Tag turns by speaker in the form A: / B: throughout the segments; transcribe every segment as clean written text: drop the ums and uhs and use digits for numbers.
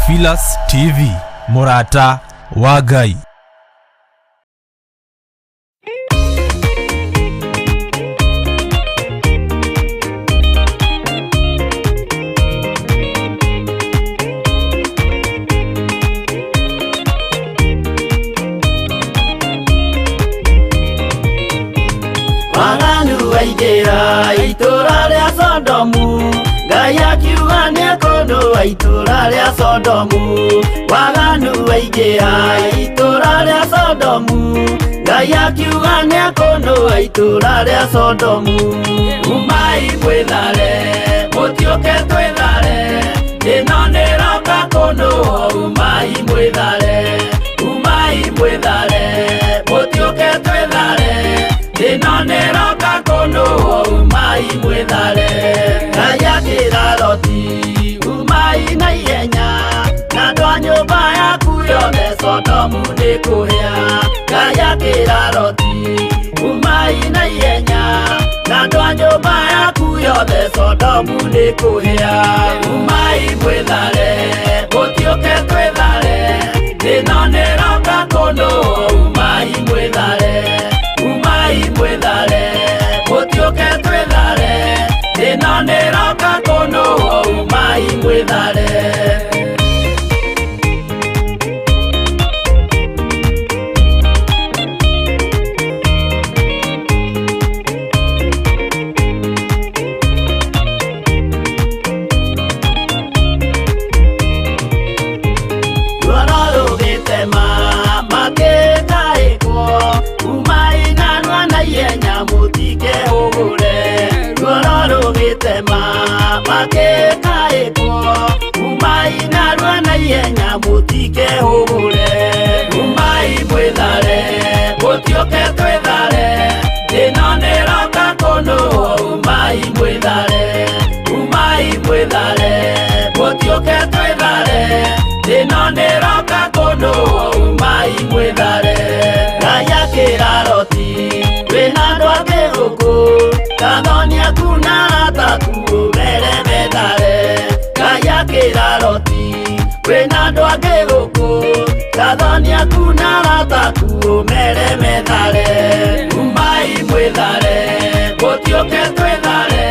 A: Theophilus TV, mũrata wa Ngai.
B: Waganu waingĩra itũra rĩa Sodomu, Ngai akiuga nĩekũnũa itũra rĩa Sodomu. Waganu waingĩra itũra rĩa Sodomu, Ngai akiuga nĩekũnũa itũra rĩa Sodomu. Umai mwĩthare, mũtiũke twĩthare, ĩno nĩroka kũnũa. Umai mwĩthare, umai mwĩthare, mũtiũke twĩthare, ĩno nĩroka kũnũa. Umai mwĩthare. Ngai akĩra Loti, umai na ihenya, na andũ a nyũmba yaku yothe, Sodomu nĩ kũhĩa. Ngai akĩra Loti, umai na ihenya, na andũ a nyũmba yaku yothe, Sodomu nĩ kũhĩa. Umai mwĩthare, mũtiũke twĩthare, ĩno nĩroka kũnũa. Umai mwĩthare, umai mwĩthare, mũtiũke twĩthare, ĩno nĩroka kũnũa. Umai mwĩthare. Ruoro rũgĩtema makĩtaĩkwo, umai narua na ihenya mũtikehũgũre. Ruoro rũgĩtema makĩtaĩkwo, umai narua na ihenya mũtikehũgũre. Umai mwĩthare, mũtiũke twĩthare, ĩno nĩroka kũnũa. Umai mwĩthare, umai mwĩthare, mũtiũke twĩthare, ĩno nĩroka kũnũa. Umai mwĩthare. Ngai akĩra Loti, wĩna andũ angĩ gũkũ, kathoni aku na arata aku ũmere methare. Ngai akĩra Loti, wĩna andũ angĩ gũkũ, kathoni aku na arata aku ũmere methare. Umai mwĩthare, mũtiũke twĩthare,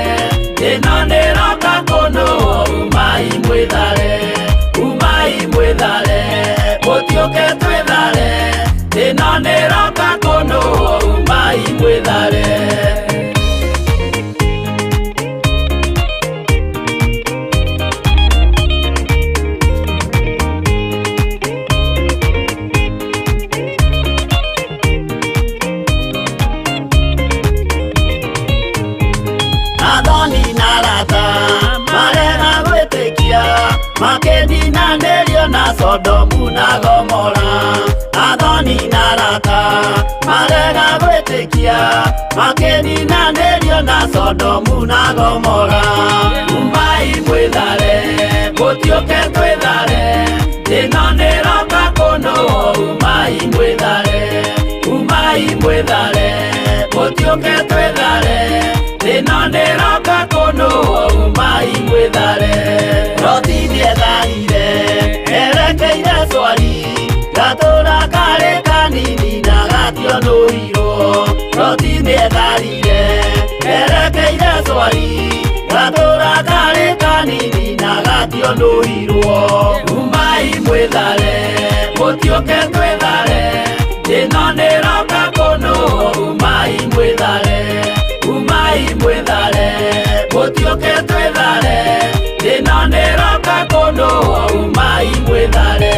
B: ĩno nĩroka kũnũa. Umai mwĩthare, umai mwĩthare, mũtiũke twĩthare, ĩno nĩroka kũnũa. Umai mwĩthare. Athoni na arata marega gwĩtĩkia, makĩninanĩrio na Sodomu na Gomora. Athoni na arata marega gwĩtĩkia, makĩninanĩrio na Sodomu na Gomora. Umai mwĩthare, mũtiũke twĩthare, ĩno nĩroka kũnũa. Umai mwĩthare, umai mwĩthare, mũtiũke twĩthare, ĩno nĩroka kũnũa. Umai mwĩthare. Loti nĩetharire erekeire Swari, gatũra karĩ kanini na gationũirwo. Loti nĩetharire erekeire Swari, gatũra karĩ kanini na gationũirwo. Umai mwĩthare, mũtiũke twĩthare, ĩno nĩroka kũnũa. Umai mwĩthare, umai mwĩthare, mũtiũke twĩthare, ĩno nĩroka kũnũa. Umai mwĩthare.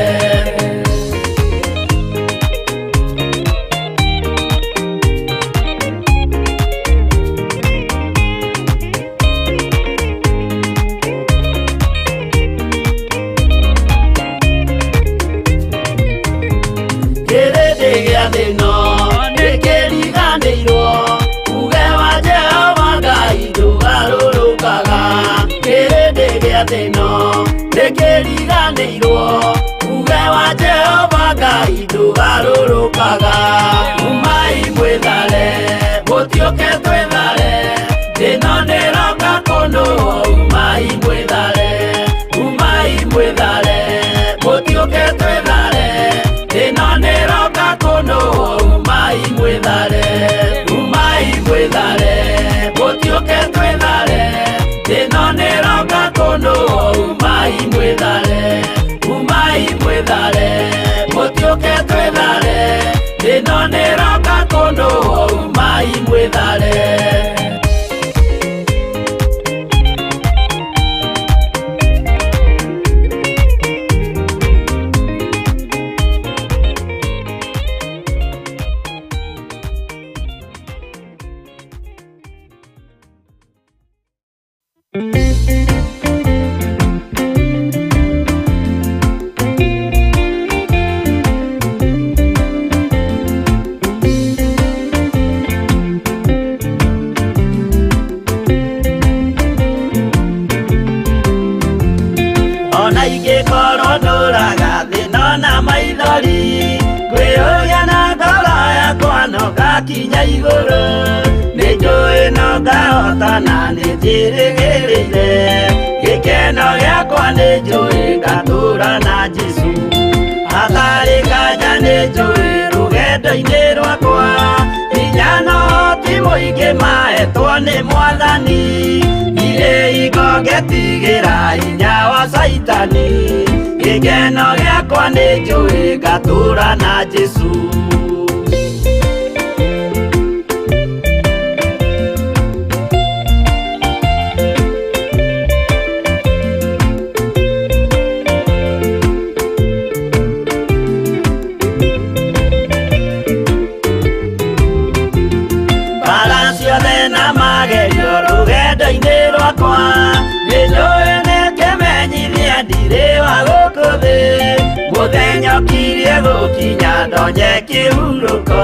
B: Kĩrĩndĩ gĩa thĩno nĩkĩriganĩirwo, uge wa Jehova Ngai ndũgarũrũkaga. Kĩrĩndĩ gĩa thĩno nĩkĩriganĩirwo, uge wa Jehova Ngai ndũgarũrũkaga. Umai mwĩthare, mũtiũke twĩthare, ĩno nĩroka kũnũa. Umai mwĩthare, umai mwĩthare, Ngakinya igũrũ nĩ njũĩ no ngahotana nĩ njĩrĩgĩrĩire gĩkeno gĩakwa nĩ njũĩ ngatũũra na Jesũ hatarĩ nganja nĩ njũĩ rũgendo-inĩ rwakwa hinya no ti mũingĩ mahetwo nĩ Mwathani ndirĩ hingo ngetigĩra hinya wa Caitani gĩkeno gĩakwa nĩ njũĩ ngatũũra na Jesũ. Rũgendo-inĩ rwakwa nĩ njũĩ nĩ kĩmenyithia ndirĩ wa gũkũ thĩ mũthenya ũkirie gũkinya ndonye kĩhurũko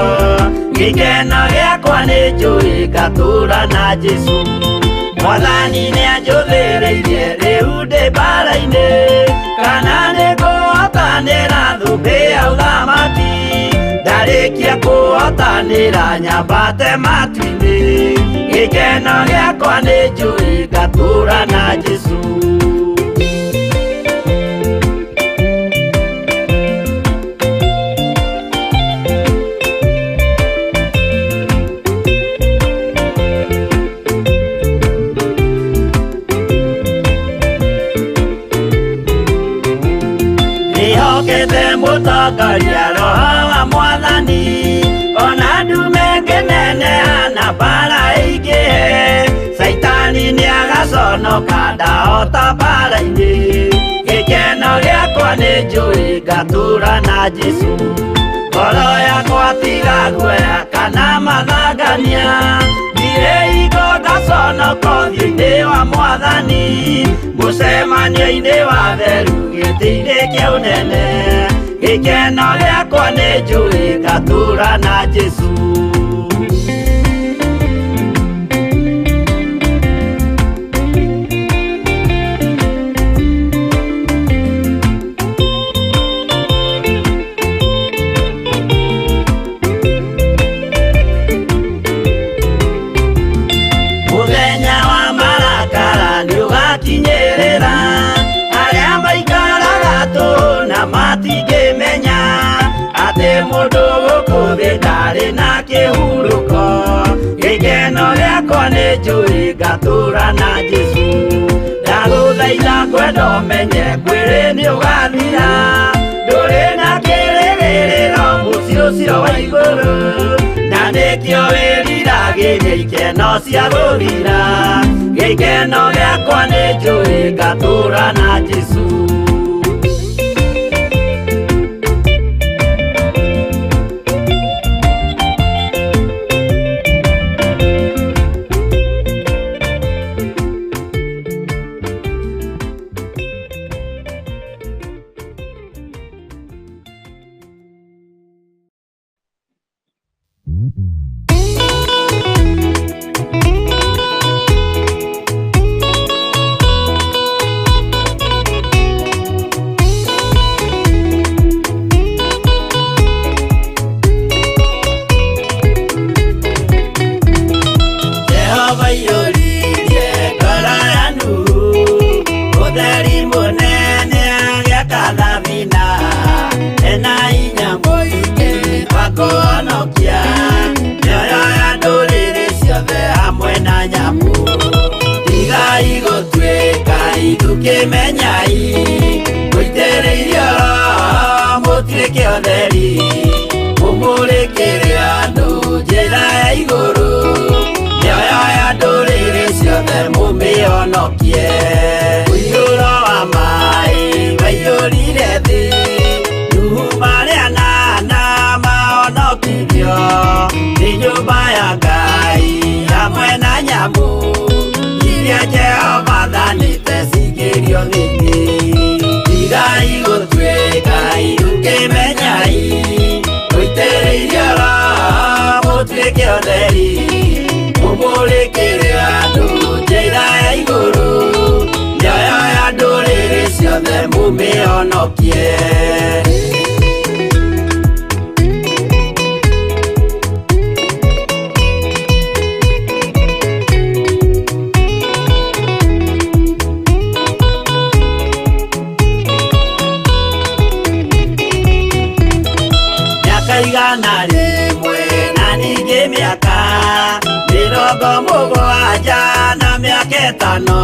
B: gĩkeno gĩakwa nĩ njũĩ ngatũũra na Jesũ Mwathani nĩanjũthĩrĩirie rĩu ndĩ mbara-inĩ kana nĩngũhotanĩra thũmbĩ ya ũthamaki ndarĩkia kũhotanĩra nyambate matu-inĩ gĩkeno gĩakwa nĩ njũĩ ngatũũra na Jesũ. Ndĩhokete mũtongoria Roho wa Mwathani ona ndume ngĩneneha na mbara ĩingĩhe Caitani nĩagaconoka ndahota mbara-inĩ gĩkeno gĩakwa nĩ njũĩ ngatũũra na Jesũ ngoro yakwa tiga guoya kana mathangania ndirĩ hingo ngaconoka ũthiũ-inĩ wa Mwathani mũcemanio-inĩ wa theru gĩtĩ-inĩ kĩa ũnene gĩkeno gĩakwa nĩ njũĩ ngatũũra na Jesũ. Mũthenya wa marakara nĩũgakinyĩrĩra arĩa maikaraga tũhũ na matingĩmenya atĩ mũndũ gũkũ thĩ ndarĩ na kĩhurũko gĩkeno gĩakwa nĩ njũĩ ngatũũra na Jesũ ndagũthaitha kwenda ũmenye mwĩrĩ nĩũgathira ndũrĩ na kĩrĩgĩrĩro mũciĩ ũcio wa igũrũ na nĩkĩo wĩriragĩria ikeno cia gũthira gĩkeno gĩakwa nĩ njũĩ ngatũũra na Jesũ. Jehova iyũririe ngoro ya Nuhu ũtheri mũnene agĩaka thabina ena hinya mũingĩ wa kũhonokia mĩoyo ya ndũrĩrĩ ciothe hamwe na nyamũ tigai gũtuĩka ithukĩmenyai mũitĩrĩirio Roho mũtuĩke ũtheri mũmũrĩkĩre andũ njĩra ya igũrũ mĩoyo ya ndũrĩrĩ ciothe mũmĩhonokie ũiyũro wa maĩ waiyũrire thĩ Nuhu marĩ anana mahonokirio nĩ nyũmba ya Ngai hamwe na nyamũ iria Jehova athanĩte cingĩrio thĩinĩ tigai gũtuĩka ithukĩmenyai mũitĩrĩirio Roho mũtuĩke ũtheri mũmũrĩkĩre andũ njĩra ya igũrũ mĩoyo ya ndũrĩrĩ ciothe mũmĩhonokie. Mĩrongo mũgwanja na mĩaka ĩtano,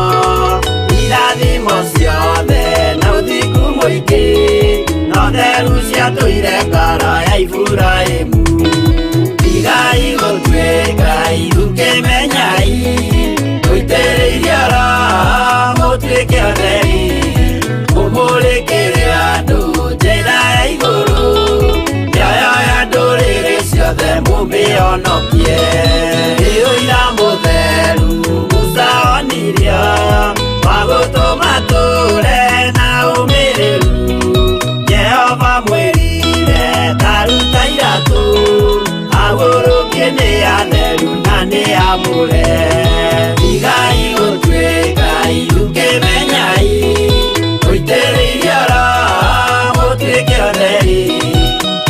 B: irathimo ciothe na ũthingu mũingĩ, na ũtheru ciatũire ngoro ya Iburahĩmu. Tigai gũtuĩka ithukĩmenyai, mũitĩrĩirie Roho mũtuĩke atheri, mũmũrĩkĩre andũ njĩra ya igũrũ, mĩoyo ya ndũrĩrĩ ciothe mũmĩhonokie. Nĩ ũira mũtheru Musa onirio, wa gũtũma tũre na ũmĩrĩru. Jehova mwĩrire ta ruta iratũ, agũrũkie nĩ atheru na nĩ amũre. Tigai gũtuĩka ithukĩmenyai, mũitĩrĩirie Roho mũtuĩke atheri,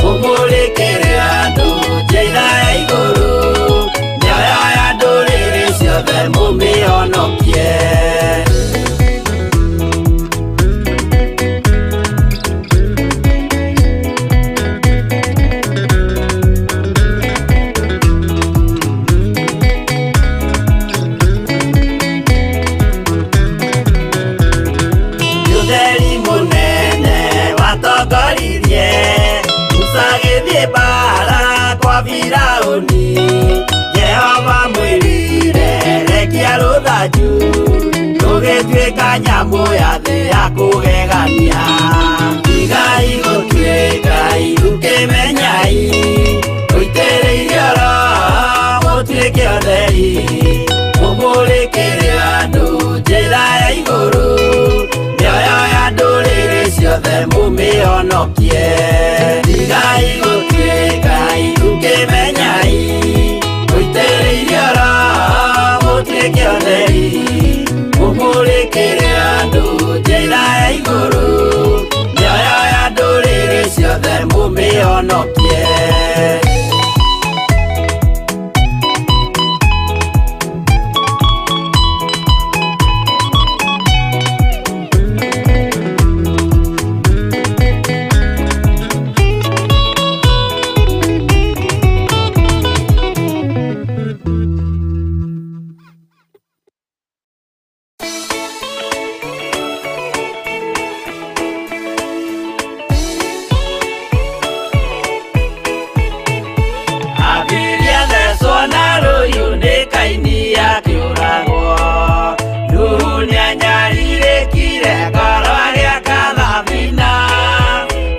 B: mũmũrĩkĩre andũ njĩra ya igũrũ, mĩoyo ya ndũrĩrĩ ciothe mũmĩhonokie. Ũtheri mũnene watongoririe Musa agĩthiĩ mbaara kwa Firaũni. Jehova mwĩrire rekia rũthanju, rũgĩtuĩka nyamũ ya thĩ ya kũgegania. Tigai gũtuĩka ithukĩmenyai, mũitĩrĩirie Roho mũtuĩke atheri, mũmũrĩkĩre andũ njĩra ya igũrũ, mĩoyo ya ndũrĩrĩ ciothe mũmĩhonokie. Tigai gũtuĩka ithukĩmenyai, mũitĩrĩirie Roho mũtuĩke atheri, mũmũrĩkĩre andũ njĩra ya igũrũ, mĩoyo ya ndũrĩrĩ ciothe mũmĩhonokie. Abiria thecwo na rũhiũ nĩ Kaini akĩũragwo. Nuhu nĩanyarirĩkire ngoro agĩaka thabina,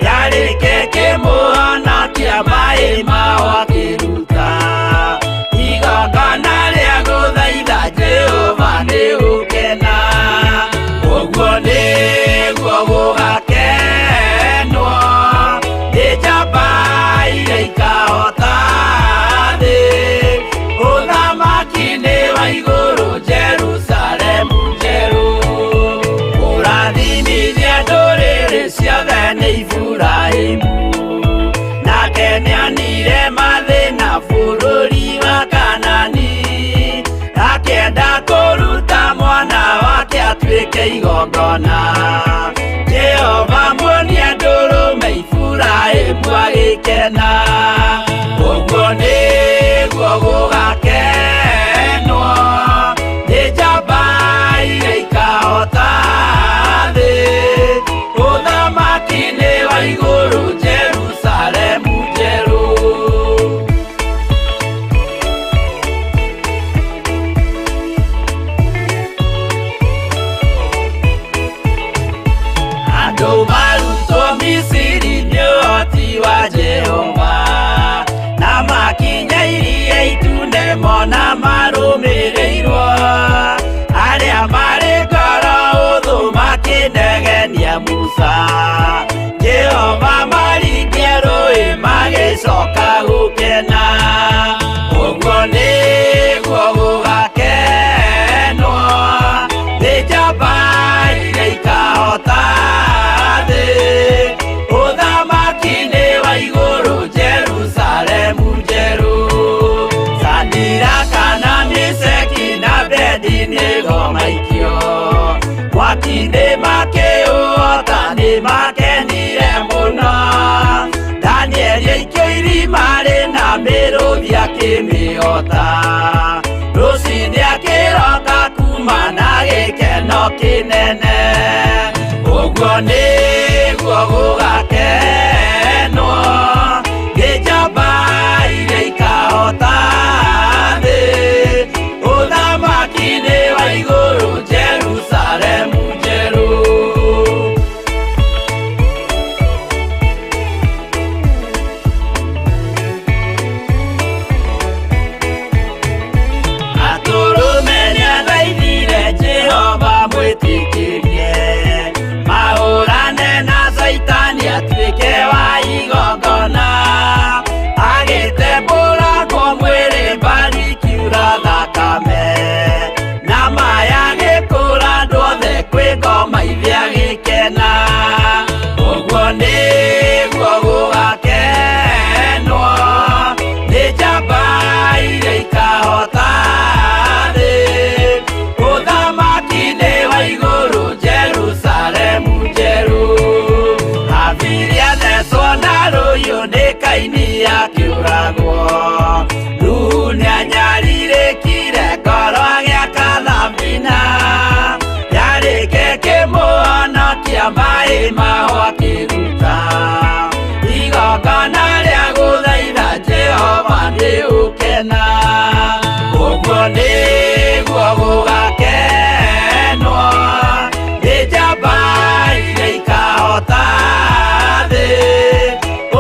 B: yarĩke kĩmũhonokia maĩ mao akĩruta. Igongona rĩa gũthaitha Jehova nĩ gũkena, ũguo nĩguo gũgakenwo nĩ njamba iria ikahota thĩ. Ũthamaki nĩ wa igũrũ Jerusalemu njerũ, kũrathimithia ndũrĩrĩ ciothe nĩ Iburahĩmu. Nake nĩonire mathĩna bũrũri wa Kanani, akĩenda kũruta mwana wake atuĩke igongona. Jehova muonia ndũrũme Iburahĩmu agĩkena, ũguo nĩguo gũgakenwo nĩ njamba iria ikahota thĩ. Ũthamaki nĩ wa igũrũ Jerusalemu njerũ. Andũ marutwo Misiri nĩ ũhoti wa Jehova, na makinya iria itune mona marũmĩrĩirwo. Arĩa marĩ ngoro ũthũ makĩnegenia Musa, Jehova maringie rũĩ magĩcoka gũkena. Ũguo nĩguo gũgakenwo nĩ njamba iria ikahota thĩ. Ũthamaki nĩ wa igũrũ Jerusalemu njerũ. Sadiraka na Meshaki na Abednego maikio mwaki-inĩ makĩũhota nĩ makenire mũno. Danieli aikio irima rĩna mĩrũthi akĩmĩhota. Ũguo nĩguo gũgakenwo nĩ njamba iria ikahota thĩ ũthamaki-inĩ wa igũrũ Jerusalemu njerũ. Atũrũme nĩathaithire Jehova mwĩtĩkĩrie mahũrane na Caitani atuĩke wa igongona agĩtembũrangwo mwĩrĩ mbari ikiura thakame na maya gĩkũra andũ othe kwĩ ngoma ithe agĩkena. Ũguo nĩguo gũgakenwo nĩ njamba iria ikahota thĩ ũthamaki-inĩ wa igũrũ Jerusalemu njerũ. Habili athecwo na rũhiũ nĩ Kaini akĩũragwo Nuhu nĩanyarirĩkire ngoro agĩaka thabina yarĩke kĩmũhonokia maĩ maho akĩruta igongona rĩa gũthaitha Jehova nĩ ũkena. Ũguo nĩguo gũgakenwo nĩ njamba iria ikahota thĩ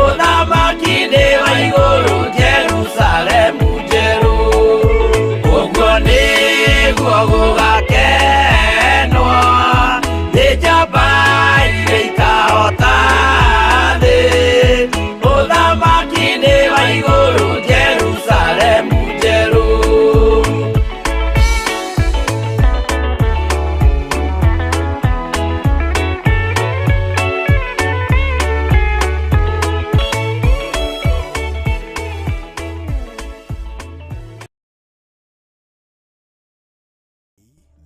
B: ũthamaki-inĩ wa igũrũ Jerusalemu njerũ. Ũguo nĩguo gũgakenwo nĩ njamba iria ikahota thĩ ũthamaki-inĩ wa igũrũ Jerusalemu njerũ.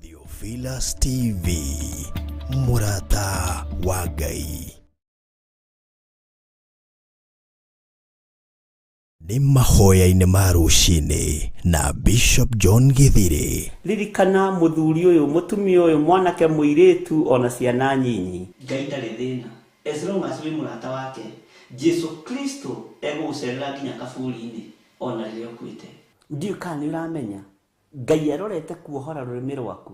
C: Theophilus TV, Mũrata wa Ngai. Nĩ mahoya-inĩ ma rũcinĩ na Bishop John Githiri.
B: Ririkana mũthuri ũyũ, mũtumia ũyũ, mwanake, mũirĩtu ona ciana nyinyi. Ngai ndarĩ thĩna as long as wĩ mũrata wake. Jesu Kristo egũgũcerera nginya kaburi-inĩ ona rĩrĩa ũkuĩte. Ndiũĩ kana nĩ ũramenya Ngai arorete kuohora rũrĩmĩ rwaku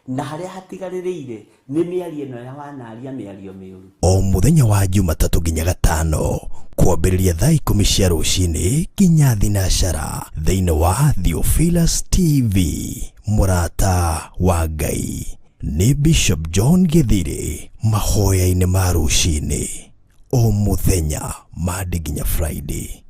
B: na harĩa hatigarĩrĩire nĩ mĩario ĩno ya wanaria mĩario mĩũru.
C: O mũthenya wa Jumatatũ nginya Gatano kwambĩrĩria thaa 10 cia rũcinĩ nginya thinacara thĩinĩ wa Theophilus TV, Mũrata wa Ngai. Nĩ Bishop John Githiri mahoya-inĩ ma rũcinĩ o mũthenya Monday nginya Friday.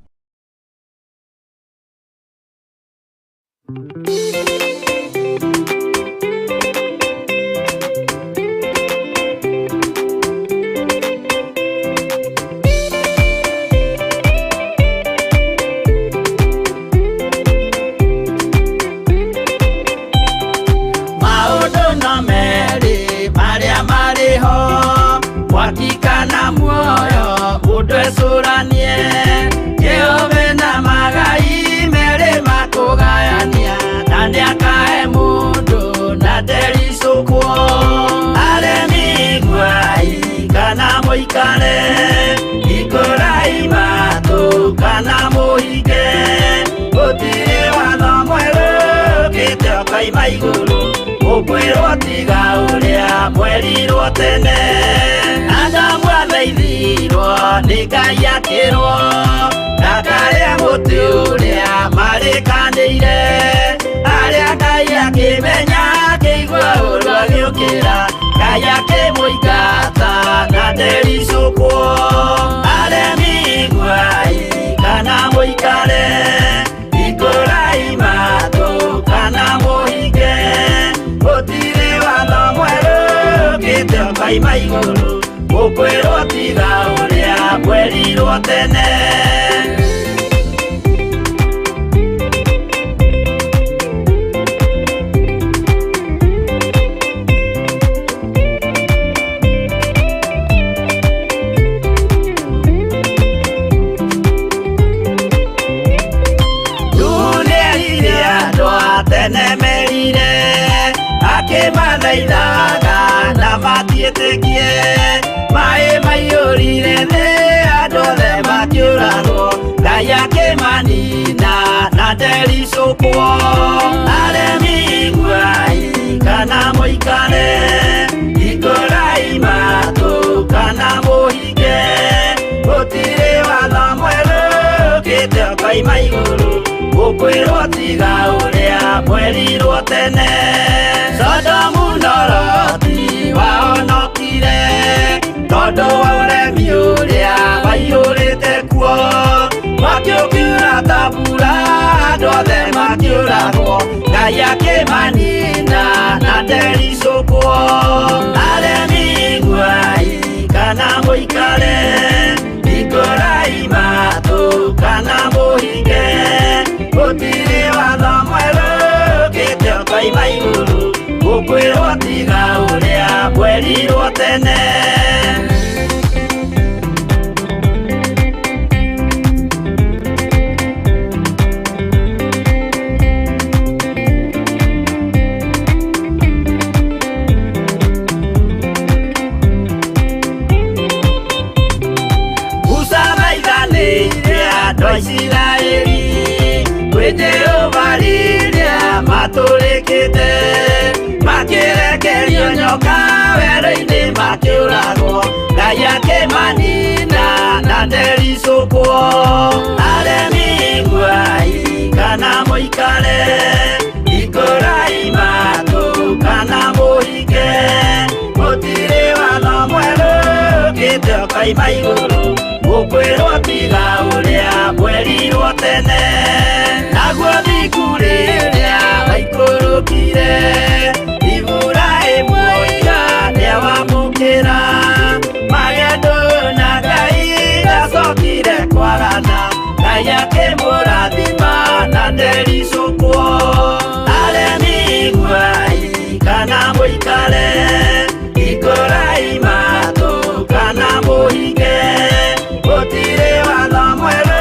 B: Maũndũ no merĩ marĩa marĩ ho mwaki kana muoyo mũndũ ecũranie Jehova na magai merĩ makũgayania na nĩakae mũndũ na ndericũkwo. Aremi iguai kana mũikare ikũrai matũ kana mũhinge gũtirĩ watho mwerũ ũkĩte ũkoima igũrũ ũkwĩrwo tiga ũrĩa mwerirwo tene. Adamu athaithirwo nĩ Ngai akĩrwo ndakarĩe mũtĩ ũrĩa marĩkanĩire arĩa Ngai akĩmenya akĩigua ũru agĩũkĩra Ngai akĩmũingata na ndericũkwo. Aremi iguai kana mũikare ikũrai matũ kana mũhinge gũtirĩ watho mwerũ ũkĩte ũkoima igũrũ ũkwĩrwo tiga ũrĩa mwerirwo tene. Nĩerire andũ a tene merire akĩmathaithaga na matiĩtĩkie Ngai akĩmanina na ndericũkwo. Aremi iguai kana mũikare, hingũrai matũ kana mũhinge, gũtirĩ watho mwerũ ũkĩte ũkoima igũrũ, gũkwĩrwo tiga ũrĩa mwerirwo tene. Sodomu na Loti wahonokire tondũ wa ũremi ũrĩa waiyũrĩte kuo, mwaki ũkiura ta mbura, andũ othe makĩũragwo, Ngai akĩmanina na ndericũkwo. Aremi iguai kana mũikare, hingũrai matũ kana mũhinge, gũtirĩ watho mwerũ ũkĩte ũkoima igũrũ, gũkwĩrwo tiga ũrĩa mwerirwo tene. Musa maiganĩire andũ a Isiraeli kwĩ Jehova rĩrĩa matũrĩkĩte, makĩrekerio nyoka werũ-inĩ makĩũragwo, Ngai akĩmanina na ndericũkwo. Aremi iguai kana mũikare, hingũrai matũ kana mũhinge, gũtirĩ watho mwerũ ũkĩte ũkoima igũrũ, gũkwĩrwo tiga ũrĩa mwerirwo tene. Naguo thingu rĩrĩa waikũrũkire, Iburahĩmu oiga nĩawamũkĩra, magendo na Ngai ndacokire kwarana, Ngai akĩmũrathima na ndericũkwo. Aremi iguai kana mũikare, hingũrai matũ kana mũhinge, gũtirĩ watho mwerũ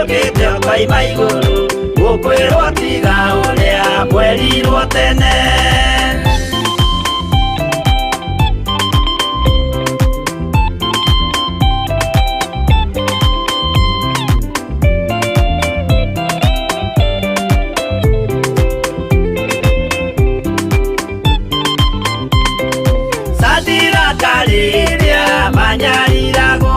B: ũkĩte ũkoima igũrũ, gũkwĩrwo tiga ũrĩa mwerirwo tene. Sadiraka rĩrĩa manyariragwo,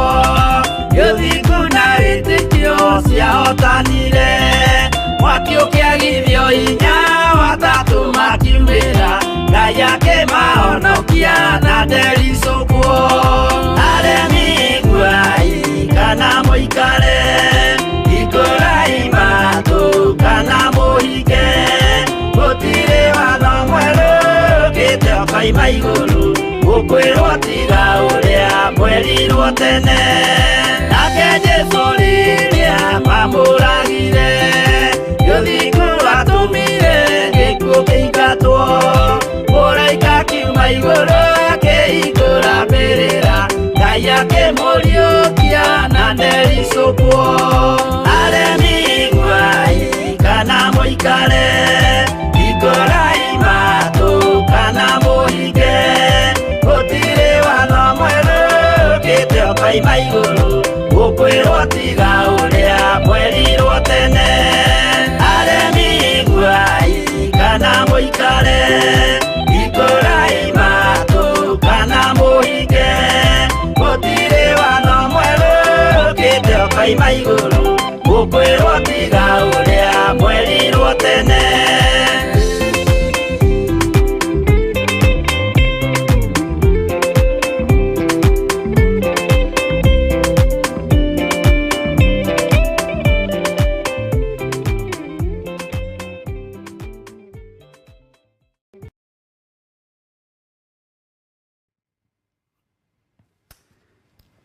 B: gĩthingu na wĩtĩkio ciahotanire, mwaki ũkĩagithio hinya watatũ makiumĩra, Ngai akĩmahonokia na ndericũkwo. Aremi iguai kana mũikare, hingũrai matũ kana mũhinge, gũtirĩ watho mwerũ ũkĩte ũkoima igũrũ, gũkwĩrwo tiga ũrĩa mwerirwo tene. Nake Jesũ rĩrĩa mamũragire, gĩthingu atũmire gĩkuũ kĩingatwo, mũraika akiuma igũrũ akĩhingũra mbĩrĩra, Ngai akĩmũriũkia na ndericũkwo. Aremi iguai kana mũikare, hingũrai matũ kana mũhinge, gũtirĩ watho mwerũ ũkĩte ũkoima igũrũ, gũkwĩrwo tiga ũrĩa mwerirwo tene. Aremi iguai kana mũikare, hingũrai matũ kana mũhinge, gũtirĩ watho mwerũ ũkĩte ũkoima igũrũ, gũkwĩrwo tiga ũrĩa mwerirwo tene.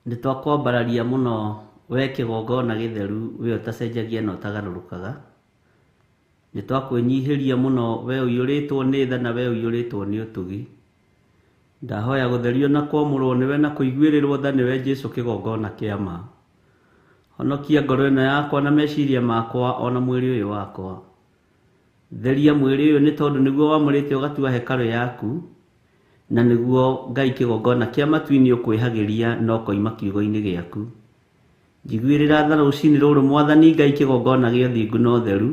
B: Nĩ twakwambararia mũno we kĩgongona gĩtheru, we ũtacenjagia na ũtagarũrũkaga. Nĩ twakwĩnyihĩria mũno we ũiyũrĩtwo nĩ tha na we ũiyũrĩtwo nĩ ũtugi. Ndahoya gũtherio na kwamũrwo nĩwe na kũiguĩrĩrwo tha nĩwe Jesũ kĩgongona kĩa ma. Honokia ngoro ĩno yakwa na meciria makwa ona mwĩrĩ ũyũ wakwa. Theria mwĩrĩ ũyũ nĩ tondũ nĩguo wamũrĩte ũgatua hekarũ yaku, na nĩguo Ngai kĩgongona kĩa matu-inĩ ũkwĩhagĩria na ũkoima kiugo-inĩ gĩaku. Njiguĩrĩra tha rũcinĩ rũrũ Mwathani Ngai kĩgongona gĩa ũthingu na ũtheru,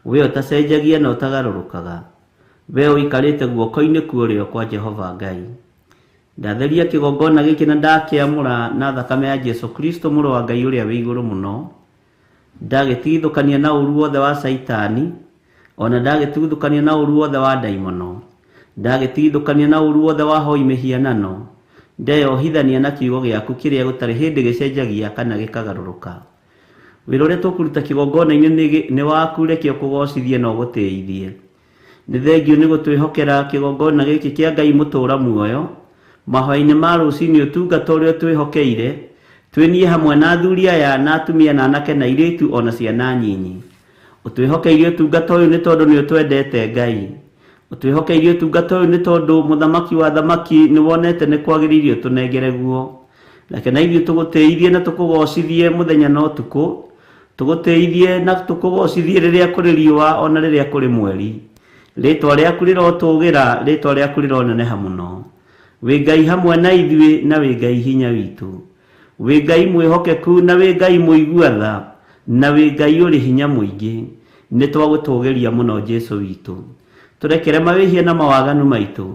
B: we ũtacenjagia na ũtagarũrũkaga, we ũikarĩte guoko-inĩ kwa ũrĩo kwa Jehova Ngai. Ndatheria kĩgongona gĩkĩ na ndakĩamũra na thakame ya Jesu Kristo mũrũ wa Ngai ũrĩa wĩ igũrũ mũno. Ndagĩtigithũkania na ũru wothe wa Caitani, ona ndagĩtigithũkania na ũru wothe wa ndaimono. Ndagĩtigithũkania na ũru wothe wa hoi mĩhianano. Ndeyohithania na kiugo gĩaku kĩrĩa gũtarĩ hĩndĩ gĩcenjagia kana gĩkagarũrũka. Wĩra ũrĩa tũkũruta kĩgongona-inĩ nĩ waku, reke ũkũgocithie na ũgũtĩithie. Nĩ thengiũ nĩ gũtwĩhokera kĩgongona gĩkĩ kĩa Ngai mũtũũra muoyo, mahoya-inĩ ma rũcinĩ ũtungata ũrĩa ũtwĩhokeire, twĩ niĩ hamwe na athuri aya na atumia na anake na airĩtu ona ciana nyinyi. Ũtwĩhokeire ũtungata ũyũ nĩ tondũ nĩ ũtwendete Ngai. Ũtwĩhokeire ũtungata ũyũ nĩ tondũ mũthamaki wa thamaki nĩ wonete nĩ kwagĩrĩire ũtũnengere guo. Reke na ithuĩ tũgũtĩithie na tũkũgocithie mũthenya na ũtukũ, tũgũtĩithie na tũkũgocithie rĩrĩa kũrĩ riũa ona rĩrĩa kũrĩ mweri. Rĩtwa rĩaku rĩrotũgĩra, rĩtwa rĩaku rĩroneneha mũno. Wĩ Ngai hamwe na ithuĩ na wĩ Ngai hinya witũ. Wĩ Ngai mwĩhokeku na wĩ Ngai mũigua tha na wĩ Ngai ũrĩ hinya mũingĩ. Nĩ twagũtũgĩria mũno Jesu witũ. Tũrekere mawĩhia na mawaganu maitũ.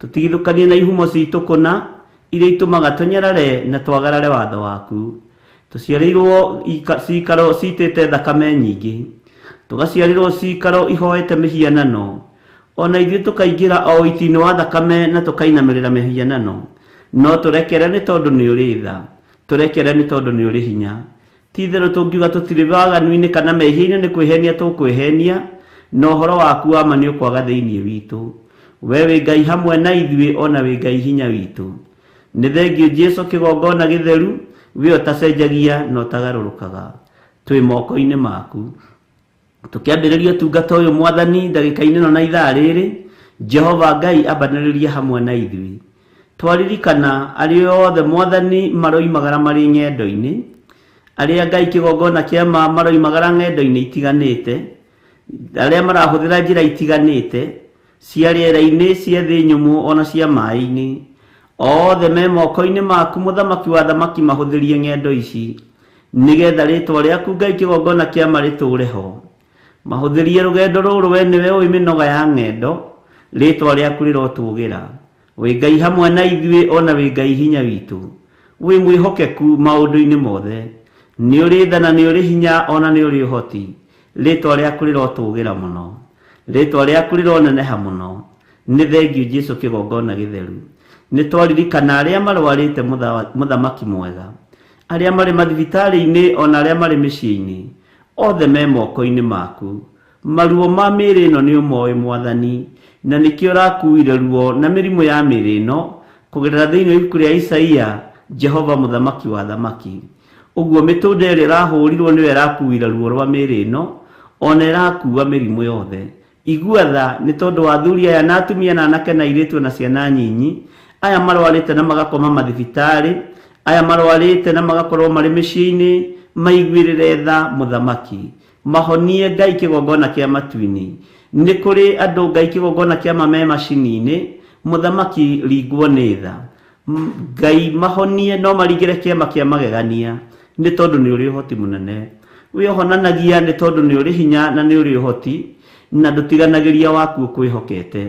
B: Tũtigithũkanie na ihumo citũ kũna iria itũmaga tũnyarare na twagarare watho waku. Tũciarĩirwo cikaro citĩte thakame nyingĩ, tũgaciarĩrwo cikaro ihoete mĩhianano, ona ithuĩ tũkaingĩra o ũiti-inĩ wa thakame na tũkainamĩrĩra mĩhianano. No tũrekere nĩ tondũ nĩ ũrĩ tha, tũrekere nĩ tondũ nĩ ũrĩ hinya. Ti itherũ tũngiuga tũtirĩ waganu-inĩ kana mehia-inĩ nĩ kwĩhenia tũkwĩhenia, na ũhoro waku wa ma nĩ ũkwaga thĩinĩ witũ. We wĩ Ngai hamwe na ithuĩ ona wĩ Ngai hinya witũ. Nĩ thengiũ Jesu kĩgongona gĩtheru, we ũtacenjagia na ũtagarũrũkaga. Twĩ moko-inĩ maku. Tũkĩambĩrĩria ũtungata ũyũ Mwathani ndagĩka-inĩ ĩno na ithaa rĩrĩ, Jehova Ngai ambanĩrĩria hamwe na ithuĩ. Twaririkana arĩa othe Mwathani maroimagara marĩ ng'endo-inĩ, arĩa Ngai kĩgongona kĩa ma maroimagara ng'endo-inĩ itiganĩte, arĩa marahũthĩra njĩra itiganĩte, cia rĩera-inĩ, cia thĩ nyũmũ ona cia maĩ-inĩ. Othe me moko-inĩ maku mũthamaki wa thamaki mahũthĩrie ng'endo ici, nĩgetha rĩtwa rĩaku Ngai kĩgongona kĩa ma rĩtũũre ho. Mahũthĩrie rũgendo rũrũ we nĩwe ũĩ mĩnoga ya ng'endo, rĩtwa rĩaku rĩrotũgĩra. Wĩ Ngai hamwe na ithuĩ ona wĩ Ngai hinya witũ. Wĩ mwĩhokeku maũndũ-inĩ mothe. Nĩ ũrĩ tha na nĩ ũrĩ hinya ona nĩ ũrĩ ũhoti. Rĩtwa rĩaku rĩrotũgĩra mũno. Rĩtwa rĩaku rĩroneneha mũno. Nĩ thengiũ Jesu kĩgongona gĩtheru. Nĩ twaririkana arĩa marwarĩte mũthamaki mwega, arĩa marĩ mathibitarĩ-inĩ ona arĩa marĩ mĩciĩ-inĩ, othe me moko-inĩ maku. Maruo ma mĩĩrĩ ĩno nĩ ũmoĩ Mwathani, na nĩkĩo ũrakuire ruo na mĩrimũ ya mĩĩrĩ ĩno kũgerera thĩinĩ wa ibuku rĩa Isaia, Jehova mũthamaki wa thamaki. Ũguo mĩtũnda ĩrĩa ĩrahũrirwo nĩyo ĩrakuire ruo rwa mĩĩrĩ ĩno, ona ĩrakua mĩrimũ yothe. Igua tha nĩ tondũ wa athuri aya na atumia na anake na airĩtu na ciana nyinyi, aya marwarĩte na magakoma mathibitarĩ, aya marwarĩte na magakorwo marĩ mĩciĩ-inĩ, maiguĩrĩre tha mũthamaki. Mahonie Ngai kĩgongona kĩa matu-inĩ. Nĩ kũrĩ andũ Ngai kĩgongona kĩa ma me macini-inĩ, mũthamaki ringwo nĩ tha. Ngai mahonie no maringĩre kĩama kĩa magegania nĩ tondũ nĩ ũrĩ ũhoti mũnene. We ũhonanagia nĩ tondũ nĩ ũrĩ hinya na nĩ ũrĩ ũhoti, na ndũtiganagĩria waku ũkwĩhokete.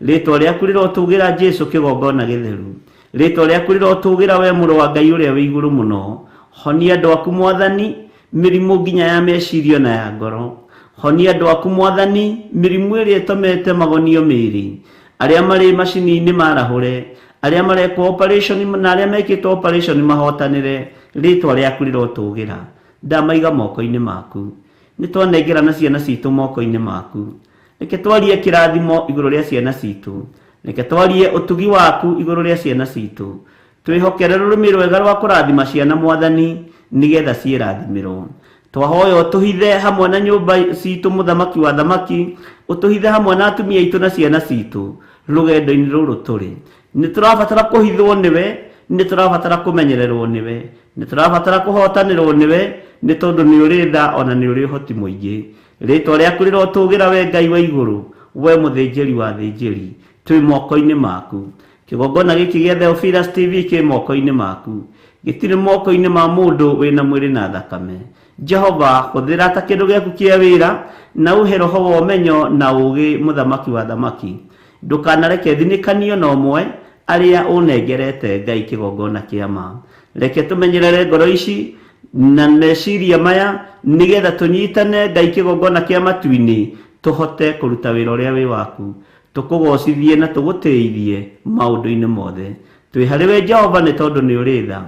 B: Rĩtwa rĩaku rĩrotũgĩra Jesu kĩgongona gĩtheru. Rĩtwa rĩaku rĩrotũgĩra we mũrũ wa Ngai ũrĩa wĩ igũrũ mũno. Honia andũ aku Mwathani, mĩrimũ nginya ya meciria na ya ngoro. Honia andũ aku Mwathani, mĩrimũ ĩrĩa ĩtũmĩte magonio mĩĩrĩ. Arĩa marĩ macini-inĩ marahũre, arĩa marekwo operation na arĩa mekĩtwo operation mahotanĩre, rĩtwa rĩaku rĩrotũgĩra. Ndamaiga moko-inĩ maku. Nĩ twanengerana ciana citũ moko-inĩ maku. Reke twarie kĩrathimo igũrũ rĩa ciana citũ. Reke twarie ũtugi waku igũrũ rĩa ciana citũ. Twĩhokere rũrĩmĩ rwega rwa kũrathima ciana Mwathani, nĩgetha ciĩrathimĩrwo. Twahoya ũtũhithe hamwe na nyũmba citũ mũthamaki wa thamaki, ũtũhithe hamwe na atumia aitũ na ciana citũ rũgendo-inĩ rũrũ tũrĩ. Nĩ tũrabatara kũhithwo nĩwe, nĩ tũrabatara kũmenyererwo nĩwe, nĩ tũrabatara kũhotanĩrwo nĩwe, nĩ tondũ nĩ ũrĩ tha ona nĩ ũrĩ ũhoti mũingĩ. Rĩtwa rĩaku rĩrotũgĩra we Ngai wa igũrũ, we mũthĩnjĩri wa athĩnjĩri. Twĩ moko-inĩ maku. Kĩgongona gĩkĩ gĩa Theophilus TV kĩ moko-inĩ maku. Gĩtirĩ moko-inĩ ma mũndũ wĩna mwĩrĩ na thakame. Jehova, hũthĩra ta kĩndũ gĩaku kĩa wĩra na ũhe roho wa ũmenyo na ũũgĩ mũthamaki wa thamaki. Ndũkanareke thinĩkanio na ũmwe arĩa ũnengerete Ngai kĩgongona kĩa ma. Reke tũmenyerere ngoro ici na meciria maya nĩgetha tũnyitane Ngai kĩgongona kĩa matu-inĩ tũhote kũruta wĩra ũrĩa wĩ waku. Tũkũgocithie na tũgũtĩithie maũndũ-inĩ mothe. Twĩ harĩ we Jehova nĩ tondũ nĩ ũrĩ tha.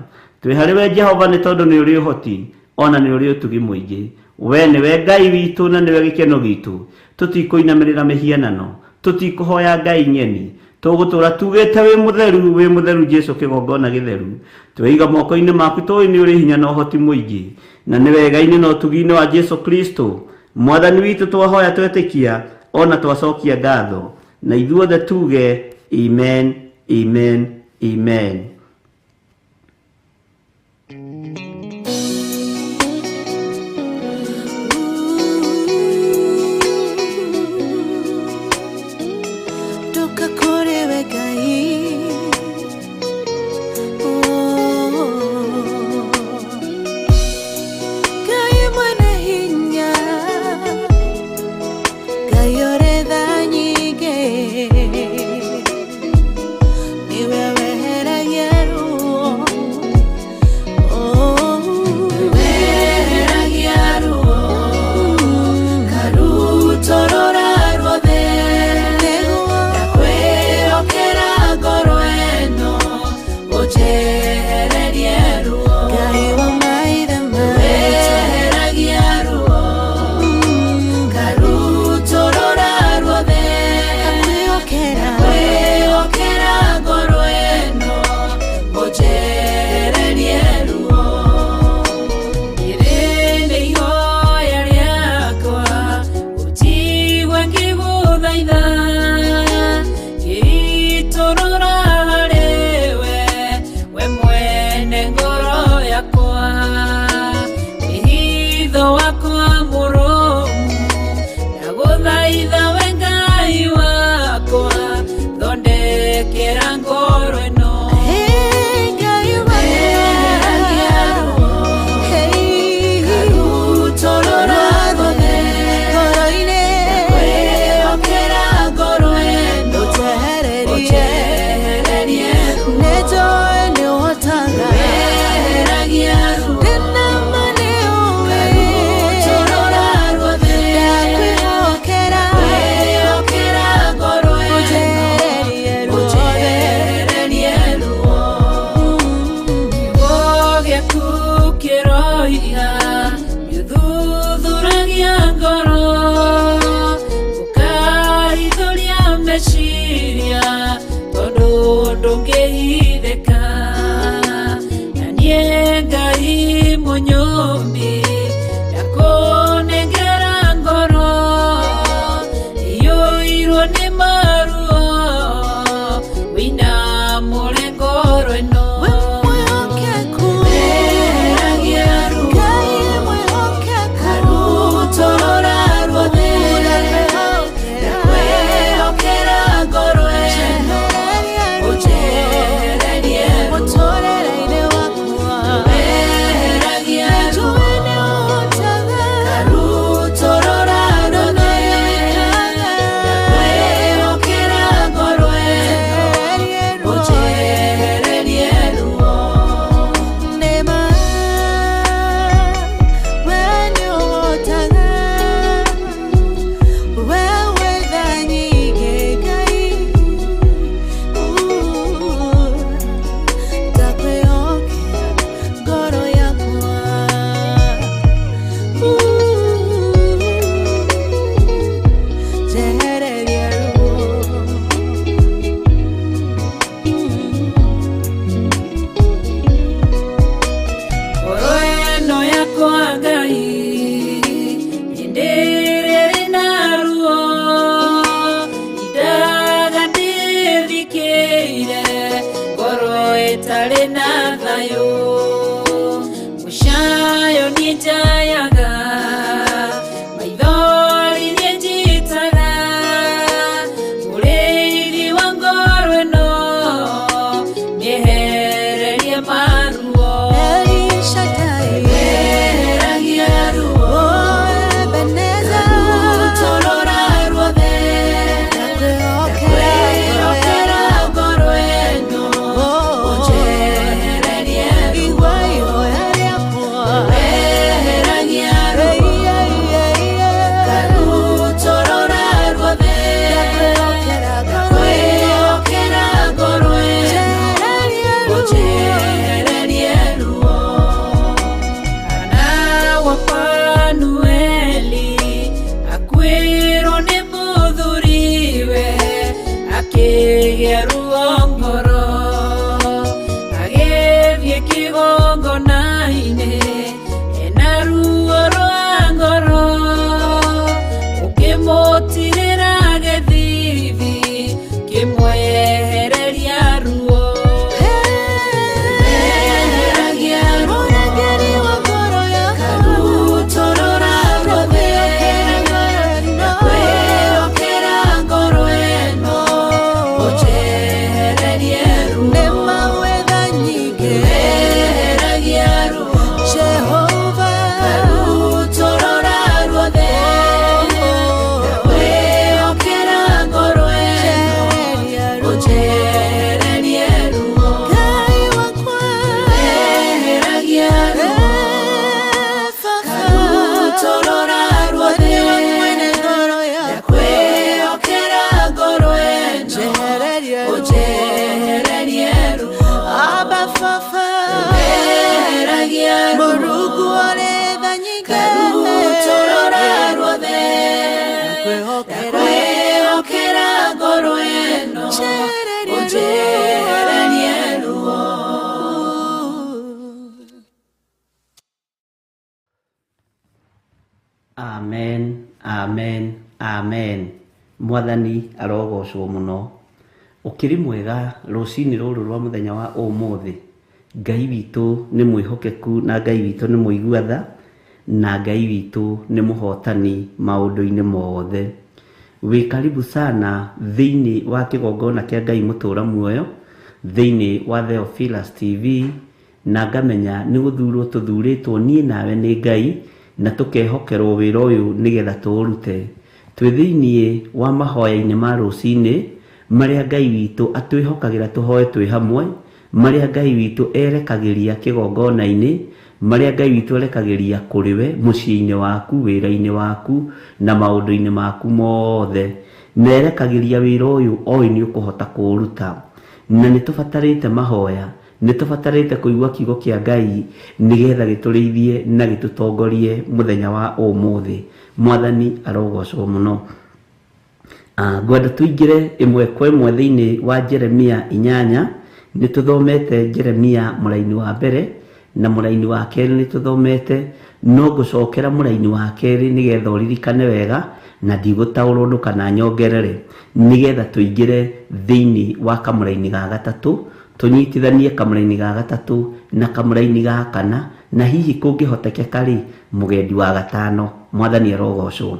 B: Twĩ harĩ we Jehova nĩ tondũ nĩ ũrĩ ũhoti ona nĩ ũrĩ ũtugi mũingĩ. We nĩwe Ngai witũ na nĩwe gĩkeno gitũ. Tũtikũinamĩrĩra mĩhianano, tũtikũhoya Ngai ng'eni. Tũgũtũra tugĩte wĩ mũtheru Jesu kĩgongona gĩtheru. Tweiga moko-inĩ maku tũĩ nĩ ũrĩ hinya na ũhoti mũingĩ. Na nĩ wega-inĩ na ũtugi-inĩ wa Jesu Kristo Mwathani witũ twahoya twetĩkia ona twacokia ngatho. Na ithuothe tuge amen, amen, amen.
D: Ndoka kũrĩ we Ngai. Oh. Ngai mwene hinya, Ngai ũrĩ tha nyingĩ, nĩwe weheragia ruo. Oh. Weheragia ruo, karutorora ruothe. Ndakwĩhokera ngoro ĩno, ũnjehererie ruo. Ngai wa maithe maitũ. Weheragia ruo, karutorora ruothe. Ndakwĩhokera ngoro ĩno, ũnjehererie ruo.
E: Rĩrĩ nĩ ihoya rĩakwa, ũnjigue ngĩgũthaitha, ngĩitũrũra harĩ we, we mwene ngoro yakwa. Wĩhitho wakwa mũrũmu, ndagũthaitha we Ngai wakwa, thondekera ngoro ĩno.
D: Hey, Ngai
E: Weheragia ruo,
D: Hey,
E: karutorora ruothe.
D: ngoro-inĩ.
E: Ndakwĩhokera ngoro ĩno,
D: Ũnjehererie.
E: ũnjehererie ruo.
D: Nĩnjũĩ nĩũhotaga.
E: Weheragia ruo,
D: Ndĩna ma nĩũĩ.
E: karutorora ruothe.
D: Ndakwĩhokera.
E: Ndakwĩhokera ngoro ĩno,
D: Ũnjehererie ruothe.
E: ũnjehererie ruo. Kiugo gĩaku kĩroiga, gĩthuthuragia ngoro, ũkahithũria meciria, tondũ ndũngĩhithĩka. Na niĩ Ngai mũnyũmbi, ndakũnengera ngoro, iyũirwo nĩ maruo, wĩinamũre ngoro ĩno.
D: We mwĩhokeku.
E: Weheragia ruo,
D: Ngai mwĩhokeku.
E: karutorora ruothe. Ndakwĩhokera ngoro ĩno, ũnjehererie ruo.
D: Mũtũũrĩre-inĩ wakwa.
E: Weheragia ruo, Akĩgĩa ruo ngoro agĩthiĩ kĩgongona-inĩ ena ruo rwa ngoro ũkĩmũtirĩra gĩthithi kĩmwehereria ruo eheragia ruo karutorora ruothe ndakwĩhokera ngoro ĩno ũnjehererie ruo eheragia ruo karutorora ruothe ndakwĩhokera ngoro ĩno ũnjehererie ruo eheragia ruo karutorora ruothe ndakwĩhokera ngoro ĩno ũnjehererie ruo eheragia ruo karutorora ruothe ndakwĩhokera ngoro ĩno ũnjehererie ruo.
B: Amen, amen, amen. Mwathani arogocwo muno. Ũkĩrĩ mwega rũcinĩ rũrũ rwa mũthenya wa ũmũthĩ. Ngai witũ nĩ mwĩhokeku na Ngai witũ nĩ mũigua tha na Ngai witũ nĩ mũhotani maũndũ-inĩ mothe. Wĩ karibu sana thĩinĩ wa kĩgongona kĩa Ngai mũtũra muoyo thĩinĩ wa Theophilus TV, na ngamenya nĩ gũthurwo tũthurĩtwo niĩ nawe nĩ Ngai na tũkehokerwo wĩra ũyũ nĩgetha tũũrute. Twĩ thĩinĩ wa mahoya-inĩ ma rũcinĩ marĩa Ngai witũ atwĩhokagĩra tũhoe twĩ hamwe, marĩa Ngai witũ erekagĩria kĩgongona-inĩ, marĩa Ngai witũ erekagĩria kũrĩ we mũciĩ-inĩ waku, wĩra-inĩ waku na maũndũ-inĩ maku mothe. Na erekagĩria wĩra ũyũ oĩ nĩ ũkũhota kũũruta. Na nĩ tũbatarĩte mahoya, nĩ tũbatarĩte kũigua kiugo kĩa Ngai nĩgetha gĩtũrĩithie na gĩtũtongorie mũthenya wa ũmũthĩ. Mwathani arogocwo mũno. Ngwenda tũingĩre ĩmwe kwa ĩmwe thĩinĩ wa Jeremia 8. Nĩ tũthomete Jeremia mũraini wa mbere na mũraini wa kerĩ nĩ tũthomete, no ngũcokera mũraini wa kerĩ nĩgetha ũririkane wega na ndigũtaũrwo ũndũ kana nyongerere, nĩgetha tũingĩre thĩinĩ wa kamũraini ga gatatũ, tũnyitithanie kamũraini ga gatatũ na kamũraini ga kana, na hihi kũngĩhotekeka rĩ mũgendi wa gatano. Mwathani arogocwo.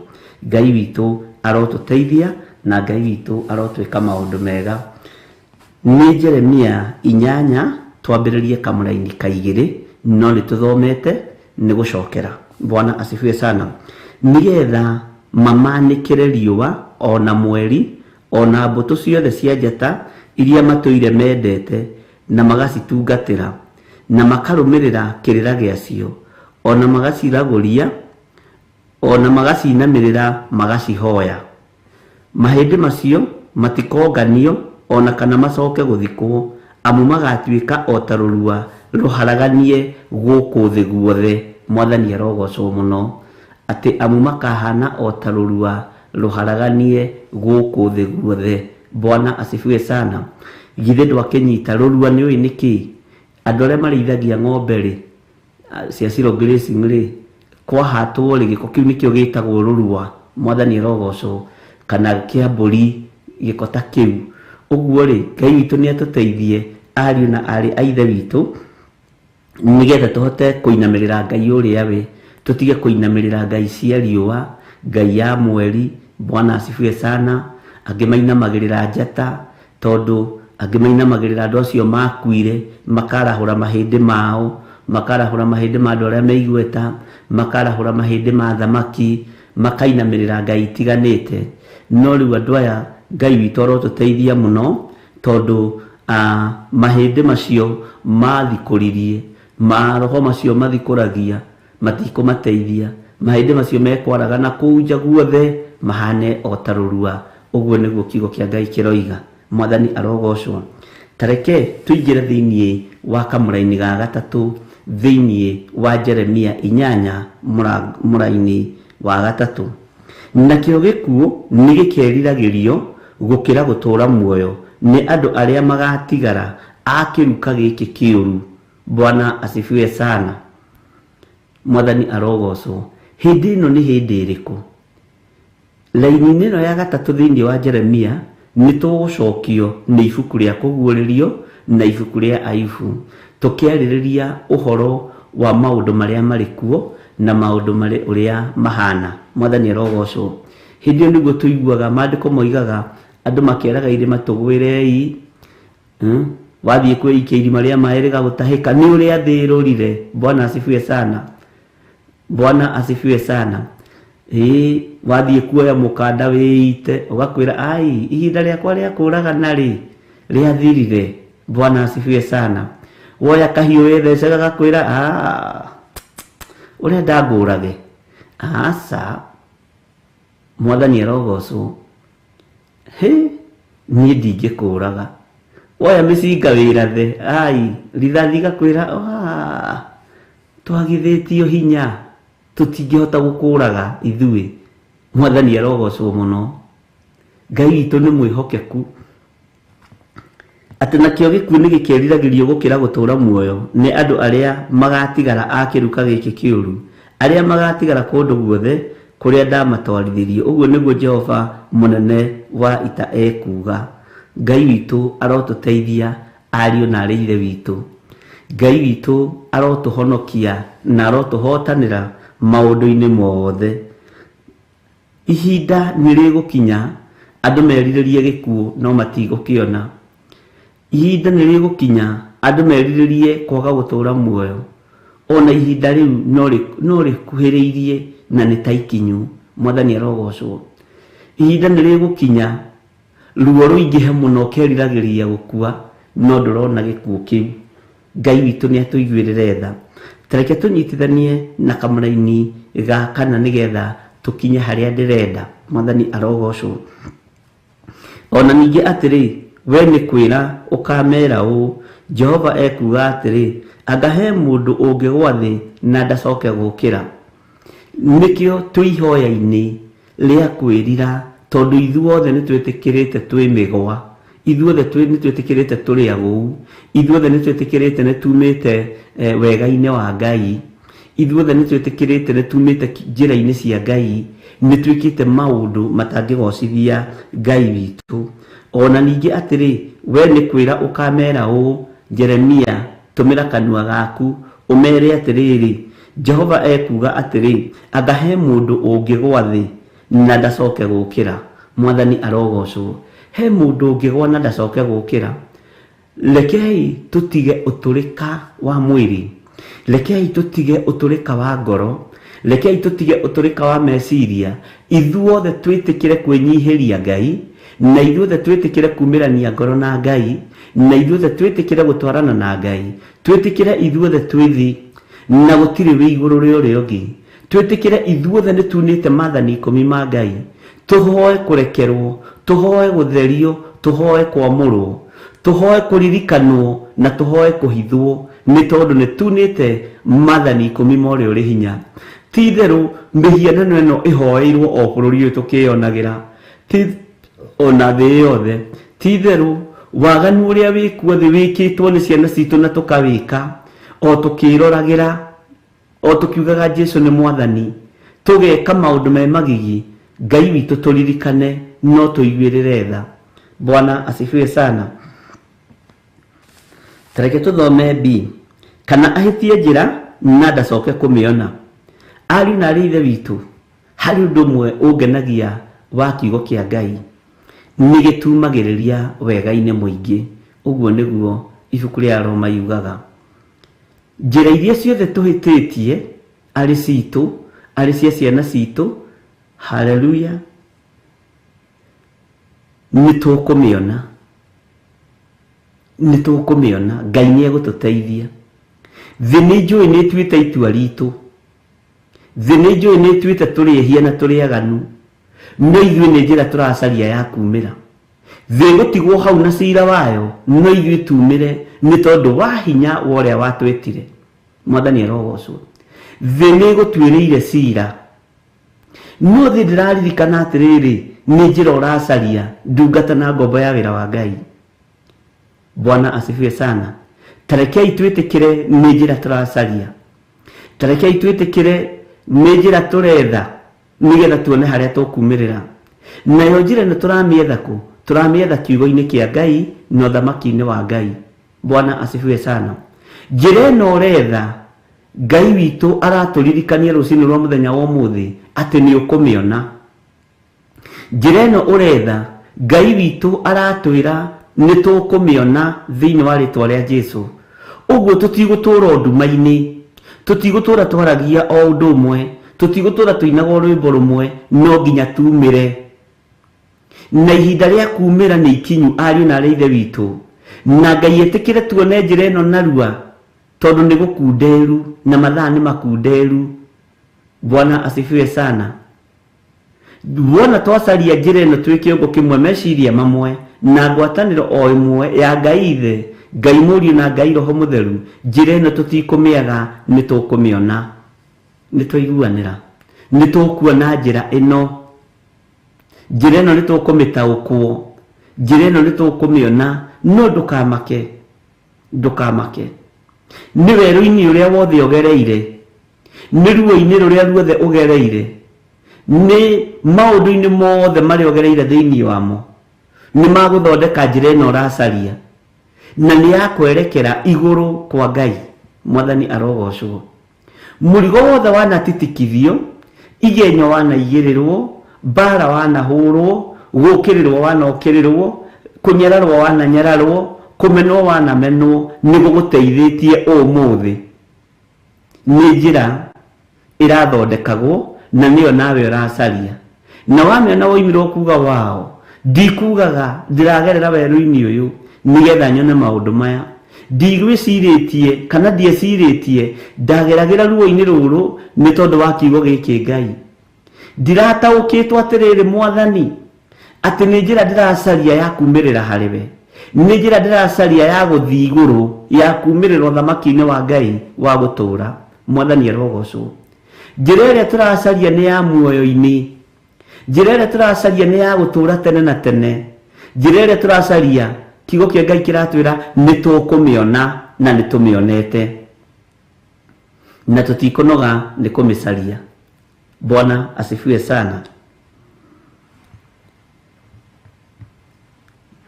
B: Ngai witũ arotũteithia na Ngai witũ arotwĩka maũndũ mega. Nĩ Jeremia 8 twambĩrĩrie kamũraini ka 2, no nĩ tũthomete nĩ gũcokera. Bwana asifiwe sana. Nĩgetha mamanĩkĩre riũa ona mweri ona mbũtũ ciothe cia njata iria matũire mendete na magacitungatĩra na makarũmĩrĩra kĩrĩra gĩacio ona magaciragũria ona magacinamĩrĩra magacihoya. Mahĩndĩ macio matikonganio ona kana macoke gũthikwo, amu magatuĩka o ta rũrua rũharaganie gũkũ thĩ guothe. Mwathani arogocwo mũno. Atĩ amu makahana o ta rũrua rũharaganie gũkũ thĩ guothe. Bwana asifiwe sana. Githĩ ndwakĩnyita rũrua nĩ ũĩ nĩkĩ? Andũ arĩa marĩithagia ng'ombe rĩ, cia zero grazing rĩ, kwahatwo rĩ, gĩko kĩu nĩkĩo gĩtagwo rũrua. Mwathani arogocwo. Kana kĩa mbũri, gĩko ta kĩu. Ũguo rĩ, Ngai witũ nĩ atũteithie ariũ na aarĩ a Ithe witũ nĩgetha tũhote kũinamĩrĩra Ngai ũrĩa we, tũtige kũinamĩrĩra ngai cia riũa, ngai ya mweri. Bwana asifiwe sana. Angĩ mainamagĩrĩra njata, tondũ angĩ mainamagĩrĩra andũ acio makuire, makarahũra mahĩndĩ mao, makarahũra mahĩndĩ ma andũ arĩa me igweta, makarahũra mahĩndĩ ma thamaki, makainamĩrĩra ngai itiganĩte. No rĩu andũ aya Ngai witũ arotũteithia mũno, tondũ mahĩndĩ macio mathikũririe, maroho macio mathikũragia matikũmateithia. Mahĩndĩ macio mekwaraga na kũu nja guothe mahane o ta rũrua. Ũguo nĩguo kiugo kĩa Ngai kĩroiga. Mwathani arogocwo. Tareke tũingĩre thĩinĩ wa kamũraini ga gatatũ thĩinĩ wa Jeremia 8 mũraini wa gatatũ. Nakĩo gĩkuũ nĩ gĩkeriragĩrio Gũkĩra gũtũũra muoyo nĩ andũ arĩa magatigara a kĩruka gĩkĩ kĩũru. Bwana asifiwe sana. Mwathani arogocwo. Hĩndĩ ĩno nĩ hĩndĩ ĩrĩkũ? Raini-inĩ ĩno ya gatatũ thĩinĩ wa Jeremia nĩ tũgũcokio nĩ ibuku rĩa kũguũrĩrio na ibuku rĩa Ayubu, tũkĩarĩrĩria ũhoro wa maũndũ marĩa marĩ kuo na maũndũ marĩ ũrĩa mahana. Mwathani arogocwo. Hĩndĩ ĩyo nĩguo tũiguaga maandĩko moigaga andũ makĩaraga irĩma tũgwĩrei, wathiĩ kwĩikia irima rĩa maĩ rĩgagũtahĩka nĩ ũrĩa thĩ ĩrũrire. Bwana asifiwe sana. Bwana asifiwe sana. Ĩĩ, wathiĩ kuoya mũkanda wĩite ũgakwĩra ai ihinda rĩakwa rĩa kũragana rĩ rĩathirire. Bwana asifiwe sana. Woya kahiũ wĩthece gagakwĩra ũrenda ngũrage. Aca, Mwathani arogocwo. Hĩ, niĩ ndingĩkũraga. Woya mĩcinga wĩrathe, ai rithathi gakwĩra twagithĩtio hinya tũtingĩhota gũkũraga ithuĩ. Mwathani arogocwo mũno. Ngai witũ nĩ mwĩhokeku. Atĩ nakĩo gĩkuũ nĩ gĩkeriragĩrio gũkĩra gũtũũra muoyo nĩ andũ arĩa magatigara a kĩruka gĩkĩ kĩũru, arĩa magatigara kũndũ guothe kũrĩa ndamatwarithirie. Ũguo nĩguo Jehova mũnene wa ita ekuuga. Ngai witũ arotũteithia ariũ na arĩ ithe witũ. Ngai witũ arotũhonokia na arotũhotanĩra maũndũ-inĩ mothe. Ihinda nĩ rĩgũkinya andũ merirĩrie gĩkuũ no matigũkĩona. Ihinda nĩ rĩgũkinya andũ merirĩrie kwaga gũtũũra muoyo. Ona ihinda rĩu no rĩkuhĩrĩirie na nĩ ta ikinyu. Mwathani arogocwo. Ihinda nĩ rĩgũkinya ruo rũingĩhe mũno ũkeriragĩria gũkua no ndũrona gĩkuũ kĩu. Ngai witũ nĩ atũiguĩrĩre tha. Ta reke tũnyitithanie na kamũraini ga kana nĩgetha tũkinye harĩa ndĩrenda. Mwathani arogocwo. Ona ningĩ atĩrĩ, we nĩ kwĩra ũkamera ũũ, Jehova ekuuga atĩrĩ, anga he mũndũ ũngĩgwa thĩ na ndacoke gũkĩra. Nĩkĩo twĩ ihoya-inĩ rĩa kwĩrira, tondũ ithuothe nĩ twĩtĩkĩrĩte twĩ mĩgwa, ithuothe nĩ twĩtĩkĩrĩte tũrĩ agũu, ithuothe nĩ twĩtĩkĩrĩte nĩ tumĩte wega-inĩ wa Ngai, ithuothe nĩ twĩtĩkĩrĩte nĩ tumĩte njĩra-inĩ cia Ngai, nĩ twĩkĩte maũndũ matangĩgocithia Ngai witũ. Ona ningĩ atĩrĩ, we nĩ kwĩra ũkamera ũũ, Jeremia, tũmĩra kanua gaku ũmere atĩrĩrĩ, Jehova ekuuga atĩrĩ, anga he mũndũ ũngĩgwa thĩ na ndacoke gũkĩra. Mwathani arogocwo. He mũndũ ũngĩgwa na ndacoke gũkĩra. Rekei tũtige ũtũrĩka wa mwĩrĩ, rekei tũtige ũtũrĩka wa ngoro, rekei tũtige ũtũrĩka wa meciria. Ithuothe twĩtĩkĩre kwĩnyihĩria Ngai, na ithuothe twĩtĩkĩre kumĩrania ngoro na Ngai, na ithuothe twĩtĩkĩre gũtwarana na Ngai, twĩtĩkĩre ithuothe twĩ thĩ na gũtirĩ wĩ igũrũ rĩa ũrĩa ũngĩ. Twĩtĩkĩre ithuothe nĩ tunĩte maathani ikũmi ma Ngai, tũhoe kũrekerwo, tũhoe gũtherio, tũhoe kwamũrwo, tũhoe kũririkanwo na tũhoe kũhithwo, nĩ tondũ nĩ tunĩte maathani ikũmi ma ũrĩa ũrĩ hinya. Ti itherũ mĩhianano ĩno ĩhoeirwo o bũrũri ũyũ tũkĩyonagĩra, ti ona thĩ yothe. Ti itherũ waganu ũrĩa wĩkuo thĩ wĩkĩtwo nĩ ciana citũ na tũkawĩka o tũkĩroragĩra, o tũkiugaga Jesu nĩ Mwathani, tũgeka maũndũ me magigi. Ngai witũ tũririkane no tũiguĩrĩre tha. Bwana asifiwe sana. Tareke tũthome B. Kana ahĩtie njĩra na ndacoke kũmĩona. Ariũ na arĩ ithe witũ, harĩ ũndũ ũmwe ũngenagia wa kiugo kĩa Ngai, nĩ gĩtumagĩrĩria wega-inĩ mũingĩ. Ũguo nĩguo ibuku rĩa Roma yugaga. Njĩra iria ciothe tũhĩtĩtie arĩ citũ, arĩ cia ciana citũ, haleluya, nĩ tũkũmĩona, nĩ tũkũmĩona. Ngai nĩ egũtũteithia. Thĩ nĩ njũĩ nĩ ĩtuĩte itua ritũ, thĩ nĩ njũĩ nĩ ĩtuĩte tũrĩ ehia na tũrĩ aganu, no ithuĩ nĩ njĩra tũracaria ya kumĩra. Thĩ ĩgũtigwo hau na cira wayo, no ithuĩ tumĩre nĩ tondũ wa hinya wa ũrĩa watwĩtire. Mwathani arogocwo. Thĩ nĩ ĩgũtuĩrĩire cira. No thĩ ndĩraririkana atĩrĩrĩ, nĩ njĩra ũracaria ndungata na ngombo ya wĩra wa Ngai. Bwana asifiwe sana. Tarekei twĩtĩkĩre nĩ njĩra tũracaria, tarekei twĩtĩkĩre nĩ njĩra tũretha nĩgetha tuone harĩa tũkumĩrĩra. Nayo njĩra ĩno tũramĩetha kũ? Tũramĩetha kiugo-inĩ kĩa Ngai na ũthamaki-inĩ wa Ngai. Bwana asifiwe sana. Njĩra ĩno ũretha, Ngai witũ aratũririkania rũcinĩ rwa mũthenya wa ũmũthĩ atĩ nĩ ũkũmĩona. Njĩra ĩno ũretha, Ngai witũ aratwĩra nĩ tũkũmĩona thĩinĩ wa rĩtwa rĩa Jesũ. Ũguo tũtigũtũra nduma-inĩ, tũtigũtũra twaragia o ũndũ ũmwe, tũtigũtũra tũinaga o rwĩmbo rũmwe, no nginya tumĩre. Na ihinda rĩa kumĩra nĩ ikinyu, ariũ na arĩ ithe witũ. Na Ngai etĩkĩre tuone njĩra ĩno narua, tondũ nĩ gũkunderu na mathaa nĩ makunderu. Bwana asifiwe sana. Wona twacaria njĩra ĩno twĩ kĩongo kĩmwe, meciria mamwe na ngwatanĩro o ĩmwe ya Ngai Ithe, Ngai Mũriũ na Ngai Roho Mũtheru, njĩra ĩno tũtikũmĩaga, nĩ tũkũmĩona. Nĩ twaiguanĩra, nĩ tũkuona njĩra ĩno. Njĩra ĩno nĩ tũkũmĩtaũkwo, njĩra ĩno nĩ tũkũmĩona. No ndũkamake, ndũkamake. Nĩ werũ-inĩ ũrĩa wothe ũgereire, nĩ ruo-inĩ rũrĩa ruothe ũgereire, nĩ maũndũ-inĩ mothe marĩa ũgereire thĩinĩ wamo, nĩ magũthondeka njĩra ĩno ũracaria, na nĩ ya kwerekera igũrũ kwa Ngai. Mwathani arogocwo. Mũrigo wothe wanatitikithio, igenyo wanaigĩrĩrwo, mbara wanahũrwo, gũkĩrĩrwo wanokĩrĩrwo, kũnyararwo wananyararwo, kũmenwo wanamenwo, nĩ gũgũteithĩtie ũmũthĩ. Nĩ njĩra ĩrathondekagwo na nĩyo nawe ũracaria. Na wamĩona woimirwo kuga wao, ndikugaga ndĩragerera werũ-inĩ ũyũ nĩgetha nyone maũndũ maya. Ndigwĩcirĩtie kana ndiecirĩtie ndageragĩra ruo-inĩ rũrũ nĩ tondũ wa kiugo gĩkĩ Ngai. Ndirataũkĩtwo atĩrĩrĩ Mwathani, atĩ nĩ njĩra ndĩracaria ya kumĩrĩra harĩ we, nĩ njĩra ndĩracaria ya gũthiĩ igũrũ, ya kumĩrĩra ũthamaki-inĩ wa Ngai wa gũtũũra. Mwathani arogocwo. Njĩra ĩrĩa tũracaria nĩ ya muoyo-inĩ, njĩra ĩrĩa tũracaria nĩ ya gũtũũra tene na tene, njĩra ĩrĩa tũracaria, kiugo kĩa Ngai kĩratwĩra nĩ tũkũmĩona na nĩ tũmĩonete, na tũtikũnoga nĩ kũmĩcaria. Bwana asifiwe sana.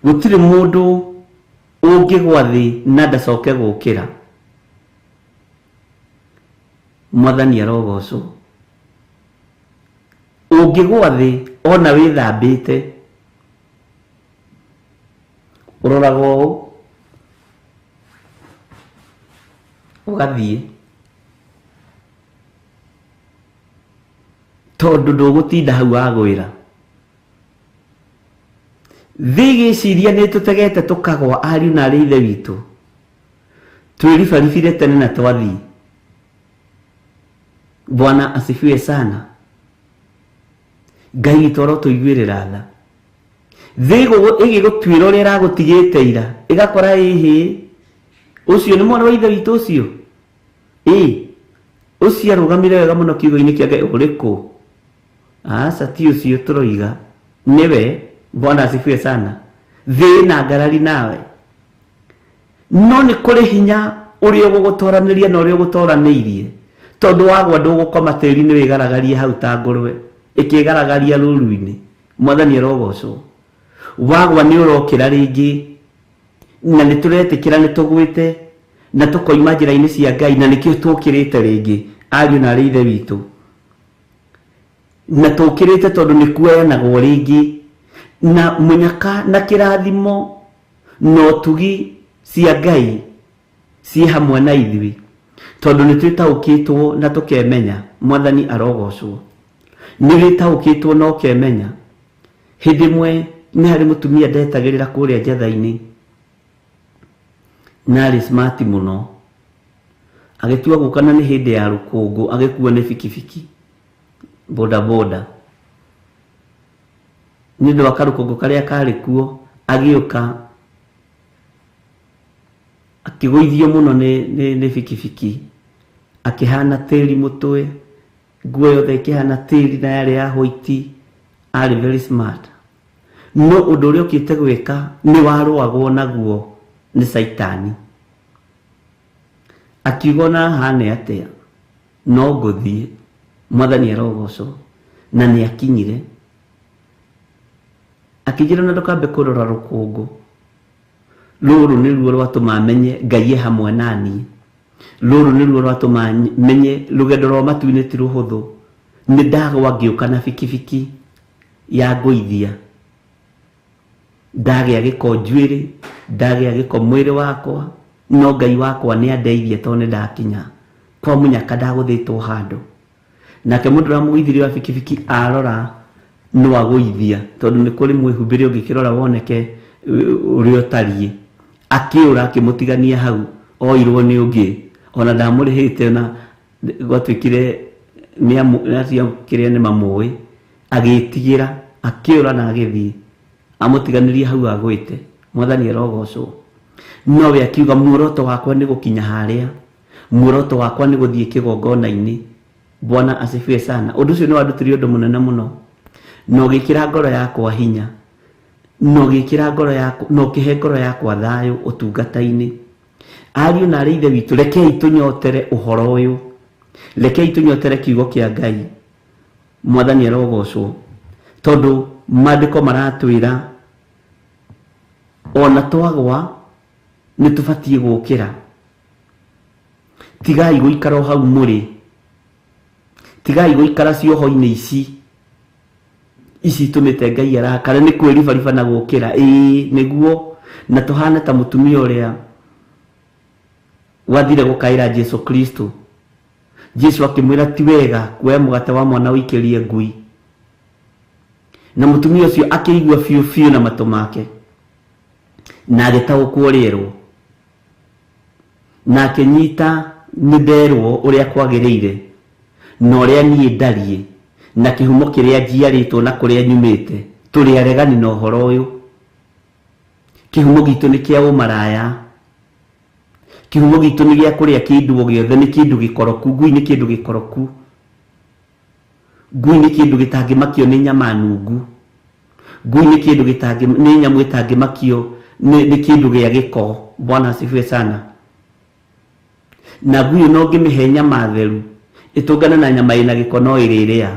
B: Gũtirĩ mũndũ ũngĩgwa thĩ na ndacoke gũkĩra. Mwathani arogocwo. Ũngĩgwa thĩ ona wĩthambĩte, ũroraga ũũ ũgathiĩ, tondũ ndũgũtinda hau wagwĩra. Thĩ ĩgĩciria nĩ tũtegete tũkagwa, ariũ na arĩ ithe witũ, twĩribaribire tene na twathiĩ. Bwana asifiwe sana. Ngai witũ arotũiguĩrĩra tha. Thĩ ĩgĩgũtuĩra ũrĩa ĩragũtigĩte ira, ĩgakora ĩhĩ, ũcio nĩ mwana wa ithe witũ ũcio, ĩ ũcio arũgamire wega mũno kiugo-inĩ kĩa Ngai, ũrĩkũ? Aca, ti ũcio tũroiga, nĩwe. Bwana asifiwe sana. Thĩ na ngarari nawe, no nĩ kũrĩ hinya ũrĩa ũgũgũtoranĩria na ũrĩa ũgũtoranĩirie, tondũ wagwa ndũgũkoma tĩri-inĩ wĩgaragarie hau ta ngũrwe ĩkĩgaragaria rũru-inĩ. Mwathani arogocwo. Wagwa nĩ ũrokĩra rĩngĩ, na nĩ tũretĩkĩra nĩ tũgwĩte na tũkoima njĩra-inĩ cia Ngai, na nĩkĩo tũkĩrĩte rĩngĩ, ariũ na arĩ ithe witũ. Na tũkĩrĩte tondũ nĩ kuoyanagwo rĩngĩ na mũnyaka na kĩrathimo na ũtugi cia Ngai ciĩ hamwe na ithuĩ, tondũ nĩ twĩtaũkĩtwo na tũkemenya. Mwathani arogocwo. Nĩ wĩtaũkĩtwo na ũkemenya. Hĩndĩ ĩmwe nĩ harĩ mũtumia ndetagĩrĩra kũrĩa njatha-inĩ, na arĩ smart mũno, agĩtua gũka na nĩ hĩndĩ ya rũkũngũ, agĩkuo nĩ bikibiki boda boda. Nĩ ũndũ wa karũkũngũ karĩa karĩ kuo, agĩũka akĩgũithio mũno nĩ bikibiki, akĩhana tĩri mũtwe, Nguo yothe ĩkĩhana tĩri na yarĩ ya white. Arĩ very smart, no ũndũ ũrĩa ũkĩte gwĩka nĩ warũagwo naguo nĩ Caitani. Akiuga ona hane atĩa no ngũthiĩ, Mwathani arogocwo. Na nĩ akinyire akĩnjĩra na ndũkambe kũrora rũkũngũ rũrũ, nĩruo rwatũma menye Ngai e hamwe naniĩ. Rũrũ nĩruo rwatũma menye rũgendo rwa matu-inĩ ti rũhũthũ. Nĩ ndagwa ngĩũka na bikibiki ya ngũithia, ndagĩa gĩko njuĩrĩ, ndagĩa gĩko mwĩrĩ wakwa, no Ngai wakwa nĩ andeithia tondũ nĩ ndakinya kwa mũnyaka ndagũthĩtwo handũ. Nake mũndũ ũrĩa mũgũithirie wa bikibiki arora no agũithia, tondũ nĩ kũrĩ mwĩhumbĩre ũngĩkĩrora woneke ũrĩa ũtariĩ. Akĩũra akĩmũtigania hau, oirwo nĩ ũngĩ ona ndamũrĩhĩte, na gwatuĩkire nĩ kĩrĩa nĩ mamũĩ. Agĩtigĩra akĩũra na agĩthiĩ amũtiganĩrie hau agwĩte. Mwathani arogocwo. Nowe akiuga muoroto wakwa nĩ gũkinya harĩa, muoroto wakwa nĩ gũthiĩ kĩgongona-inĩ. Bwana asifiwe sana. Ũndũ ũcio nĩ wandutire ũndũ mũnene mũno, na ũgĩkĩra ngoro yakwa hinya, na ũgĩkĩra ngoro yakwa, na ũkĩhe ngoro yakwa thayũ ũtungata-inĩ. Ariũ na arĩ ithe witũ, rekei tũnyotere ũhoro ũyũ, rekei tũnyotere kiugo kĩa Ngai. Mwathani arogocwo, tondũ maandĩko maratwĩra ona twagwa nĩ tũbatiĩ gũkĩra. Tigai gũikara o hau mũrĩ, tigai gũikara cioho-inĩ ici ici itũmĩte Ngai arakare. Nĩ kwĩribariba na gũkĩra, ĩĩ nĩguo, na tũhane ta mũtumia ũrĩa wathire gũkaĩra Jesu Kristo. Jesu akĩmwĩra ti wega kuoya mũgate wa mwana ũikĩrie ngui. Na mũtumia ũcio akĩigua biũ biũ na matũ make, na agĩtaũkwo rĩerwo, na akĩnyita nĩ nderwo ũrĩa kwagĩrĩire na ũrĩa niĩ ndariĩ na kĩhumo kĩrĩa njiarĩtwo na kũrĩa nyumĩte. Tũrĩ aregani na ũhoro ũyũ. Kĩhumo gitũ nĩ kĩa ũmaraya, kĩhumo gitũ nĩ gĩa kũrĩa kĩndũ o gĩothe, nĩ kĩndũ gĩkoroku. Ngui nĩ kĩndũ gĩkoroku, ngui nĩ kĩndũ gĩtangĩmakio nĩ nyama nungu, ngui nĩ kĩndũ gĩtangĩ, nĩ nyamũ ĩtangĩmakio nĩ kĩndũ gĩa gĩko. Bwana asifiwe sana. Na ngui ĩno ũngĩmĩhe nyama theru ĩtũngane na nyama ĩna gĩko no ĩrĩrĩa.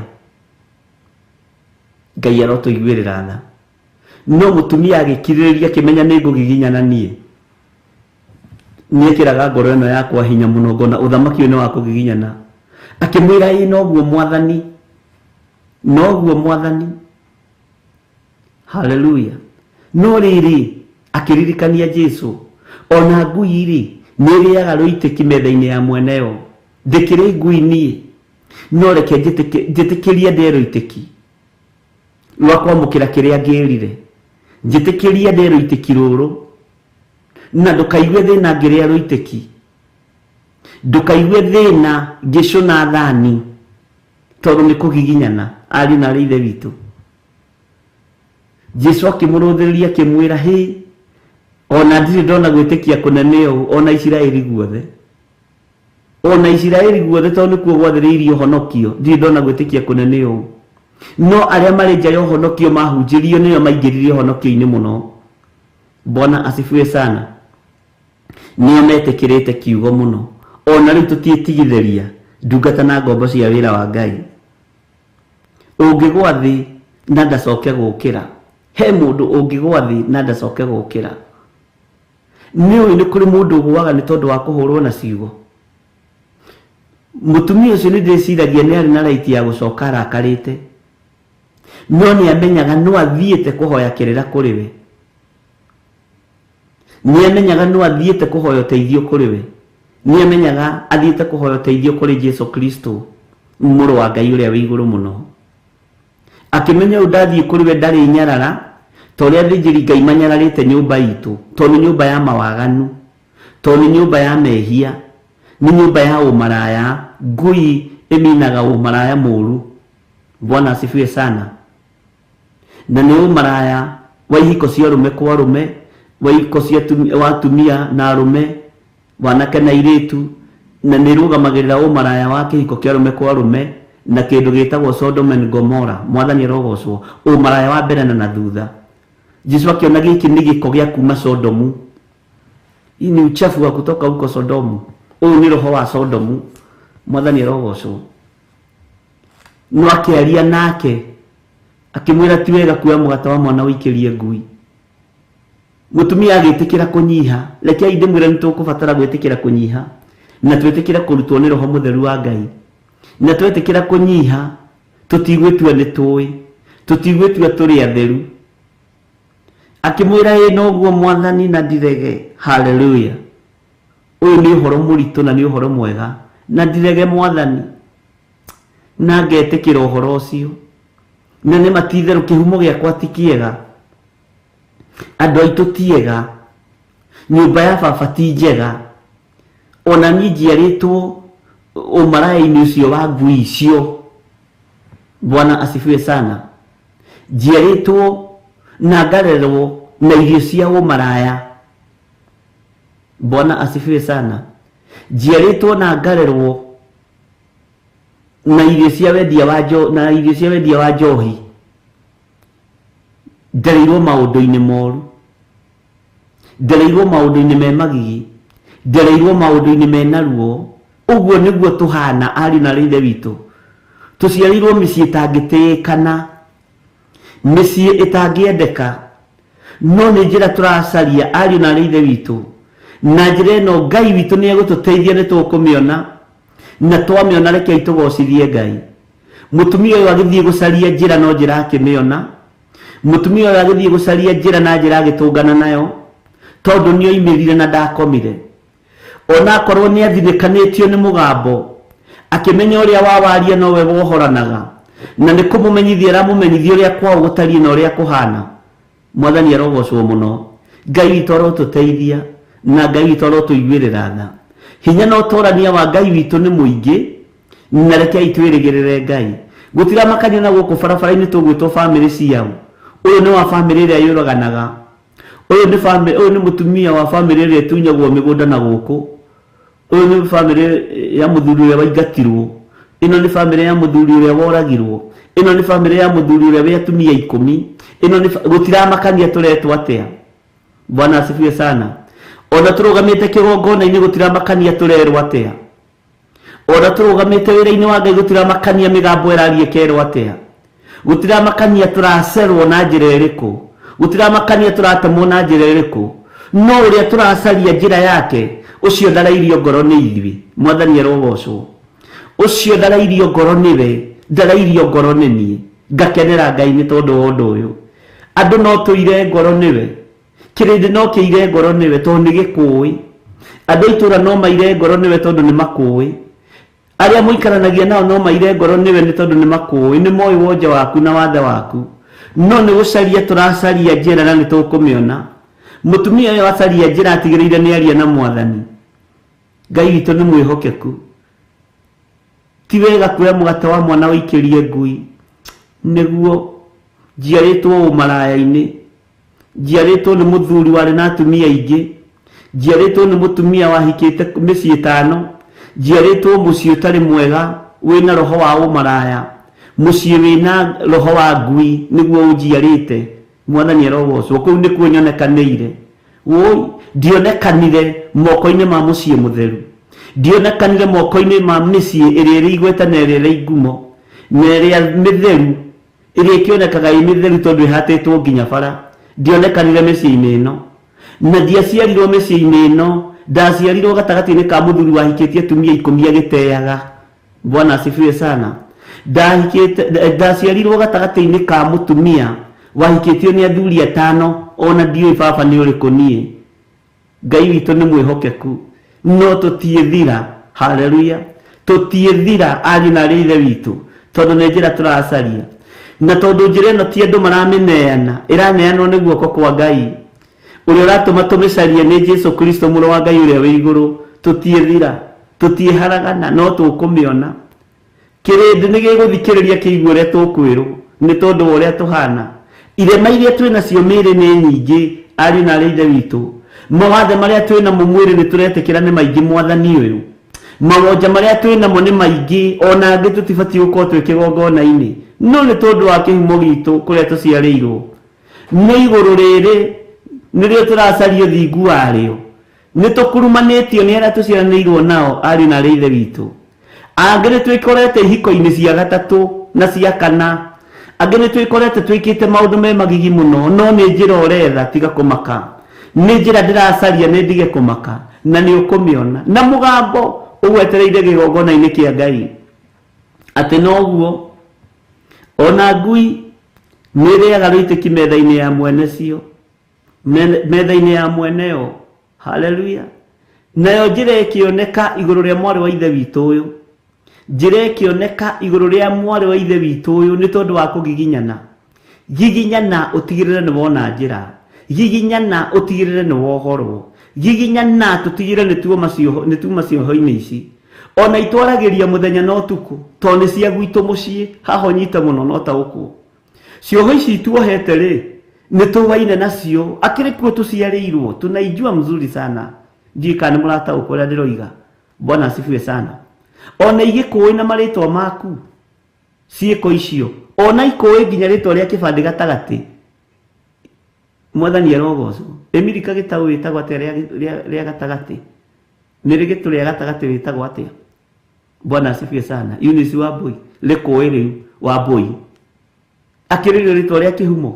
B: Ngai arotũiguĩrĩra tha. No mũtumia agĩkirĩrĩria akĩmenya nĩ ngũgiginyana niĩ. Nĩekĩraga ngoro ĩno yakwa hinya mũno, ngona ũthamaki ũyũ nĩ wa kũgiginyana. Akĩmwĩra ĩ noguo Mwathani, noguo Mwathani. Haleluya. No rĩrĩ akĩririkania Jesu, ona ngui rĩ nĩ ĩrĩaga rũitĩki metha-inĩ ya mweneyo. Ndĩkĩrĩ ngui niĩ, no reke njĩtĩkĩrie ndĩe rũitĩki rwa kwamũkĩra kĩrĩa ngĩrire, njĩtĩkĩrie ndĩe rũitĩki rũrũ, na ndũkaigue thĩna ngĩrĩa rũitĩki, ndũkaigue thĩna ngĩcũna thani, tondũ nĩ kũgiginyana. Ariũ na arĩ ithe witũ, Jesu akĩmũrũthĩrĩria akĩmwĩra hĩ, ona ndirĩ ndona gwĩtĩkia kũnene ũũ ona Isiraeli guothe, ona Isiraeli guothe, tondũ nĩkuo gwathĩrĩirio ũhonokio, ndirĩ ndona gwĩtĩkia kũnene ũũ. No arĩa marĩ nja ya ũhonokio mahunjĩrio nĩo maingĩrire ũhonokio-inĩ mũno. Bwana asifiwe sana. Nĩo metĩkĩrĩte kiugo mũno. Ona rĩu tũtiĩtigithĩria ndungata na ngombo cia wĩra wa Ngai. Ũngĩgwa thĩ na ndacoke gũkĩra, he mũndũ ũngĩgwa thĩ na ndacoke gũkĩra. Nĩ ũĩ nĩ kũrĩ mũndũ ũgũaga nĩ tondũ wa kũhũrwo na ciugo. Mũtumia ũcio nĩ ndĩciragia nĩ arĩ na right ya gũcoka arakarĩte, no nĩ amenyaga no athiĩte kũhoya kĩrĩra kũrĩ we, nĩ amenyaga no athiĩte kũhoya ũteithio kũrĩ we, nĩ amenyaga athiĩte kũhoya ũteithio kũrĩ Jesu Kristo, mũrũ wa Ngai ũrĩa wĩ igũrũ mũno. Akĩmenya ũyũ ndathiĩ kũrĩ we ndarĩ nyarara ta ũrĩa athĩnjĩri Ngai manyararĩte nyũmba itũ, tondũ nĩ nyũmba ya mawaganu, tondũ nĩ nyũmba ya mehia, nĩ nyũmba ya ũmaraya. Ngui ĩminaga ũmaraya mũru. Bwana asifiwe sana. Na nĩ ũmaraya wa ihiko cia arũme kwa arũme, wa ihiko cia wa atumia na arũme, wanake na airĩtu, na nĩ ĩrũgamagĩrĩra ũmaraya wa kĩhiko kĩa arũme kwa arũme na kĩndũ gĩtagwo Sodom and Gomorrah. Mwathani arogocwo. Ũmaraya wa mbere na thutha. Jesu akĩona gĩkĩ nĩ gĩko gĩa kuma Sodomu. Hii ni uchafu wa kutoka huko Sodomu. Ũyũ nĩ roho wa Sodomu. Mwathani arogocwo. No akĩaria nake akĩmwĩra ti wega kuoya mũgate wa mwana ũikĩrie ngui. Mũtumia agĩtĩkĩra kũnyiha. Rekei ndĩmwĩre nĩ tũkũbatara gwĩtĩkĩra kũnyiha na twĩtĩkĩre kũrutwo nĩ roho mũtheru wa Ngai, na twetĩkĩra kũnyiha tũtigwĩtua nĩ tũĩ, tũtigwĩtua tũrĩ atheru. Akĩmwĩra ĩ noguo Mwathani na ndirege. Haleluya. Ũyũ nĩ ũhoro mũritũ na nĩ ũhoro mwega, na ndirege Mwathani na ngetĩkĩra ũhoro ũcio. Na nĩ ma ti itherũ kĩhumo gĩakwa ti kĩega, andũ aitũ ti ega, nyũmba ya baba ti njega, ona niĩ njiarĩtwo ũmaraya-inĩ ũcio wa ngui icio. Bwana asifiwe sana. Njiarĩtwo na ngarerwo na irio cia ũmaraya. Bwana asifiwe sana. Njiarĩtwo na ngarerwo na irio cia wendia wa na irio cia wendia wa njohi. Ndereirwo maũndũ-inĩ moru, ndereirwo maũndũ-inĩ me magigi, ndereirwo maũndũ-inĩ mena ruo. Ũguo nĩguo tũhana ariũ na ithe witũ. Tũciarĩirwo mĩciĩ ĩtangĩtĩĩkana, mĩciĩ ĩtangĩendeka, no nĩ njĩra tũracaria ariũ na ithe witũ. Na njĩra ĩno Ngai witũ nĩ egũtũteithia, nĩ tũkũmĩona, na twamĩona rekei tũgocithie Ngai. Mũtumia ũyũ agĩthiĩ gũcaria njĩra no njĩra akĩmĩona. Mũtumia ũyũ agĩthiĩ gũcaria njĩra na njĩra agĩtũngana nayo, tondũ nĩ oimĩrire na ndakomire. Ona akorwo nĩ athinĩkanĩtio nĩ mũgambo, akĩmenya ũrĩa wawaria nowe wohoranaga, na nĩ kũmũmenyithia aramũmenyithia ũrĩa kwao gũtariĩ na ũrĩa kũhana. Mwathani arogocwo mũno. Ngai witũ arotũteithia na Ngai witũ arotũiguĩrĩra tha. Hinya na ũtorania wa Ngai witũ nĩ mũingĩ, na rekei twĩrĩgĩrĩre Ngai. Gũtiramakania na gũkũ barabara-inĩ tũgwĩtwo bamĩrĩ ciao. Ũyũ nĩ wa bamĩrĩ ĩrĩa yũraganaga. Ũyũ nĩ bamĩrĩ, ũyũ nĩ mũtumia wa bamĩrĩ ĩrĩa ĩtunyagwo mĩgũnda na gũkũ. Ũyũ nĩ bamĩrĩ ya mũthuri ũrĩa waingatirwo. Ĩno nĩ bamĩrĩ ya mũthuri ũrĩa woragirwo. Ĩno nĩ bamĩrĩ ya mũthuri ũrĩa wĩ atumia 10. Ĩno nĩ gũtiramakania tũretwo atĩa. Bwana asifiwe sana. Ona tũrũgamĩte kĩgongona-inĩ gũtiramakania tũrerwo atĩa. Ona tũrũgamĩte wĩra-inĩ wa Ngai gũtiramakania mĩgambo ĩraria ĩkerwo atĩa. Gũtiramakania tũracerwo na njĩra ĩrĩkũ. Gũtiramakania tũratemwo na njĩra ĩrĩkũ. No ũrĩa tũracaria njĩra yake, ũcio ndarairio ngoro nĩ ithuĩ. Mwathani arogocwo. Ũcio ndarairio ngoro nĩwe, ndarairio ngoro nĩ niĩ. Ngakenera Ngai nĩ tondũ wa ũndũ ũyũ. Andũ no tũire ngoro nĩwe, kĩrĩndĩ no kĩire ngoro nĩwe tondũ nĩ gĩkũĩ. Andũ a itũũra no maire ngoro nĩwe tondũ nĩ makũĩ. Arĩa mũikaranagia nao no maire ngoro nĩwe nĩ tondũ nĩ makũĩ, nĩ moĩ wonje waku na wathe waku. No nĩ gũcaria tũracaria njĩra na nĩ tũkũmĩona. Mũtumia ũyũ acaria njĩra atigĩrĩire nĩ aria na Mwathani. Ngai witũ nĩ mwĩhokeku. Ti wega kuoya mũgate wa mwana ũikĩrie ngui. Nĩguo njiarĩtwo ũmaraya-inĩ, njiarĩtwo nĩ mũthuri warĩ na atumia aingĩ, njiarĩtwo nĩ mũtumia wahikĩte mĩciĩ 5, njiarĩtwo mũciĩ ũtarĩ mwega wĩna roho wa ũmaraya, mũciĩ wĩna roho wa ngui nĩguo ũnjiarĩte. Mwathani arogocwo. Kũu nĩkuo nyonekanĩire. Woi, ndionekanire moko-inĩ ma mũciĩ mũtheru, ndionekanire moko-inĩ ma mĩciĩ ĩrĩa ĩrĩ igweta na ĩrĩa ĩrĩ ngumo na ĩrĩa mĩtheru, ĩrĩa ĩkĩonekaga ĩ mĩtheru tondũ ĩhatĩtwo nginya bara. Ndionekanire mĩciĩ-inĩ ĩno, na ndiaciarirwo mĩciĩ-inĩ ĩno. Ndaciarirwo gatagatĩ-inĩ ka mũthuri wahikĩtie atumia 10 agĩteaga. Bwana asifiwe sana. Ndaciarirwo gatagatĩ-inĩ ka mũtumia wahikĩtio nĩ athuri 5, ona ndiũĩ baba nĩ ũrĩkũ niĩ. Ngai witũ nĩ mwĩhokeku, no tũtiĩthira. Haleluya. Tũtiĩthira ariũ na arĩ ithe witũ, tondũ nĩ njĩra tũracaria. Na tondũ njĩra ĩno ti andũ maramĩneana, ĩraneanwo nĩ guoko kwa Ngai. Ũrĩa ũratũma tũmĩcarie nĩ Jesu Kristo mũrũ wa Ngai ũrĩa wĩ igũrũ. Tũtiĩthira, tũtiĩharagana, no tũkũmĩona. Kĩrĩndĩ nĩ gĩgũthikĩrĩria kĩigue ũrĩa tũkwĩrwo nĩ tondũ wa ũrĩa tũhana. Irema iria twĩ nacio mĩĩrĩ nĩ nyingĩ, ariũ na arĩ ithe witũ. Mawathe marĩa twĩ namo mwĩrĩ nĩ tũretĩkĩra nĩ maingĩ Mwathani ũyũ. Mawonja marĩa twĩ namo nĩ maingĩ ona angĩ tũtibatiĩ gũkorwo twĩ kĩgongona-inĩ no nĩ tondũ wa kĩhumo gitũ kũrĩa tũciarĩirwo nĩ igũrũ rĩrĩ nĩrĩo tũracaria ũthingu warĩo nĩ tũkurumanĩtio nĩ arĩa tũciaranĩirwo nao arĩ na arĩa ithe witũ angĩ nĩ twĩkorete ihiko-inĩ cia gatatũ na cia kana angĩ nĩ twĩkorete twĩkĩte maũndũ me magigi mũno no nĩ njĩra ũretha tiga kũmaka nĩ njĩra ndĩracaria nĩ ndige kũmaka na nĩ ũkũmĩona na mũgambo ũgwetereire kĩgongona-inĩ kĩa Ngai atĩ noguo ona ngui nĩ ĩrĩaga rũitĩki metha-inĩ ya mwene cio metha-inĩ ya mweneo. Haleluya. Nayo njĩra ĩkĩoneka igũrũ rĩa mwarĩ wa ithe witũ ũyũ njĩra ĩkĩoneka igũrũ rĩa mwarĩ wa ithe witũ ũyũ nĩ tondũ wa kũgiginyana giginyana ũtigĩrĩre nĩ wona njĩra giginyana ũtigĩrĩre nĩ wohorwo giginyana tũtigĩrĩre nĩ tuuma cioho-inĩ ici ona itwaragĩria mũthenya na ũtukũ tondũ nĩ cia gwitũ mũciĩ haha ũnyite mũno no taũkwo cioho ici tuohete rĩ nĩ tũwaine nacio akĩrĩ kuo tũciarĩirwo tunaijua mzuri sana ndiũĩ kana nĩ mũrataũkwo ũrĩa ndĩroiga. Bwana asifiwe sana. Ona igĩkũĩ na marĩtwa maku ciĩko icio ona ikũĩ nginya rĩtwa rĩa kĩbandĩ gatagatĩ mwathani arogocwo. Emirika gĩtaũ wĩtagwo atĩa rĩa gatagatĩ nĩ rĩ gĩtũ rĩa gatagatĩ wĩtagwo atĩa? Bwana asifiwe sana. Eunice Wambui rĩkũĩ rĩu Wambui akĩrĩrio rĩtwa rĩa kĩhumo.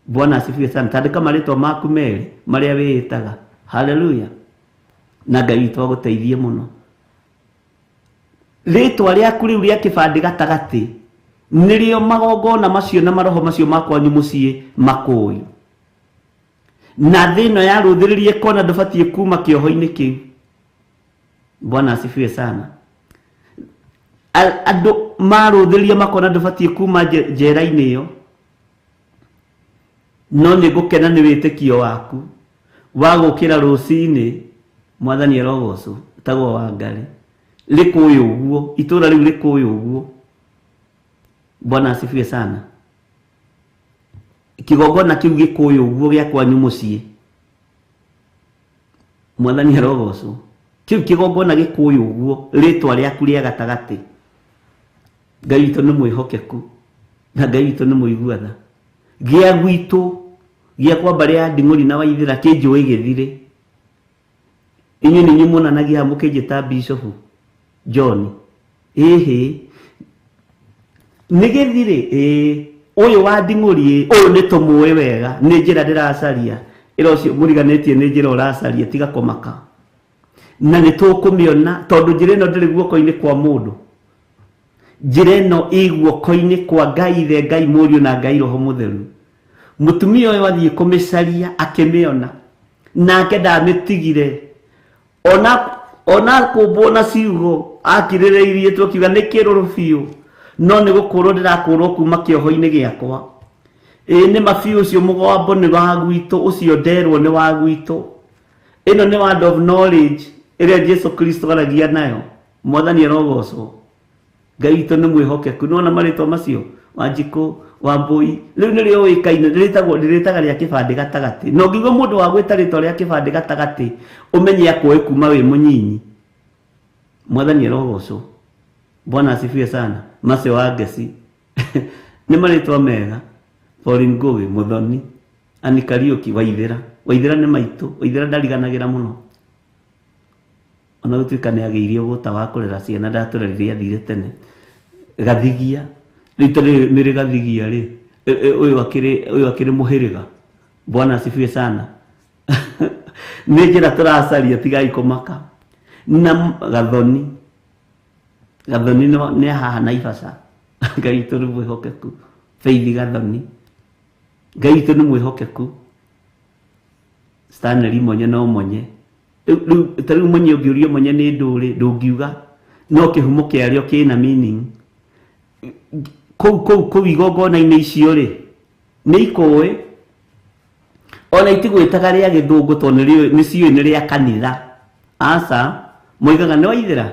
B: Bwana asifiwe sana. Tandĩka marĩtwa maku merĩ marĩa wĩĩtaga. Haleluya. Na Ngai witũ agũteithie mũno. Rĩtwa rĩaku rĩu rĩa kĩbandĩ gatagatĩ nĩrĩo magongona macio na maroho macio ma kwanyu mũciĩ makũĩ na thĩ ĩno yarũthĩrĩrie kona ndũbatiĩ kuma kĩoho-inĩ kĩu. Bwana asifiwe sana. Andũ marũthĩrĩria makona ndũbatiĩ kuma njera-inĩ ĩyo no nĩ ngũkena nĩ wĩtĩkio waku wa gũkĩra rũcinĩ mwathani arogocwo tagwo Wangari rĩkũĩ ũguo itũra rĩu rĩkũĩ ũguo. Bwana asifiwe sana. Kĩgongona kĩu gĩkũĩ ũguo gĩa kwanyu mũciĩ mwathani arogocwo kĩu kĩgongona gĩkũĩ ũguo rĩtwa rĩaku rĩa gatagatĩ. Ngai witũ nĩ mwĩhokeku na Ngai witũ nĩ mũigua tha. Gĩa gwitũ gĩa kwa mbarĩ ya Nding'ũri na Waithĩra kĩnjũĩ gĩthirĩ inyuĩ nĩ inyuĩ muonanagia mũkĩnjĩta Bishop John ĩhĩ nĩ gĩthirĩ ĩĩ ũyũ wa Nding'ũri ũyũ nĩ tũmũĩ wega nĩ njĩra ndĩracaria ĩra ũcio mũriganĩtie nĩ njĩra ũracaria tiga kũmaka na nĩ tũkũmĩona tondũ njĩra ĩno ndĩrĩ guoko-inĩ kwa mũndũ njĩra ĩno ĩ guoko-inĩ kwa Ngai Ithe Ngai Mũriũ na Ngai Roho Mũtheru. Mũtumia ũyũ athiĩ kũmĩcaria akĩmĩona nake ndamĩtigire ona kũmbwo na ciugo akirĩrĩirie tu akiuga nĩ kĩrũrũ biũ no nĩ gũkũrwo ndĩrakũrwo kuma kĩoho-inĩ gĩakwa ĩĩ nĩ ma biũ ũcio mũgambo nĩ wa gwitũ ũcio nderwo nĩ wa gwitũ ĩno nĩ word of knowledge ĩrĩa Jesu Kristo aragia nayo. Mwathani arogocwo. Ngai witũ nĩ mwĩhokeku. Nĩwona marĩtwa macio Wanjikũ Wambui rĩu nĩrĩo ũĩkaine rĩtagwo rĩrĩtaga rĩa kĩbandĩ gatagatĩ na ũngĩigua mũndũ wa gwĩta rĩtwa rĩa kĩbandĩ gatagatĩ ũmenye akũĩ kuma wĩ mũnyinyi. Mwathani arogocwo. Bwana asifiwe sana. Macio wa Ngeci nĩ marĩtwa mega. Pauline Ngũgĩ Mũthoni Annie Kariũki Waithĩra Waithĩra nĩ maitũ Waithĩra ndariganagĩra mũno ona gũtuĩka nĩ agĩirie ũgũta wa kũrera ciana ndatũrerire athire tene. Gathigia rĩu nĩ rĩ Gathigia rĩ ũyũ akĩrĩ mũhĩrĩga. Bwana asifiwe sana. Nĩ njĩra tũracaria tigai kũmaka. Na Gathoni Gathoni nĩ haha Naivasha. Ngai witũ nĩ mwĩhokeku. Faith Gathoni Ngai witũ nĩ mwĩhokeku. Stanley Monye no Monye rĩu ta rĩu Monye ũngĩũrio Monye nĩ ndũrĩ ndũngiuga no kĩhumo kĩarĩo kĩna meaning kũu kũu kũu igongona-inĩ icio rĩ nĩ ikũĩ ona itigwĩtaga rĩa gĩthũngũ tondũ nĩ ciũĩ nĩ rĩa kanitha aca moigaga nĩ Waithĩra.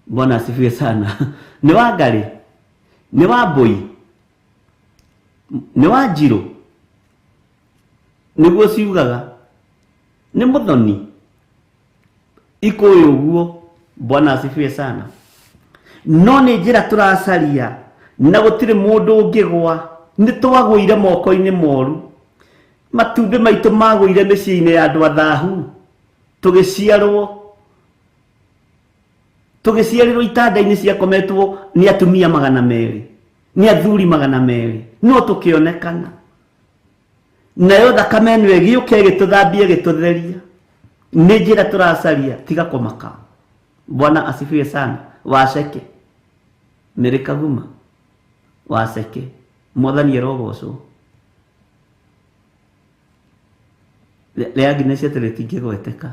B: Bwana asifiwe sana. Nĩ Wangari nĩ Wambui nĩ Wanjirũ nĩguo ciugaga nĩ Mũthoni ikũĩ ũguo Bwana asifiwe sana. No nĩ njĩra tũracaria na gũtirĩ mũndũ ũngĩgwa. Nĩ twagũire moko-inĩ moru, matumbĩ maitũ magũire mĩciĩ-inĩ ya andũ athahu, tũgĩciarwo tũgĩciarĩrwo itanda-inĩ ciakometwo nĩ atumia 200, nĩ athuri 200, no tũkĩonekana. Nayo thakame ĩno ĩgĩũka ĩgĩtũthambia ĩgĩtũtheria. Nĩ njĩra tũracaria, tiga kũmaka. Bwana asifiwe sana. Waceke Mary Kaguma, waceke, mwathani arogocwo. Rĩa Agnes atĩ rĩtingĩgweteka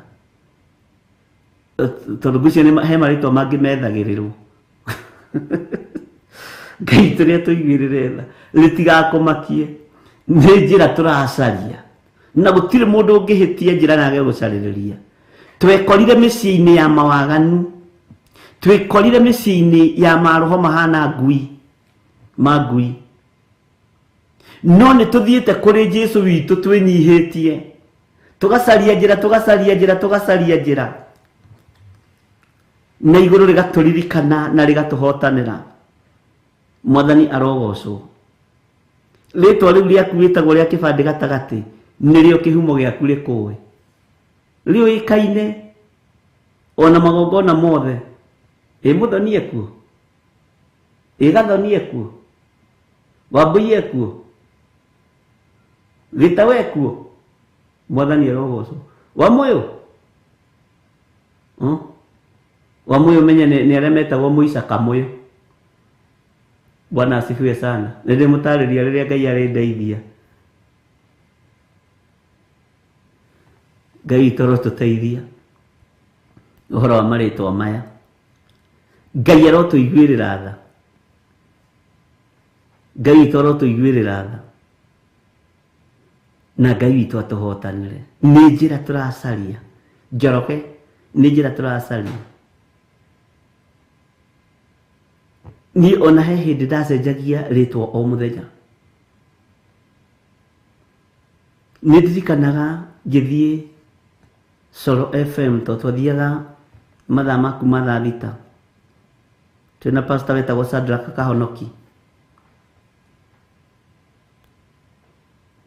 B: tondũ ngwĩciria nĩ he marĩtwa mangĩ methagĩrĩrwo. Ngai tũrĩa tũiguĩrĩre tha, rĩtigakũmakie. Nĩ njĩra tũracaria na gũtirĩ mũndũ ũngĩhĩtia njĩra na age gũcarĩrĩria. Twekorire mĩciĩ-inĩ ya mawaganu, twekorire mĩciĩ-inĩ ya maroho mahana ngui ma ngui, no nĩ tũthiĩte kũrĩ Jesu witũ twĩnyihĩtie, tũgacaria njĩra, tũgacaria njĩra, tũgacaria njĩra, na igũrũ rĩgatũririkana na rĩgatũhotanĩra. Mwathani arogocwo. Rĩtwa rĩu rĩaku rĩtagwo rĩa kĩbandĩ gatagatĩ nĩrĩo kĩhumo gĩaku rĩkũĩ, rĩũĩkaine ona magongona mothe. Ĩ mũthoni ekuo, ĩ gathoni ekuo, wambũi ekuo, gĩtaũ ekuo. Mwathani arogocwo. Wamũyũ, Wamũyũ menye nĩ arĩa metagwo mũica kamũyũ. Bwana asifiwe sana. Nĩ ndĩmũtarĩria rĩrĩa Ngai arĩndeithia. Ngai witũ arotũteithia ũhoro wa marĩtwa maya. Ngai arotũiguĩrĩra tha. Ngai witũ arotũiguĩrĩra tha na Ngai witũ atũhotanĩre. Nĩ njĩra tũracaria Njoroge, nĩ njĩra tũracaria. Niĩ ona he hĩndĩ ndacenjagia rĩtwa o mũthenya. Nĩ ndirikanaga ngĩthiĩ Coro FM, tondũ twathiaga mathaa ma kuma thaa 6 twĩna pastor wetagwo Shadrack Kahonoki.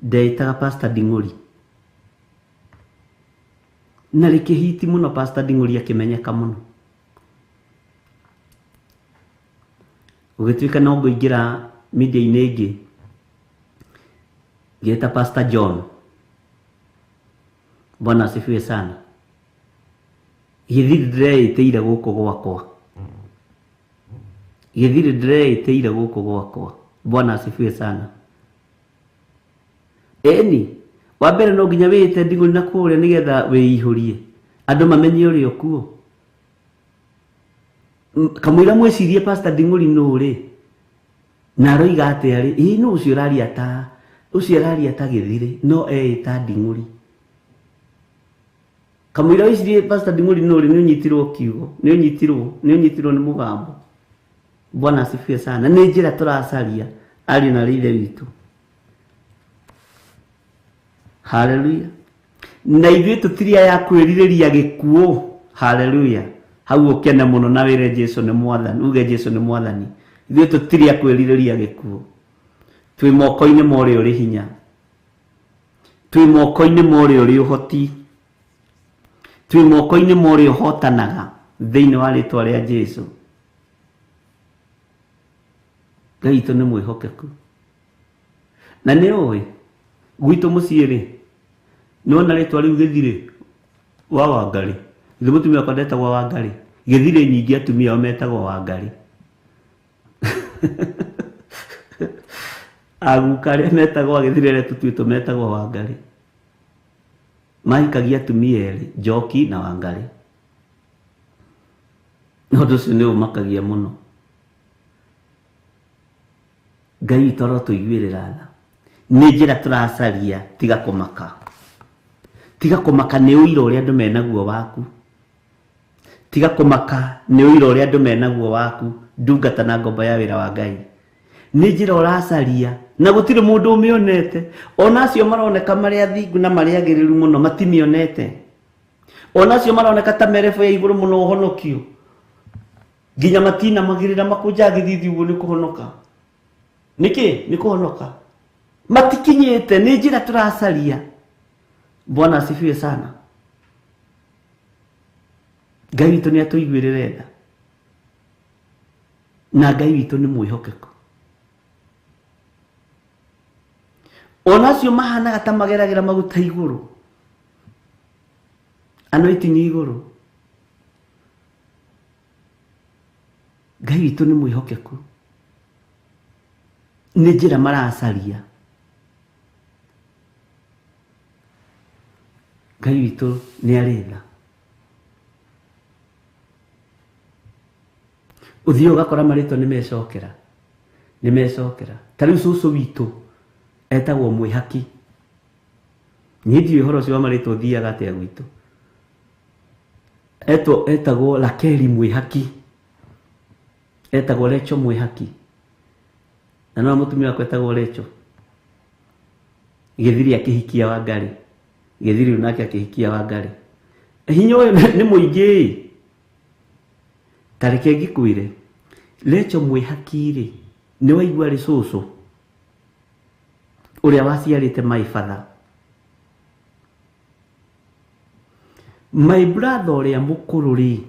B: Ndeĩtaga Pastor Nding'ũri na rĩkĩhiti mũno. Pastor Nding'ũri akĩmenyeka mũno, gũgĩtuĩka no ngũingĩra media-inĩ ĩngĩ, ngĩĩta Pastor John. Bwana asifiwe sana. Gĩthiri ndĩreĩtĩire gũkũ gwakwa, gĩthiri ndĩreĩtĩire gũkũ gwakwa. Bwana asifiwe sana. Ĩni wa mbere no nginya wĩĩte Nding'ũri na kũrĩa nĩgetha wĩihũrie andũ mamenye ũrĩa ũkuo. Kamũira mwĩcirie Pastor Nding'ũri nũ rĩ, na aroiga atĩa rĩ, ĩ nũ ũcio ũraria ta ũcio ũraria ta gĩthirĩ no eĩta Nding'ũri. Kamũira wĩcirie Pastor Nding'ũri nũ rĩ, nĩ ũnyitirwo kiugo, nĩ ũnyitirwo, nĩ ũnyitirwo nĩ mũgambo. Bwana asifiwe sana. Nĩ njĩra tũracaria ariũ na ithe witũ. Haleluya. Na ithuĩ tũtirĩ aya kwĩrirĩria gĩkuũ. Haleluya. Hau ũkene mũno na wĩre Jesu nĩ mwathani, uge Jesu nĩ mwathani. Ithuĩ tũtirĩ a kwĩrirĩria gĩkuũ. Twĩ moko-inĩ ma ũrĩa ũrĩ hinya, twĩ moko-inĩ ma ũrĩa ũrĩ ũhoti, twĩ moko-inĩ ma ũrĩa ũhotanaga thĩinĩ wa rĩtwa rĩa Jesu. Ngai witũ nĩ mwĩhokeku. Na nĩ ũĩ gwitũ mũciĩ rĩ, nĩwona rĩtwa rĩu gĩthirĩ wa Wangarĩ, ithe mũtumia wakwa ndetagwo Wangarĩ, gĩthirĩ nyingĩ atumia ao metagwo Wangarĩ. Aguka arĩa metagwo gĩthirĩ arĩa tũtuĩtwo metagwo Wangarĩ, mahikagia atumia erĩ, Njoki na Wangarĩ. Ũndũ ũcio nĩ ũmakagia mũno. Ngai witũ arotũiguĩrĩra tha. Nĩ njĩra tũracaria, tiga kũmaka. Tiga kũmaka nĩ ũira ũrĩa andũ menaguo waku. Tiga kũmaka nĩ ũira ũrĩa andũ menaguo waku, ndungata na ngombo ya wĩra wa Ngai. Nĩ njĩra ũracaria na gũtirĩ mũndũ ũmĩonete. Ona acio maroneka marĩ athingu na marĩ agĩrĩru mũno matimĩonete. Ona acio maroneka ta merebo ya igũrũ mũno ũhonokio, Nginya matina magirira makunjaga gĩthithi ũguo nĩ kũhonoka. Nĩkĩ? Nĩ kũhonoka. Matikinyĩte, nĩ njĩra tũracaria. Bwana asifiwe sana. Ngai witũ nĩ atũiguĩrĩre tha. Na Ngai witũ nĩ mwĩhokeku. Ona acio mahanaga ta mageragĩra maguta igũrũ, anointing igũrũ. Ngai witũ nĩ mwĩhokeku. Nĩ njĩra maracaria. Ngai witũ nĩ arĩ tha. Ũthiĩ ũgakora marĩtwa nĩ mecokera. Nĩ mecokera. Ta rĩu cũcũ witũ etagwo Mwĩhaki. Niĩ ndiũĩ ũhoro ũcio wa marĩtwa ũthiaga atĩa gwitũ. Etagwo Rakeli Mwĩhaki. Etagwo Recho Mwĩhaki. Na no mũtumia wakwa etagwo Recho. Gĩthiri akĩhikia Wangari. Gĩthiri nake akĩhikia Wangari. Hinya ũyũ nĩ mũingĩ. Ta reke ngĩkwĩre, Recho Mwĩhaki rĩ, nĩ waigua arĩ cũcũ ũrĩa waciarĩte my father. My brother ũrĩa mũkũrũ rĩ,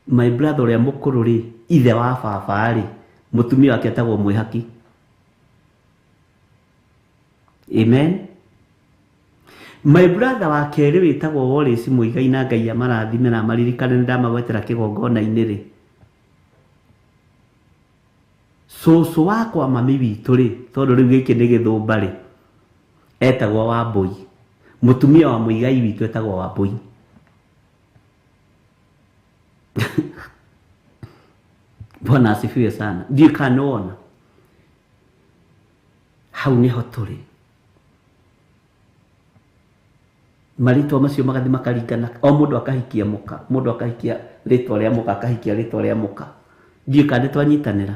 B: my brother ũrĩa mũkũrũ rĩ, ithe wa baba rĩ, mũtumia wake etagwo Mwĩhaki. Amen. My brother wa kerĩ wĩtagwo Wallace Muigai na Ngai amarathime na amaririkane nĩ ndamagwetera kĩgongona-inĩ rĩ. Cũcũ wakwa mami witũ rĩ, tondũ rĩu gĩkĩ nĩ gĩthũmba rĩ, etagwo Wambũi. Mũtumia wa Muigai witũ etagwo Wambũi. Bwana asifiwe sana. Ndiũĩ kana nĩ wona. Hau nĩho tũrĩ. Marĩtwa macio magathiĩ makaringana, o mũndũ akahikia mũka, mũndũ akahikia rĩtwa rĩa mũka, akahikia rĩtwa rĩa mũka. Ndiũĩ kana nĩ twanyitanĩra.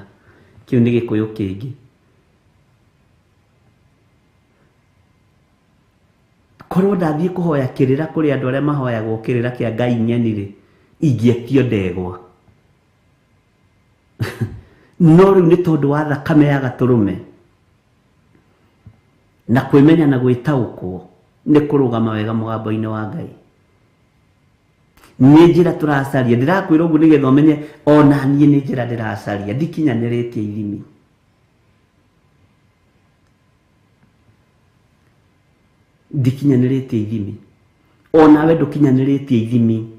B: Kĩu nĩ Gĩkũyũ kĩngĩ. Korwo ndathiĩ kũhoya kĩrĩra kũrĩ andũ arĩa mahoyagwo kĩrĩra kĩa Ngai ng'eni rĩ, ingĩetio ndegwa. No rĩu nĩ tondũ wa thakame ya gatũrũme na kwĩmenya na gwĩtaũkwo nĩ kũrũgama wega mũgambo-inĩ wa Ngai. Nĩ njĩra tũracaria. Ndĩrakwĩra ũguo nĩgetha ũmenye ona niĩ nĩ njĩra ndĩracaria, ndikinyanĩrĩtie ithimi. Ndikinyanĩrĩtie ithimi. Onawe ndũkinyanĩrĩtie ithimi.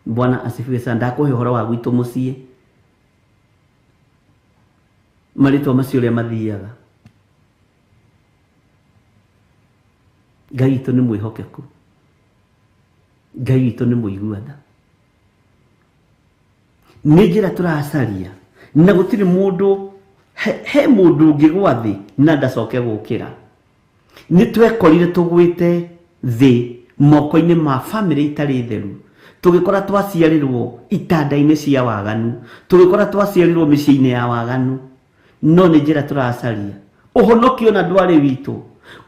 B: Bwana asifiwe sana. Ndakũhe ũhoro wa gwitũ mũciĩ, marĩtwa macio ũrĩa mathiaga. Ngai witũ nĩ mwĩhokeku. Ngai witũ nĩ mũigua tha. Nĩ njĩra tũracaria na gũtirĩ mũndũ he mũndũ ũngĩgwa thĩ na ndacoke gũkĩra. Nĩ twekorire tũgwĩte thĩ moko-inĩ ma bamĩrĩ itarĩ theru. Tũgĩkora twaciarĩrwo itanda-inĩ cia waganu, tũgĩkora twaciarĩrwo mĩciĩ-inĩ ya waganu. No nĩ njĩra tũracaria. Ũhonokio na ndwarĩ witũ,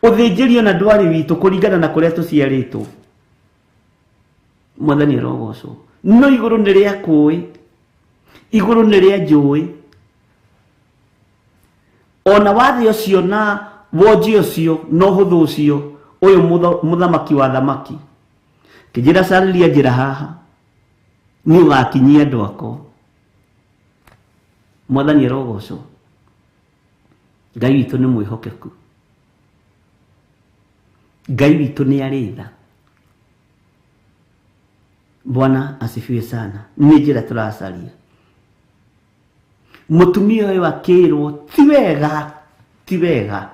B: ũthĩnjĩrio na ndwarĩ witũ kũringana na kũrĩa tũciarĩtwo. Mwathani arogocwo. No igũrũ nĩ rĩa kũĩ, igũrũ nĩ rĩa njũĩ. Ona wathĩ ũcio na wonji ũcio na ũhũthũ ũcio, ũyũ mũthamaki wa thamaki kĩnjĩra carĩria njĩra haha, nĩ ũgakinyia andũ akwa. Mwathani arogocwo. Ngai witũ nĩ mwĩhokeku. Ngai witũ nĩ arĩ tha. Bwana asifiwe sana. Nĩ njĩra tũracaria. Mũtumia ũyũ akĩrwo ti wega, ti wega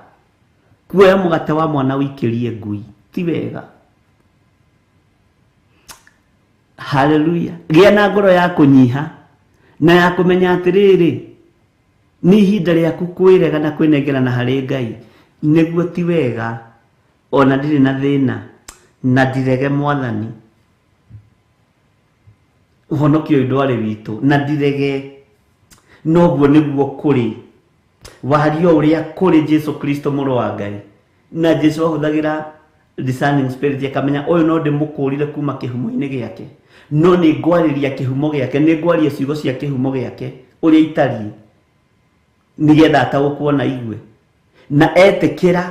B: kuoya mũgate wa mwana ũikĩrie ngui, ti wega. Haleluya. Gĩa na ngoro ya kũnyiha na ya kũmenya atĩrĩrĩ, nĩ ihinda rĩaku kwĩrega na kwĩnengerana harĩ Ngai. Nĩguo ti wega, ona ndirĩ na thĩna na ndirege Mwathani. Ũhonokio ũyũ ndwarĩ witũ na ndirege. Noguo nĩguo kũrĩ. Wario ũrĩa kũrĩ Jesu Kristo mũrũ wa Ngai. Na Jesu ahũthagĩra Discerning spirit, akamenya ũyũ no ndĩmũkũrire kuma kĩhumo-inĩ gĩake, no nĩ ngwarĩria kĩhumo gĩake, nĩ ngwaria ciugo cia kĩhumo gĩake ũrĩa itariĩ, nĩgetha ataũkwo na igue. Na etĩkĩra,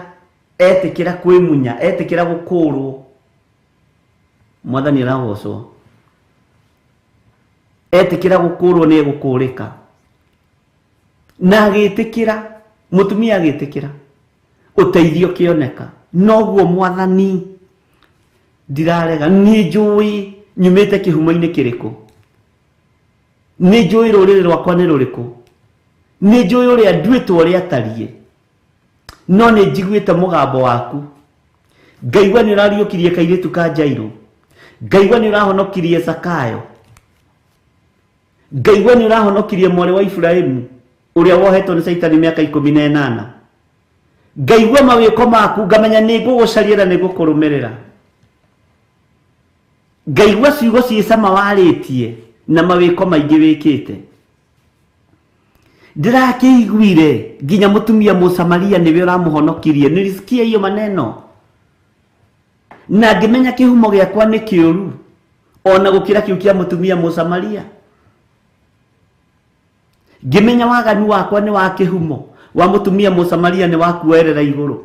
B: etĩkĩra kwĩmunya, etĩkĩra gũkũrwo, Mwathani aragocwo. Etĩkĩra gũkũrwo nĩ egũkũrĩka. Na agĩtĩkĩra, mũtumia agĩtĩkĩra, ũteithio ũkĩoneka. Noguo Mwathani ndirarega, nĩ njũĩ nyumĩte kĩhumo-inĩ kĩrĩkũ, nĩ njũĩ rũrĩrĩ rwakwa nĩ rũrĩkũ, nĩ njũĩ ũrĩa nduĩtwo ũrĩa atariĩ, no nĩ njiguĩte mũgambo waku, ngaigua nĩ ũrariũkirie kairĩtu ka Jairũ, ngaigua nĩ ũrahonokirie Zakayo, ngaigua nĩ ũrahonokirie mwarĩ wa Iburahĩmu ũrĩa wohetwo nĩ Caitani mĩaka 18, ngaigua mawĩko maku, ngamenya nĩ ngũgũcaria na nĩ ngũkũrũmĩrĩra, ngaigua ciugo ciĩ cama warĩtie na mawĩko maingĩ wĩkĩte. Ndĩrakĩiguire nginya mũtumia Mũsamaria nĩwe ũramũhonokirie, nilisikia hiyo maneno na ngĩmenya kĩhumo gĩakwa nĩ kĩũru ona gũkĩra kĩu kĩa mũtumia Mũsamaria. Ngĩmenya waganu wakwa nĩ wa kĩhumo wa mũtumia Mũsamaria nĩ wa kuoerera igũrũ,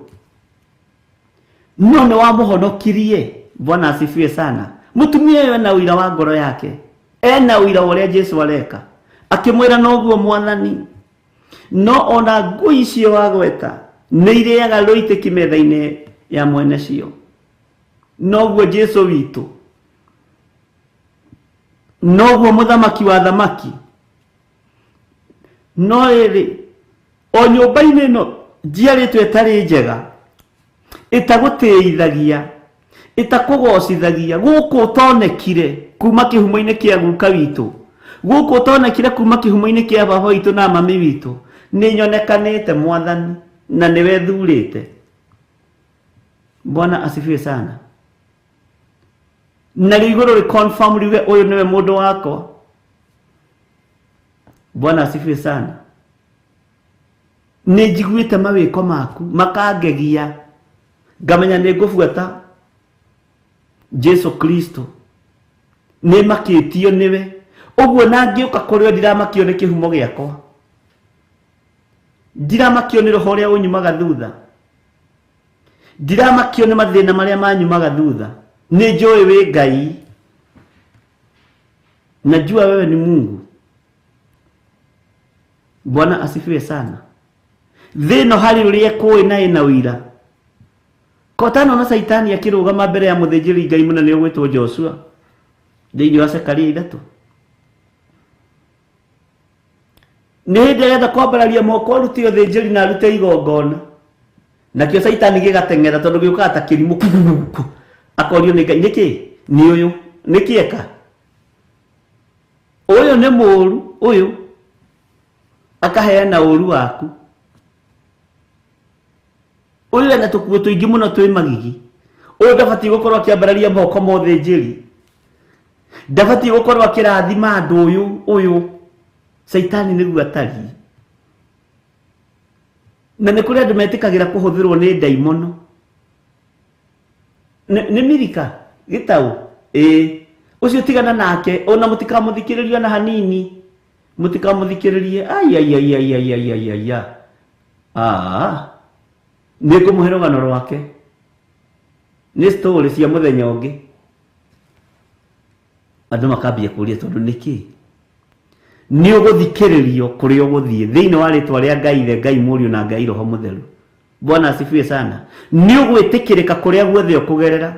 B: no nĩ wamũhonokirie. Bwana asifiwe sana. Mũtumia ũyũ ena ũira wa ngoro yake, ena ũira wa ũrĩa Jesu areka, akĩmwĩra noguo Mwathani, no ona ngui icio wagweta nĩ irĩaga rũitĩki metha-inĩ ya mwene cio. Noguo Jesu witũ, noguo mũthamaki wa thamaki. No rĩrĩ, o nyũmba-inĩ ĩno njiarĩtwo ĩtarĩ njega, ĩtagũtĩithagia, ĩtakũgocithagia, gũkũ ũtonekire kuma kĩhumo-inĩ kĩa guka witũ, gũkũ ũtonekire kuma kĩhumo-inĩ kĩa baba witũ na mami witũ, nĩ nyonekanĩte Mwathani na nĩwe thurĩte. Bwana asifiwe sana. Na rĩu igũrũ rĩ confirm riuge ũyũ nĩwe mũndũ wakwa. Bwana asifiwe sana. Nĩ njiguĩte mawĩko maku makangegia, ngamenya nĩ ngũbuata Jesu Kristo, nĩ makĩtio nĩwe. Ũguo na ngĩũka kũrĩ we ndiramakio nĩ kĩhumo gĩakwa, ndiramakio nĩ roho ũrĩa ũnyumaga thutha, ndiramakio nĩ mathĩna marĩa manyumaga thutha. Nĩ njũĩ wĩ Ngai, najua wewe ni Mungu. Bwana asifiwe sana. Thĩ ĩno harĩ ũrĩa ĩkũĩ na ĩna ũira. Kotano na Saitani akĩrũgama mbere ya mũthĩnjĩri Ngai mũnene ũgwĩtwo Joshua thĩinĩ wa Zekaria 3. Nĩ hĩndĩ aretha kwambararia moko arute ũthĩnjĩri na arute igongona, nakĩo Saitani gĩgateng'era tondũ gĩũkaga ta kĩrimũ, akorio nĩ Ngai, nĩkĩ nĩ ũyũ, nĩkĩ eka ũyũ, nĩ mũũru ũyũ, akaheana ũũru waku. Ũyũ ena tũkuo tũingĩ mũno twĩ magigi, ũyũ ndabatiĩ gũkorwo akĩambararia moko ma ũthĩnjĩri, ndabatiĩ gũkorwo akĩrathima andũ, ũyũ ũyũ Saitani nĩguo atariĩ. Na nĩ kũrĩ andũ metĩkagĩra kũhũthĩrwo nĩ ndaimono. Nĩ Mirika gĩtaũ, ĩĩ ũcio tigana nake, ona mũtikamũthikĩrĩrie ona hanini, mũtikamũthikĩrĩrie. Ai ai ai ai ai ai ai ai ah, nĩ ngũmũhe rũgano rwake, nĩ story cia mũthenya ũngĩ. Andũ makambia kũria tondũ nĩkĩ nĩ ũgũthikĩrĩrio kũrĩa ũgũthiĩ thĩinĩ wa rĩtwa rĩa Ngai Ithe, Ngai Mũriũ na Ngai Roho Mũtheru. Bwana asifiwe sana. Nĩ ũgwĩtĩkĩrĩka kũrĩa guothe ũkũgerera,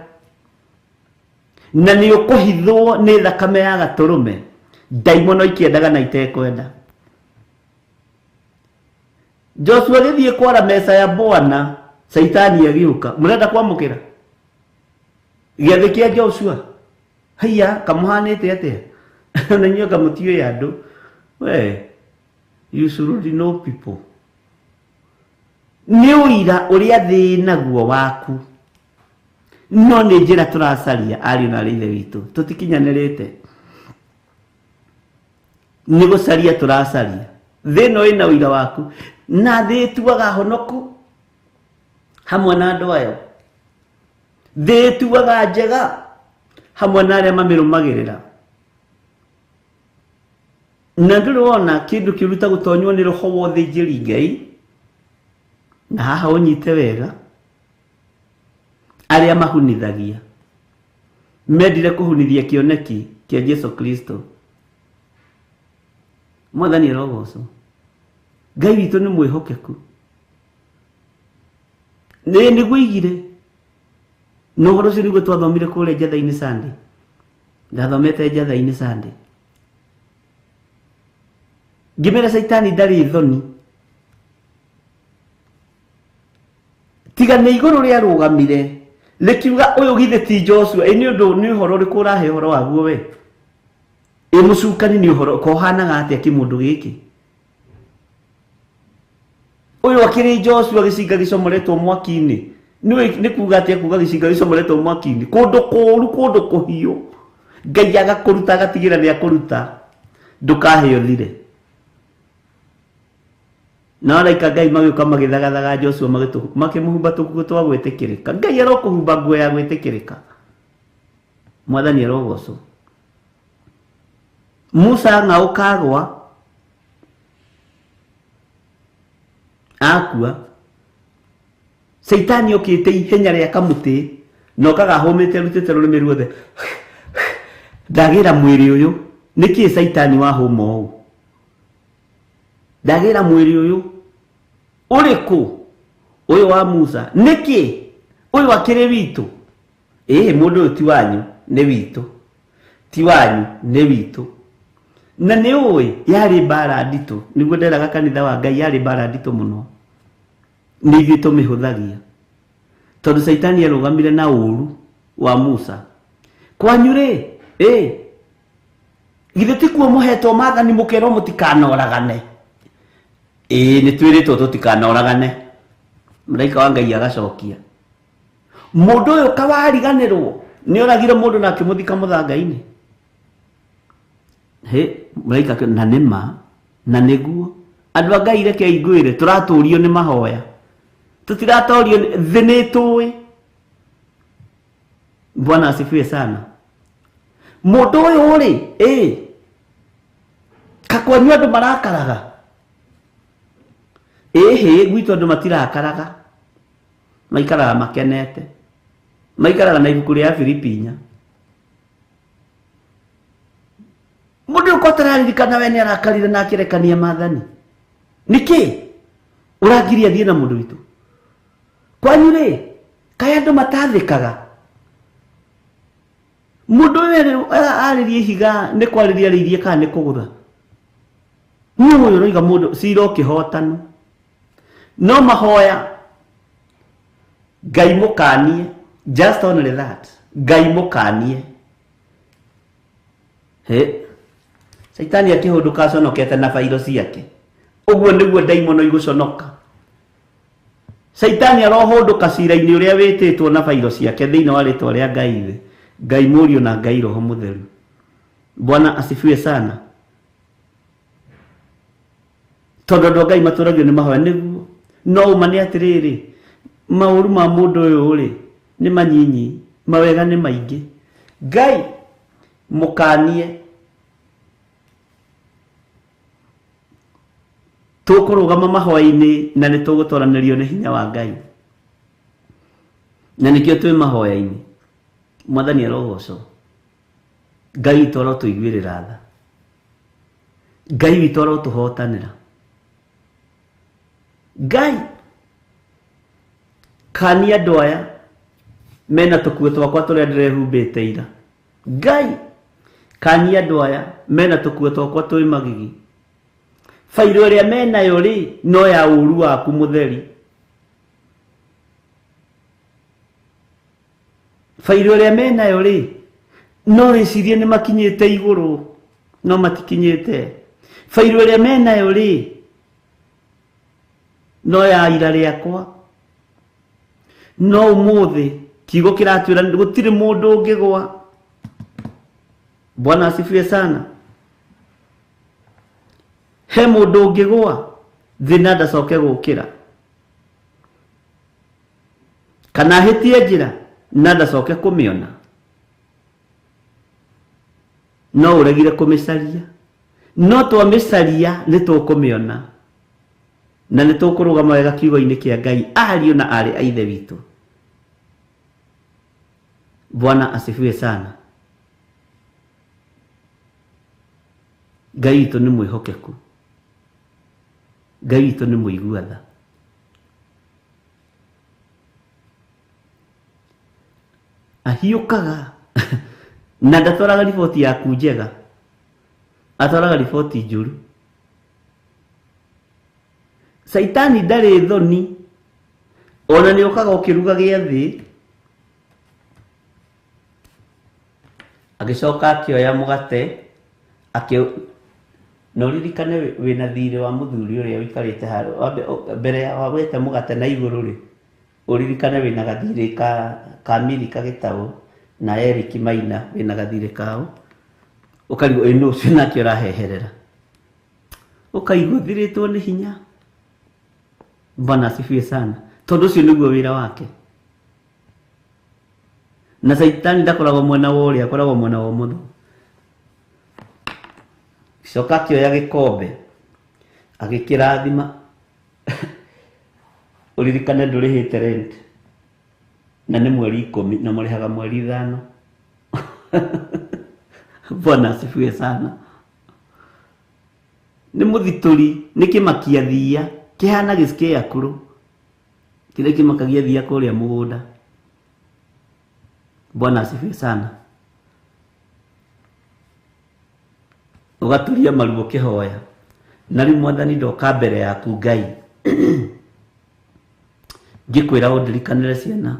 B: na nĩ ũkũhithwo nĩ thakame ya gatũrũme, ndaimono ikĩendaga na itekwenda. Joshua agĩthiĩ kwara meza ya Bwana, Saitani agĩũka. Mũrenda kwamũkĩra gĩathĩ kĩa Joshua? Haiya, kamũhanĩte atĩa? Na inyuĩ anga mũtiũĩ andũ. We, you should know people. Nĩ ũira ũrĩa thĩ naguo waku, no nĩ njĩra tũracaria ariũ na arĩ ithe witũ, tũtikinyanĩrĩte, nĩ gũcaria tũracaria. Thĩ ĩno ĩna ũira waku, na thĩ ĩtuaga honoku hamwe na andũ ayo. Thĩ ĩtuaga njega hamwe na arĩa mamĩrũmagĩrĩra. Na ndũrĩ wona kĩndũ kĩũru ta gũtonywo nĩ roho wa ũthĩnjĩri Ngai. Na haha ũnyite wega, arĩa mahunithagia mendire kũhunithia kĩoneki kĩa Jesu Kristo. Mwathani arogocwo. Ngai witũ nĩ mwĩhokeku. Nĩ nĩguo igire. Na ũhoro ũcio nĩguo twathomire kũrĩa Njatha-inĩ Sunday. Ndathomete Njatha-inĩ Sunday. Ngĩmera Caitani ndarĩ thoni. Tiga nĩ igũrũ rĩarũgamire rĩkiuga ũyũ githĩ ti Joshua, ĩ nĩ ũndũ nĩ ũhoro ũrĩkũ ũrahe ũhoro waguo we? Ĩ mũcukani nĩ ũhoro kohanaga atĩa kĩmũndũ gĩkĩ? Ũyũ akĩrĩ Joshua gĩcinga gĩcomoretwo mwaki-inĩ. Nĩ kuga atĩa kuga gĩcinga gĩcomoretwo mwaki-inĩ? Kũndũ kũũru, kũndũ kũhiũ. Ngai agakũruta agatigĩra nĩ akũruta. Ndũkahĩo thire. Na araika Ngai magĩũka magĩthagathaga Joshua makĩmũhumba tũkuo twa gwĩtĩkĩrĩka. Ngai arokũhumba nguo ya gwĩtĩkĩrĩka. Mwathani arogocwo. Musa ng'aũka agwa akua. Caitani okĩte ihenya rĩa kamũtĩ na okaga ahũmĩte arutĩte rũrĩmĩ ruothe. Ndagĩra mwĩrĩ ũyũ. Nĩkĩ Caitani wahũma ũũ? Ndagĩra mwĩrĩ ũyũ ũrĩkũ? Ũyũ wa Musa. Nĩkĩ? Ũyũ akĩrĩ witũ. Ĩĩ mũndũ ũyũ ti wanyu, nĩ witũ. Ti wanyu, nĩ witũ. Na nĩ ũĩ yarĩ mbara nditũ. Nĩguo nderaga kanitha wa Ngai yarĩ mbara nditũ mũno. Nĩ ithuĩ tũmĩhũthagia. Tondũ Caitani arũgamire na ũũru wa Musa. Kwanyu rĩ, ĩ githĩ ti kuo mũhetwo maathani mũkerwo mũtikanoragane? Ĩĩ nĩ twĩrĩtwo tũtikanoragane. Mũraika wa Ngai agacokia. Mũndũ ũyũ kawariganĩrwo nĩ oragire mũndũ na akĩmũthika mũthanga-inĩ. He mũraika na nĩ ma na nĩguo. Andũ a Ngai reke ngwĩre tũratũrio nĩ mahoya. Tũtiratorio thĩ nĩ tũĩ. Bwana asifiwe sana. Mũndũ ũyũ rĩ, ĩ kakwanyu andũ marakaraga. Ĩhĩ gwitũ andũ matirakaraga. Maikaraga makenete. Maikaraga na ibuku rĩa Filipinya. Mũndũ ũyũ ũtararirikana we nĩ arakarire na akĩrekania maathani. Nĩkĩ ũrangiria thiĩ na mũndũ witũ? Kwanyu rĩ, kaĩ andũ matathĩkaga? Mũndũ ũyũ arĩria ihiga nĩ kwarĩria arĩirie kana nĩ kũgũtha? Nĩ ũyũ ũroiga mũndũ cira ũkĩhotano. No mahoya Ngai mũkanie, just only that. Ngai mũkanie. He Caitani akĩhũndũka aconokete na bairo ciake. Ũguo nĩguo ndaimono igũconoka. Caitani arohũndũka cira-inĩ ũrĩa wĩtĩtwo na bairo ciake thĩinĩ wa rĩtwa rĩa Ngai Ithe, Ngai Mũriũ na Ngai Roho Mũtheru. Bwana asifiwe sana. Tondũ andũ a Ngai matũragio nĩ mahoya nĩguo. No ũma nĩ atĩrĩrĩ, maũru ma mũndũ ũyũ rĩ nĩ manyinyi, mawega nĩ maingĩ. Ngai mũkanie. Tũkũrũgama mahoya-inĩ na nĩ tũgũtoranĩrio nĩ hinya wa Ngai. Na nĩkĩo twĩ mahoya-inĩ. Mwathani arogocwo. Ngai witũ arotũiguĩrĩra tha. Ngai witũ arotũhotanĩra. Ngai kania andũ aya mena tũkuo twakwa tũrĩa ndĩrehumbĩte ira. Ngai kania andũ aya mena tũkuo twakwa twĩ magigi. Bairo ĩrĩa menayo rĩ no ya ũũru waku mũtheri. Bairo ĩrĩa menayo rĩ no rĩcirie nĩ makinyĩte igũrũ no matikinyĩte. Bairo ĩrĩa menayo rĩ no ya ira rĩakwa. No ũmũthĩ kiugo kĩratwĩra gũtirĩ mũndũ ũngĩgwa. Bwana asifiwe sana. He mũndũ ũngĩgwa thĩ na ndacoke gũkĩra. Kana ahĩtie njĩra. Na ndacoke kũmĩona. No ũregire kũmĩcaria. No twamĩcaria nĩ tũkũmĩona. Na nĩ tũkũrũgama wega kiugo-inĩ kĩa Ngai ariũ na aarĩ a Ithe witũ. Bwana asifiwe sana. Ngai witũ nĩ mwĩhokeku. Ngai witũ nĩ mũigua tha. Ahiũkaga na ndatwaraga riboti yaku njega, atwaraga riboti njũru. Caitani ndarĩ thoni, ona nĩ ũkaga ũkĩruga gĩathĩ. Agĩcoka akĩoya mũgate na ũririkane wĩna thirĩ wa mũthuri ũrĩa ũikarĩte harĩa mbere ya wagwete mũgate na igũrũ rĩ, ũririkane wĩna gathirĩ ka Milika Gĩtaũ na Eric Maina, wĩna gathirĩ kao, ũkarigwo ĩ nũ ũcio nake ũraheherera, ũkaigua ũthirĩtwo nĩ hinya. Bwana asifiwe sana. Tondũ ũcio nĩguo wĩra wake. Na Caitani ndakoragwo mwena wa ũrĩa, akoragwo mwena wa ũmotho. Coka akĩoya gĩkombe agĩkĩrathima. Ũririkane ndũrĩhĩte rent na nĩ mweri 10 na mũrĩhaga mweri 5. Bwana asifiwe sana. Nĩ mũthitũri, nĩ kĩmakia thiia kĩhana gĩcikĩa kũrũ kĩrĩa kĩmakagia thiia kũrĩa mũgũnda. Bwana asifiwe sana. Ũgaturia maru ũkĩhoya na rĩu Mwathani ndoka mbere yaku Ngai ngĩkwĩra ũndirikanĩre ciana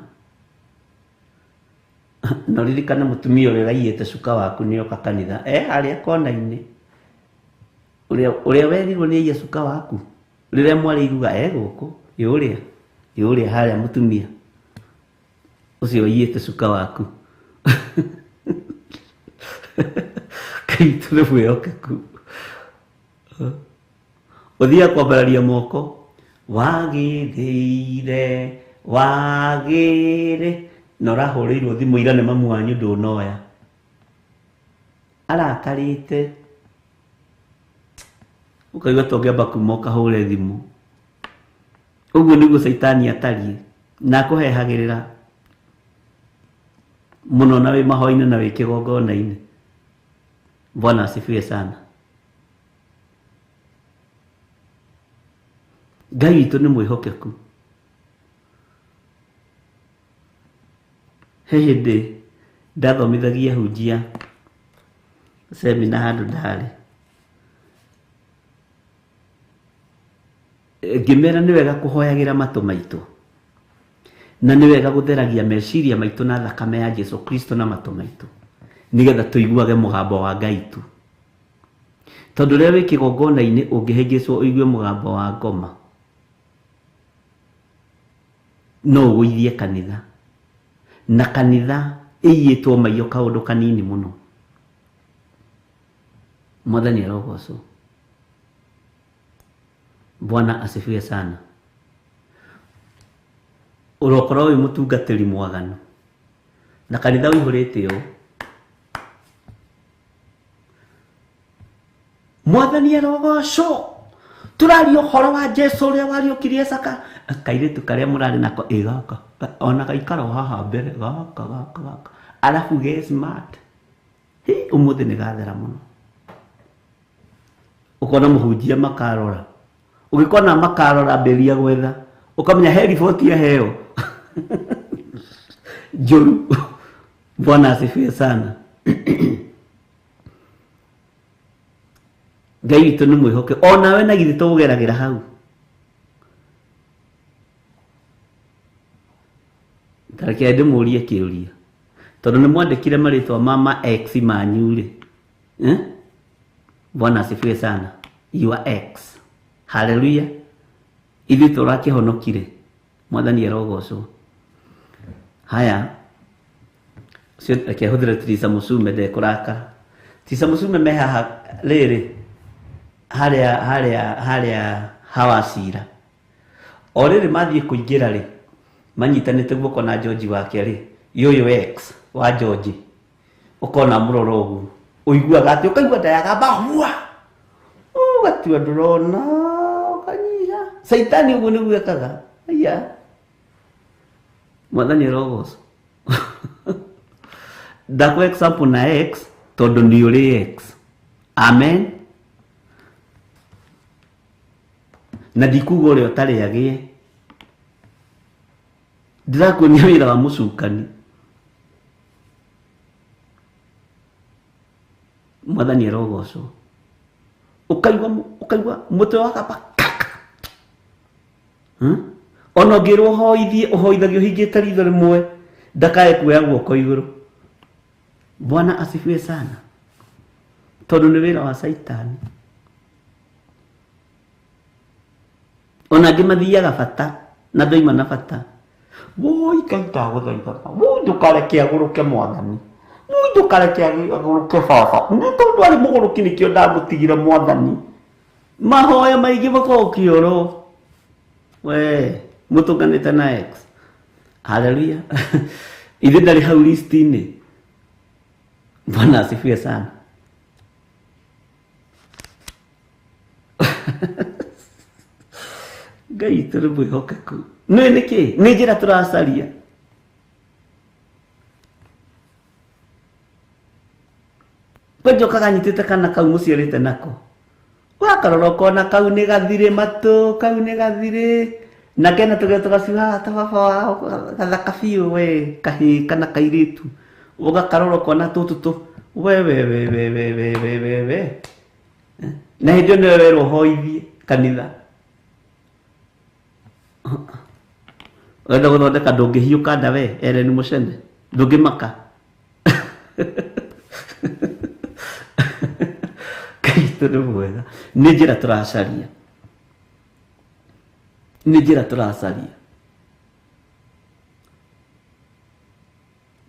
B: na ũririkane mũtumia ũrĩa ũraiyĩte cuka waku nĩoka kanitha harĩa kona-inĩ, ũrĩa werirwo nĩ aiye cuka waku rĩrĩa mwarĩ iruga gũkũ ĩ ũrĩa harĩa mũtumia ũcio ũiyĩte cuka waku. Ngai witũ nĩ mwĩhokeku. Ũthiaga kwambararia moko, wagĩrĩire wagĩrĩ, na ũrahũrĩirwo thimũ ira nĩ mamu wanyu ndũnoya, arakarĩte, ũkaigua ta ũngĩamba kuma ũkahũre thimũ. Ũguo nĩguo Caitani atariĩ, na akũhehagĩrĩra mũno na wĩ mahoya-inĩ na wĩ kĩgongona-inĩ. Bwana asifiwe sana. Ngai witũ nĩ mwĩhokeku. He hĩndĩ ndathomithagia hunjia semina handũ ndarĩ, ngĩmera nĩ wega kũhoyagĩra matũ maitũ na nĩ wega gũtheragia meciria maitũ na thakame ya Jesu Kristo na matũ maitũ nĩgetha tũiguage mũgambo wa Ngai tu. Tondũ rĩrĩa wĩ kĩgongona-inĩ ũngĩhĩngĩcwo ũigue mũgambo wa ngoma no ũgũithie kanitha, na kanitha ĩiyĩtwo maiyo kaũndũ kanini mũno. Mwathani arogocwo. Bwana asifiwe sana. Ũrokorwo wĩ mũtungatĩri mwaganu na kanitha ũihũrĩte ũũ, Mwathani arogocwo, tũraria ũhoro wa Jesu ũrĩa wariũkirie Caka. Kairĩtu karĩa mũrarĩ nako ĩ gaka, ona gaikara o haha mbere gaka gaka gaka, arabu ge smart, hi ũmũthĩ nĩ gathera mũno. Ũkona mũhunjia makarora, ũgĩkona makarora ambĩrĩria gwetha, ũkamenya he riboti aheo njũru. Bwana asifiwe sana. Ngai witũ nĩ mwĩhoke, onawe na githĩ tũgeragĩra hau. Tareke ndĩmũrie kĩũria, tondũ nĩ mwandĩkire marĩtwa ma ex manyu rĩ, Bwana asifiwe sana. Your ex. Hallelujah. Ithuĩ tũrakĩhonokire. Mwathani arogocwo. Haya, reke hũthĩre Teresa Mũcume ndekũrakara. Teresa Mũcume me haha rĩrĩ harĩa harĩa harĩa hawacira. O rĩrĩ mathiĩ kũingĩra rĩ, manyitanĩte guoko na George wake rĩ, Yoyo ex wa George ukona murora uguo uiguaga ati ukaigua nda yagamba hua ugatua ndurona ukanyiha Saitani uguo niguo ekaga aya mwathani arogocwo ndakũ example na ex tondu ni uri ex amen na ndikuga uria utari agie ndirakuonia wira wa mucukani mwathani arogocwo ukaigua mutwe wakamba kaka ona ũngĩrwo ũhoithie ũhoithagio ũhingĩte ritho rĩmwe ndakae kuoya guoko igũrũ. Bwana asifiwe sana tondu nĩ wĩra wa Saitani. Ona angĩ mathiaga bata na ndoima na bata woi Ngai ndagũthaitha woi ndũkareke agũrũke mwathani woi ndũkareke agũrũke baba nĩ tondũ arĩ mũgũrũki nĩkĩo ndamũtigire mwathani mahoya maingĩ makoragwo kĩoro we mũtũnganĩte na ex haleluya ithe ndarĩ hau list-inĩ. Bwana asifiwe sana. Ngai witũ nĩ mwĩhokeku nĩ nĩkĩ nĩ njĩra tũracaria kwenjokaga nyitĩte kana kau mũciarĩte nako wakarora ũkona kau nĩ gathirĩ matũ kau nĩ gathirĩ na kena tũgĩa tũgacuha ta baba wao gathaka biũ we kahĩĩ kana kairĩtu ũgakarora ũkona tũtũ tũ we we we we we we we we we na hĩndĩ ĩyo nĩwe werwo ũhoithie kanitha wenda gũthondeka ndũngĩhiũka nda we Ellen Mũcene ndũngĩmaka Ngai witũ nĩ mwega nĩ njĩra tũracaria nĩ njĩra tũracaria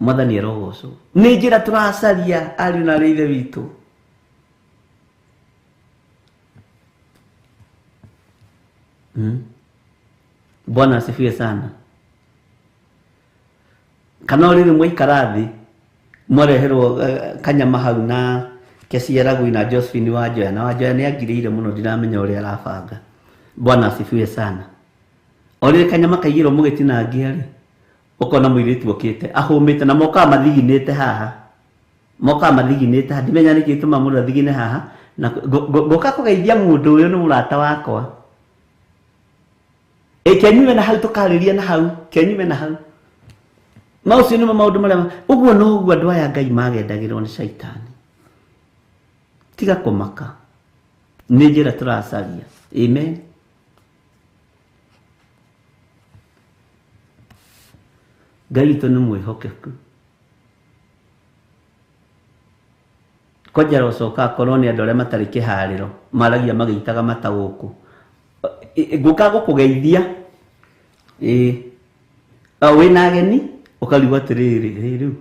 B: mwathani arogocwo nĩ njĩra tũracaria ariũ na arĩ ithe witũ. Bwana asifiwe sana. Kana rĩrĩ mwaikara thĩ mwareherwo kanyama hau na keciaragwo na Josephine Wanjoya na Wanjoya nĩ angirĩire mũno ndiramenya ũrĩa arabanga. Bwana asifiwe sana. O rĩrĩ kanyama kaigĩrwo mũgĩtinangia rĩ ũkona mũirĩtu okĩte ahũmĩte na mokaga mathiginĩte haha mokaga mathiginĩte haha ndimenya nĩkĩ gĩtũmaga mũndũ athigine haha na ngũka kũgeithia mũndũ ũyũ nĩ mũrata wakwa kenyume na hau tũkarĩria na hau kenyume na hau maũcio nĩmo maũndũ marĩa ũguo noguo andũ aya Ngai magendagĩrwo nĩ Shaitani. Tiga kũmaka nĩ njĩra tũracaria amen. Ngai witũ nĩ mwĩhokeku kwanja arocoka akorwo nĩ andũ arĩa matarĩ kĩharĩro maragia magĩitaga mata gũkũ ngũka gũkũgeithia wĩna ageni ũkarigwo atĩrĩrĩ rĩu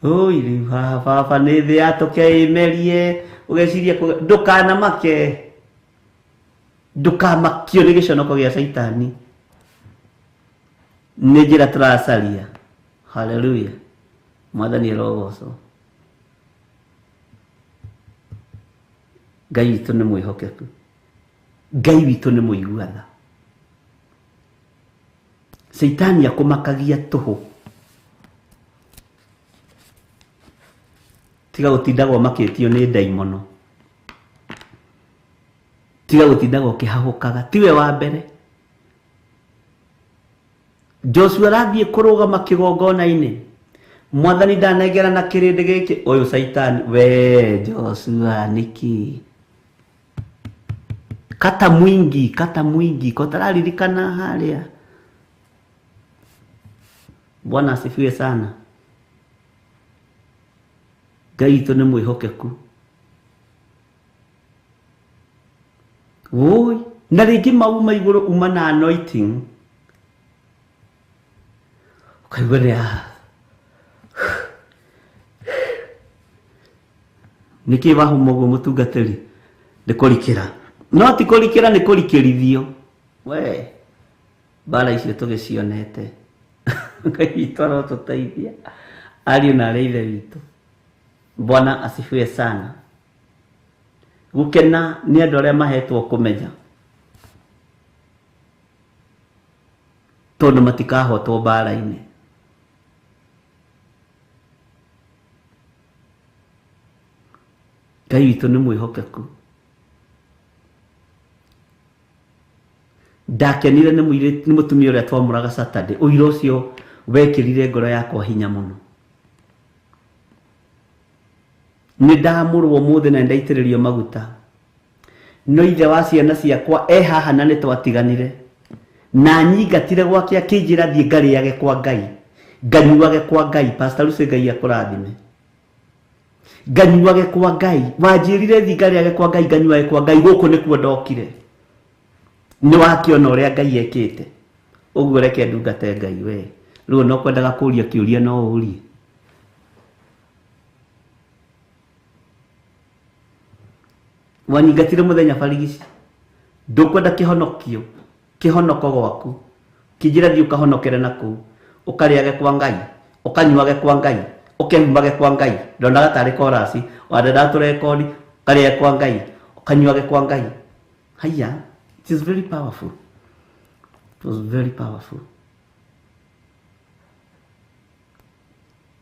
B: oi rĩu haha baba nĩ thĩ yatũke ĩmerie ũgeciria ndũkanamake ndũkamakio nĩ gĩconoko gĩa Shaitani nĩ njĩra tũracaria haleluya mwathani arogocwo. Ngai witũ nĩ mwĩhokeku Ngai witũ nĩ mũigua tha Shaitani akũmakagia tũhũ tiga gũtindagwo makĩtio nĩ ndaimono tiga gũtindagwo ũkĩhahũkaga tiwe wa mbere. Joshua arathiĩ kũrũgama kĩgongona-inĩ mwathani ndanengera na kĩrĩndĩ gĩkĩ ũyũ Shaitani we Joshua nĩkĩ kata mwingi kotararirikana harĩa. Bwana asifiwe sana. Ngai witũ nĩ mwĩhokeku woi na rĩngĩ mauma igũrũ uma na anointing ũkaigua nĩ nĩkĩ wahũma ũguo mũtungatĩri nĩ kũrikĩra no ti kũrikĩra nĩ kũrikĩrithio we mbara icio tũgĩcionete. Ngai witũ arotũteithia ariũ na arĩa ithe witũ. Bwana asifiwe sana. Gũkena nĩ andũ arĩa mahetwo kũmenya, tondũ matikahotwo mbara-inĩ. Ngai witũ nĩ mwĩhokeku. Ndakenire nĩ mũtumia ũrĩa twamũraga Saturday. Ũira ũcio wekĩrire ngoro yakwa hinya mũno. Nĩ ndamũrwo ũmũthĩ na nĩndaitĩrĩrio maguta. No ithe wa ciana ciakwa e haha na nĩ twatiganire. Na nyingatire gwake akĩnjĩra thiĩ ngarĩage kwa Ngai, nganyuage kwa Ngai. Pastor Lucy, Ngai akũrathime. Nganyuage kwa Ngai. Wanjĩrire thiĩ ngarĩage kwa Ngai, nganyuage kwa Ngai. Gũkũ nĩkuo ndokire. Nĩ wakĩona ũrĩa Ngai ekĩte. Ũguo reke ndungate Ngai we. Rĩu no kwendaga kũũria kĩũria no ũrie. Wanyingatire mũthenya barigici. Ndũkwenda kĩhonokio, kĩhonoko gwaku. Kĩnjĩra thiĩ ũkahonokere na kũu. Ũkarĩage kwa Ngai, ũkanyuage kwa Ngai, ũkehumbage kwa Ngai. Ndonaga tarĩ korasi, wandendaga tũrekodi, ũkarĩage kwa Ngai, ũkanyuage kwa Ngai. Haiya, it is very powerful. It was very powerful.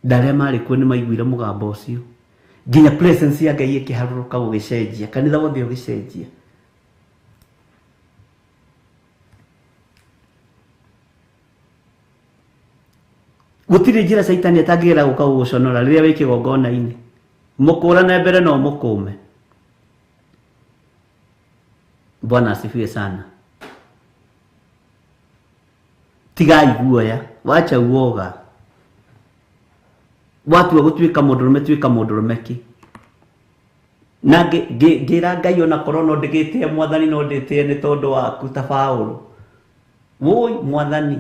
B: Ndarĩa marĩ kuo nĩ maiguire mũgambo ũcio. Nginya presence ya Ngai ĩkĩharũrũka gũgĩcenjia, kanitha wothe ũgĩcenjia. Gũtirĩ njĩra Caitani atangĩgera gũka gũgũconora rĩrĩa wĩ kĩgongona-inĩ. Mũkũrane mbere no mũkũme. Bwana asifiwe sana. Tigai guoya, wacha uoga. Watua gũtuĩka mũndũrũme, tuĩka mũndũrũme ki. Na ngĩra Ngai ona korwo no ndĩgĩtĩe mwathani, no ndĩtĩe nĩ tondũ waku ta Paũlũ. Woi mwathani,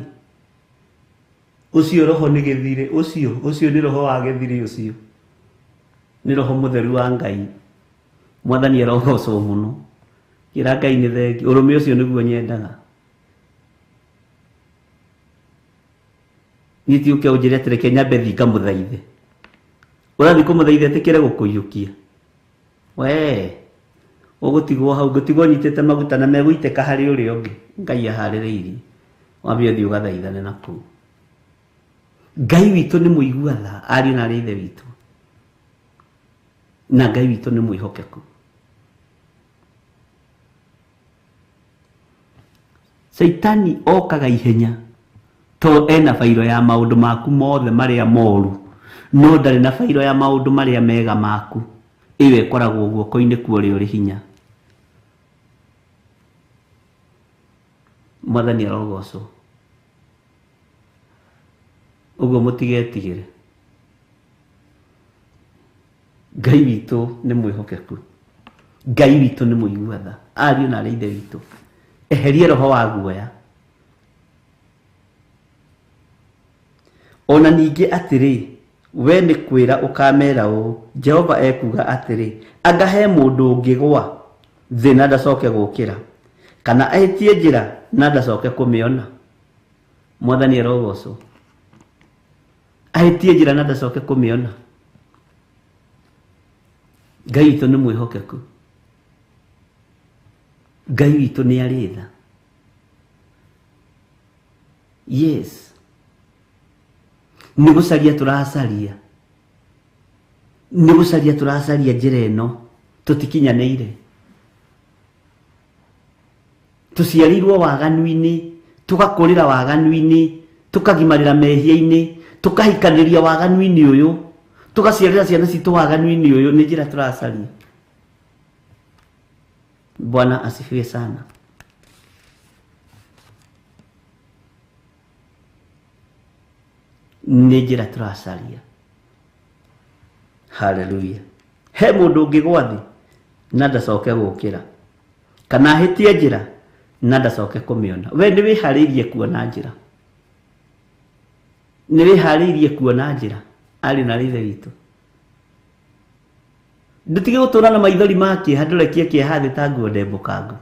B: ũcio roho nĩ gĩthirĩ, ũcio nĩ roho wa gĩthirĩ, ũcio nĩ roho mũtheru wa Ngai. Mwathani arogocwo mũno. Ngĩra Ngai nĩ thengi, ũrũme ũcio nĩguo nyendaga. Niĩ ti ũke ũnjĩre atĩ reke nyambe thiĩ ngamũthaithe. Ũrathiĩ kũmũthaitha etĩkĩre gũkũiyũkia. We, ũgũtigwo hau, ngũtigwo nyitĩte maguta na megũitĩka harĩ ũrĩa ũngĩ. Ngai aharĩrĩirie. Wambe ũthiĩ ũgathaithane na kũu. Ngai witũ nĩ mũigua tha, ariũ na arĩa ithe witũ. Na Ngai witũ nĩ mwĩhokeku. Caitani okaga ihenya to ena bairo ya maũndũ maku mothe marĩa moru, no ndarĩ na bairo ya maũndũ marĩa mega maku. Ĩyo ĩkoragwo guoko-inĩ kwa ũrĩa ũrĩ hinya. Mwathani arogocwo. Ũguo mũtigetigĩre. Ngai witũ nĩ mwĩhokeku. Ngai witũ nĩ mũigua tha. Ariũ na arĩa ithe witũ, eheria roho wa guoya. Ona ningĩ atĩrĩ, we nĩ kwĩra ũkamera ũũ, Jehova ekuuga atĩrĩ, anga he mũndũ ũngĩgwa thĩ na ndacoke gũkĩra, kana ahĩtie njĩra na ndacoke kũmĩona. Mwathani arogocwo. Ahĩtie njĩra na ndacoke kũmĩona. Ngai witũ nĩ mwĩhokeku. Ngai witũ nĩ arĩ tha. Yes. Nĩ gũcaria tũracaria. Nĩ gũcaria tũracaria njĩra ĩno tũtikinyanĩire. Tũciarĩirwo waganu-inĩ, tũgakũrĩra waganu-inĩ, tũkagimarĩra mehia-inĩ, tũkahikanĩria waganu-inĩ ũyũ, tũgaciarĩra ciana citũ waganu-inĩ ũyũ. Nĩ njĩra tũracaria. Bwana asifiwe sana. Nĩ njĩra tũracaria. Haleluya. He mũndũ ũngĩgwa thĩ na ndacoke gũkĩra, kana ahĩtie njĩra na ndacoke kũmĩona. We nĩ wĩharĩirie kuona njĩra. Nĩ wĩharĩirie kuona njĩra, arĩ na ithe witũ. Ndũtige gũtũra na maithori ma kĩeha, ndũrekie kĩeha thĩ ta nguo ndembũkangu.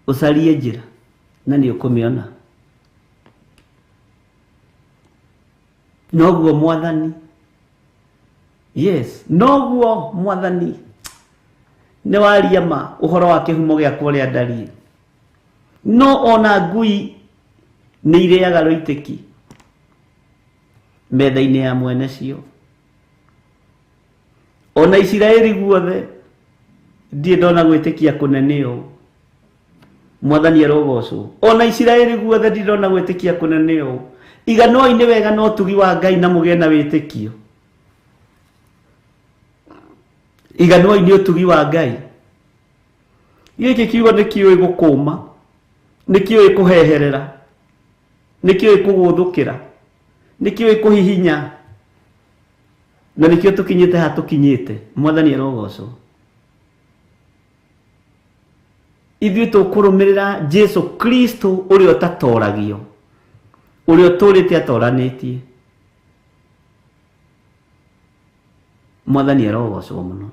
B: Ũcarie njĩra na nĩ ũkũmĩona. Noguo mwathani. Yes, noguo mwathani. Nĩ waria ma ũhoro wa kĩhumo gĩakwa ũrĩa ndariĩ. No ona ngui nĩ irĩaga rũitĩki metha-inĩ ya mwene cio. Ona Isiraeli guothe ndirĩ ndona gwĩtĩkia kũnene ũũ. Mwathani arogocwo. Ona Isiraeli guothe ndirĩ ndona gwĩtĩkia kũnene ũũ. Iganoi nĩ wega na ũtugi wa Ngai na mũgĩe na wĩtĩkio. Iganoi nĩ ũtugi wa Ngai. Gĩkĩ kiugo nĩ kĩũĩ gũkũma, nĩ kĩũĩ kũheherera, nĩ kĩũĩ kũgũthũkĩra, nĩ kĩũĩ kũhihinya, na nĩkĩo tũkinyĩte haha tũkinyĩte. Mwathani arogocwo. Ithuĩ tũkũrũmĩrĩra Jesu Kristo ũrĩa ũtatoragio, ũrĩa ũtũrĩte atoranĩtie. Mwathani arogocwo mũno.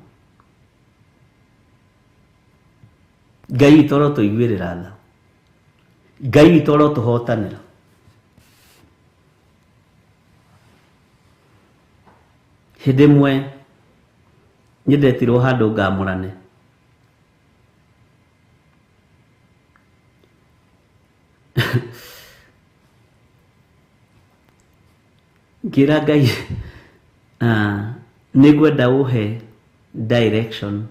B: Ngai witũ arotũiguĩrĩra tha. Ngai witũ arotũhotanĩra. Hĩndĩ ĩmwe nĩndetirwo handũ ngamũrane. Ngĩra Ngai, nĩngwenda ũhe direction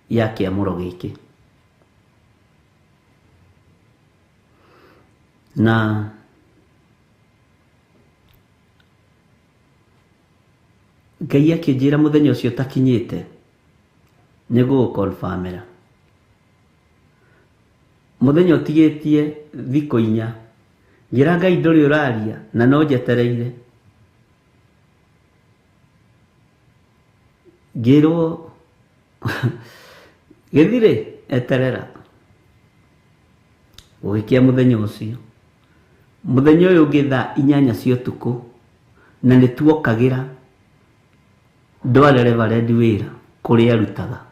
B: ya kĩamũro gĩkĩ. Na Ngai akĩnjĩra mũthenya ũcio ũtakinyĩte nĩ ngũgũconfirmĩra. Mũthenya ũtigĩtie thikũ inya, ngĩra Ngai ndũrĩ ũraria na no njetereire. Ngĩrwo gĩthirĩ eterera. Gũgĩkĩa mũthenya ũcio. Mũthenya ũyũ ũngĩ thaa 8 cia ũtukũ, na nĩ tuokagĩra ndware reverend wĩra kũrĩa arutaga.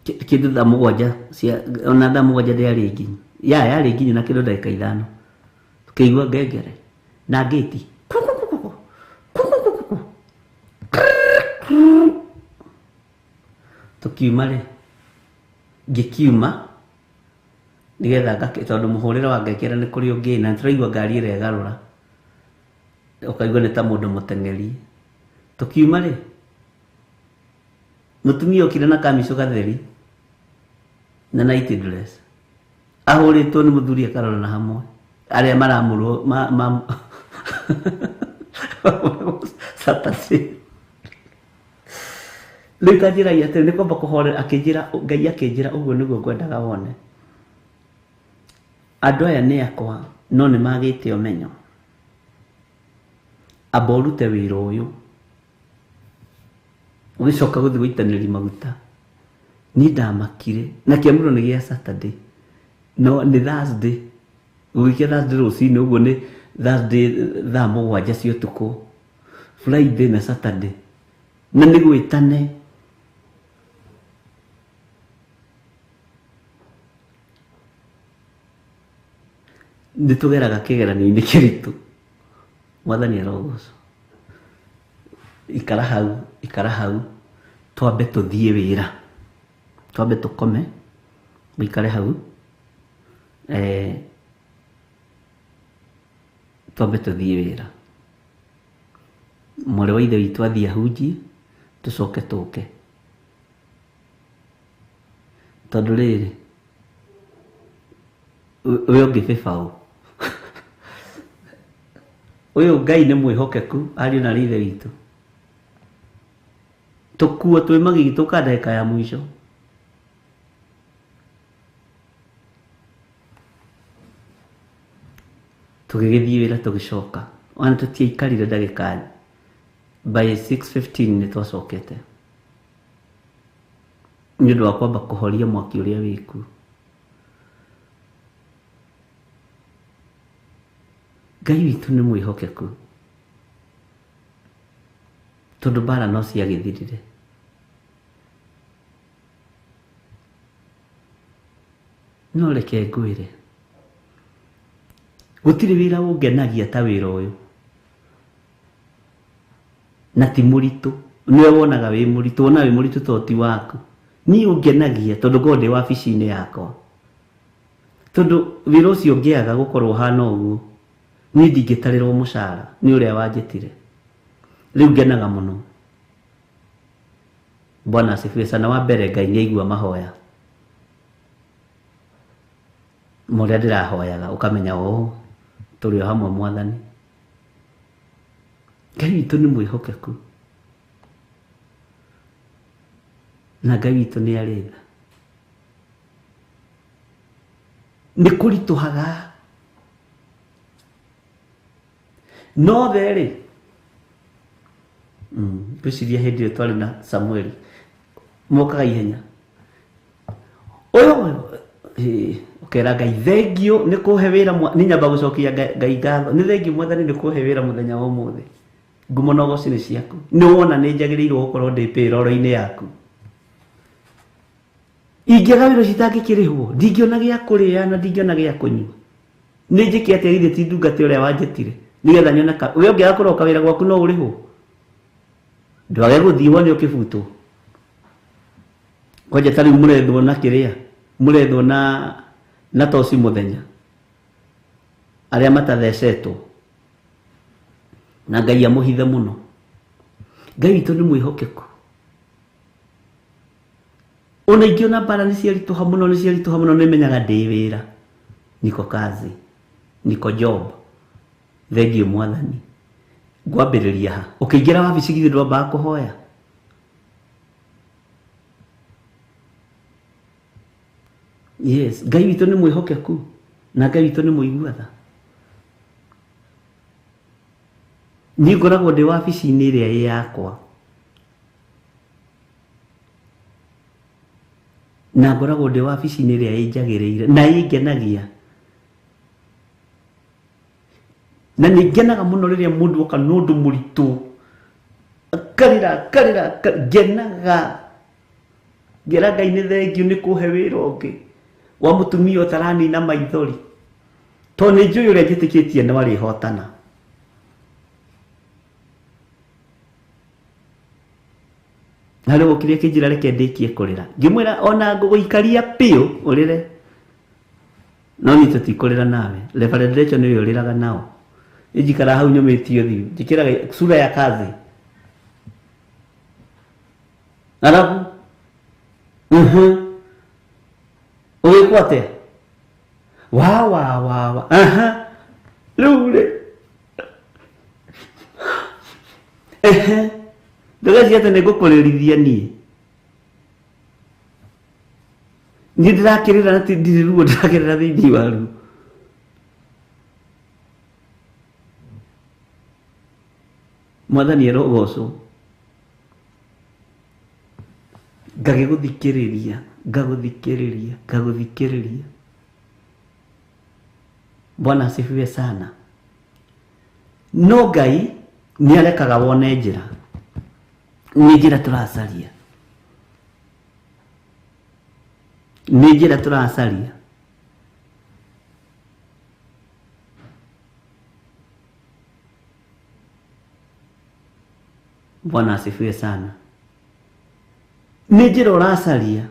B: Kĩndũ thaa 7 cia, ona thaa 7 ndĩarĩ nginyu. Ya, yarĩ nginyu na kĩndũ ndagĩka 5. Tũkĩigua ngengere na ngĩti. Tũkiuma rĩ, ngĩkiuma nĩgetha ngake, tondũ mũhũrĩre wa ngengere nĩ kũrĩ ũngĩ, na nĩtũraigua ngari ĩrĩa ĩgarũra, ũkaigua nĩ ta mũndũ mũteng'eri. Tũkiuma rĩ, mũtumia okire na kamicũ gatheri na night dress, ahũrĩtwo nĩ mũthuri akarora na hamwe arĩa maramũrwo ma Saturday. Rĩu ta njĩra atĩrĩ, nĩ kwamba kũhorera, akĩnjĩra, Ngai akĩnjĩra ũguo nĩguo ngwendaga wone. Andũ aya nĩ akwa, no nĩ magĩte ũmenyo. Amba ũrute wĩra ũyũ, ũgĩcoka gũthiĩ gũitanĩria maguta. Niĩ ndamakire, na kĩamũro nĩ gĩa Saturday, no nĩ Thursday. Gũgĩkĩa Thursday rũcinĩ, ũguo nĩ Thursday thaa 7 cia ũtukũ, Friday na Saturday, na nĩ gwĩtane. Nĩ tũgeraga kĩgeranio-inĩ kĩritũ. Mwathani arogocwo. Ikara hau, ikara hau, twambe tũthiĩ wĩra, twambe tũkome, ũikare hau, twambe tũthiĩ wĩra. Mwarĩ wa ithe witũ athiĩ ahunjie, tũcoke tũke. Tondũ rĩrĩ, we ũngĩbĩba ũ? Ũyũ Ngai nĩ mwĩhokeku, ariũ na ithe witũ. Tũkuo twĩ magigi tũka ndagĩka ya mũico. Tũgĩgĩthiĩ wĩra tũgĩcoka. Ona tũtiaikarire ndagĩka, by 6:15 nĩ twacokete. Nĩ ũndũ wa kwamba kũhoria mwaki ũrĩa wĩkuo. Ngai witũ nĩ mwĩhokeku, tondũ mbara no ciagĩthirire. No reke ngwĩre, Gũtirĩ wĩra ũngenagia ta wĩra ũyũ. Na ti mũritũ. Nĩwe wonaga wĩ mũritũ, wonaga wĩ mũritũ tondũ ti waku. Niĩ ũngenagia tondũ ngoragwo ndĩ wabici-inĩ yakwa. Tondũ wĩra ũcio ũngĩaga gũkorwo ũhana ũguo, niĩ ndingĩtarĩrwo mũcara nĩ ũrĩa wanjĩtire. Rĩu ngenaga mũno. Bwana asifiwe sana. Wa mbere Ngai nĩ aigua mahoya. Marĩa ndĩrahoyaga ũkamenya oo tũrĩ o hamwe mwathani. Ngai witũ nĩ mwĩhokeku. Na Ngai witũ nĩ arĩ tha. Nĩ kũritũhaga. No therĩ ngwĩciria hĩndĩ ĩyo twarĩ na Samueli mokaga ihenya ũyũ ũkera Ngai thengiũ nĩ kũhe wĩra nĩ nyamba gũcokia Ngai ngatho nĩ thengiũ mwathani nĩ kũhe wĩra mũthenya wa ũmũthĩ ngumo na ũgoci nĩ ciaku nĩ wona nĩ njagĩrĩirwo gũkorwo ndĩ payroll-inĩ yaku ingĩaga wĩra ũcio itangĩkĩrĩhwo ndingĩona gĩa kũrĩa na ndingĩona gĩa kũnyua nĩ njĩke atĩa githĩ ti ndungata ũrĩa wanjĩtire nĩgetha nyone ka we ũngĩaga kũroka wĩra gwaku no ũrĩhwo ndwage gũthiĩ wone ũkĩbutwo kwanja ta rĩu mũrethwo na kĩrĩa mũrethwo na toci mũthenya arĩa matathecetwo na Ngai amũhithe mũno. Ngai witũ nĩ mwĩhokeku. Ona ingĩona mbara nĩ ciaritũha mũno nĩ ciaritũha mũno nĩ menyaga ndĩ wĩra niko kazi niko job thengiũ mwathani ngwambĩrĩria ha ũkĩingĩra wabici githĩ ndwambaga kũhoya yes Ngai witũ nĩ mwĩhokeku na Ngai witũ nĩ mũigua tha. Niĩ ngoragwo ndĩ wabici-inĩ ĩrĩa ĩ yakwa na ngoragwo ndĩ wabici-inĩ ĩrĩa ĩnjagĩrĩire na ĩngenagia na nĩ ngenaga mũno rĩrĩa mũndũ oka na ũndũ mũritũ akarĩra akarĩra ngenaga ngera Ngai nĩ thengiũ nĩ kũhe wĩra ũngĩ wa mũtumia ũtaranina maithori tondũ nĩ njũĩ ũrĩa njĩtĩkĩtie no arĩhotana. Na rĩu okire akĩnjĩra reke ndĩkie kũrĩra ngĩmwĩra ona ngũgũikaria biũ ũrĩre no niĩ tũtikũrĩra nawe Reverend Rachel nĩwe ũrĩraga nao njikara hau nyũmĩtie ũthiũ njĩkĩraga sura ya kazi arabu ũgĩkwo atĩa wa wa wa wa aha rĩu rĩ ehe ndũgeciria atĩ nĩ ngũkũrĩrithia niĩ niĩ ndĩrakĩrĩra na ndirĩ ruo ndĩrakĩrĩra thĩinĩ wa ruo mwathani arogocwo ngagĩgũthikĩrĩria ngagũthikĩrĩria ngagũthikĩrĩria Bwana asifiwe sana. No Ngai nĩ arekaga wone njĩra nĩ njĩra tũracaria nĩ njĩra tũracaria Bwana asifiwe sana. Nĩ njĩra ũracaria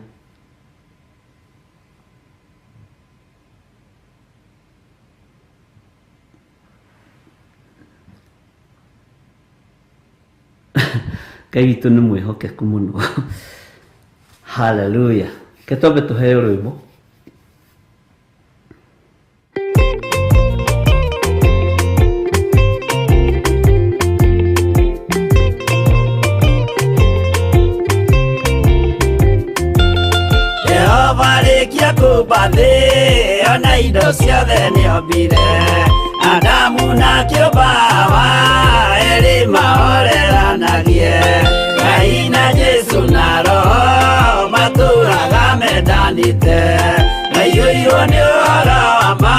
B: Ngai witũ nĩ mwĩhokeku mũno. Hallelujah. Ke twambe tũheo rwĩmbo.
F: Jehova arĩkia kũmba thĩ ona indo ciothe nĩombire Adamu na kĩũmba Hawa erĩ mahoreranagie Ngai na Jesũ na Roho matũraga mendanĩte maiyũirwo nĩ ũhoro wa ma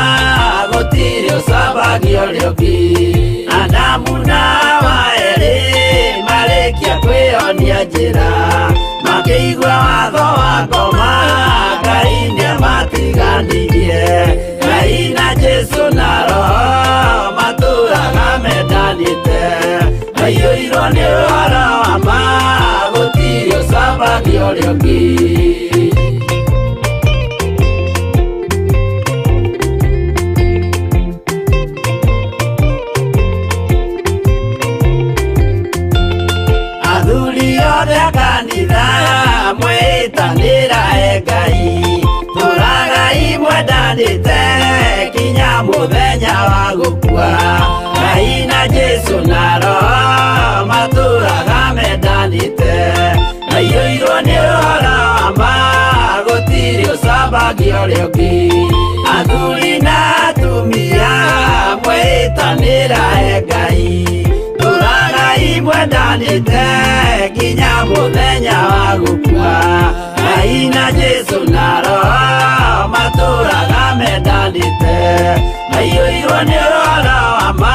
F: gũtirĩ ũcambagio ũrĩa ũngĩ Adamu na Hawa erĩ marĩkia kwĩyonia njĩra makĩigua watho wa ngoma Ngai nĩamatiganirie Ngai na Jesũ na Roho ũcambagia ũrĩa ũngĩ. Athuri othe a kanitha mwĩtanĩra e Ngai, tũragai mwendanĩte kinya mũthenya wa gũkua. Ngai na Jesũ na Roho matũraga mendanĩte, maiyũirwo nĩ ũhoro wa ma, gũtirĩ ũcambagia ũrĩa ũngĩ. Athuri na atumia mwĩtanĩra e Ngai, tũragai mwendanĩte kinya mũthenya wa gũkua. Ngai na Jesũ na Roho matũraga mendanĩte, maiyũirwo nĩ ũhoro wa ma,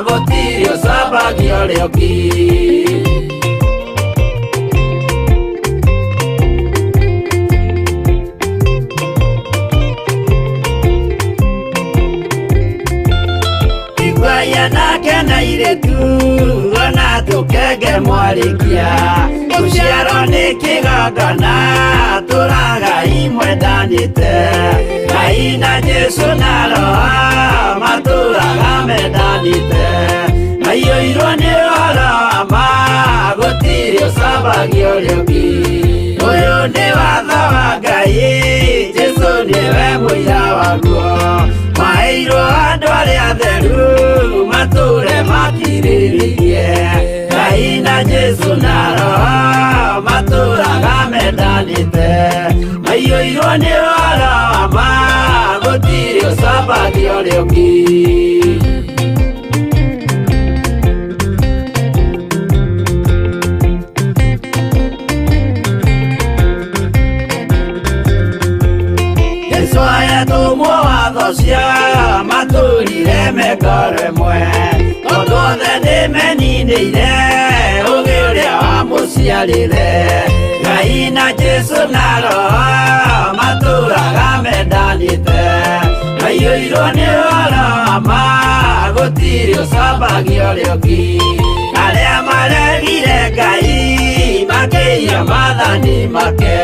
F: gũtirĩ ũcambagia ũrĩa ũngĩ. Iguai anake na airĩtu ona tũkenge mwarĩkia, gũciarwo nĩ kĩgongona, tũragai mwendanĩte. Ngai na Jesũ na Roho matũraga mendanĩte, maiyũirwo nĩ ũhoro wa ma, gũtirĩ ũcambagia ũrĩa ũngĩ. Ũyũ nĩ watho wa Ngai, Jesũ nĩwe mũira waguo, maheirwo andũ arĩa atheru matũre makirĩrĩirie. Ngai na Jesũ na Roho matũraga mendanĩte, maiyũirwo nĩ ũhoro wa ma, gũtirĩ ũcambagia ũrĩa ũngĩ. Jesũ ayatũmwo watho cia matũrire mekoro ĩmwe, tondũ othe nĩmeninĩire ũgĩ ũrĩa wamũciarire. Ngai na Jesũ na Roho matũraga mendanĩte, maiyũirwo nĩ ũhoro wa ma, gũtirĩ ũcambagia ũrĩa ũngĩ. Arĩa maregire Ngai makĩiya maathani make,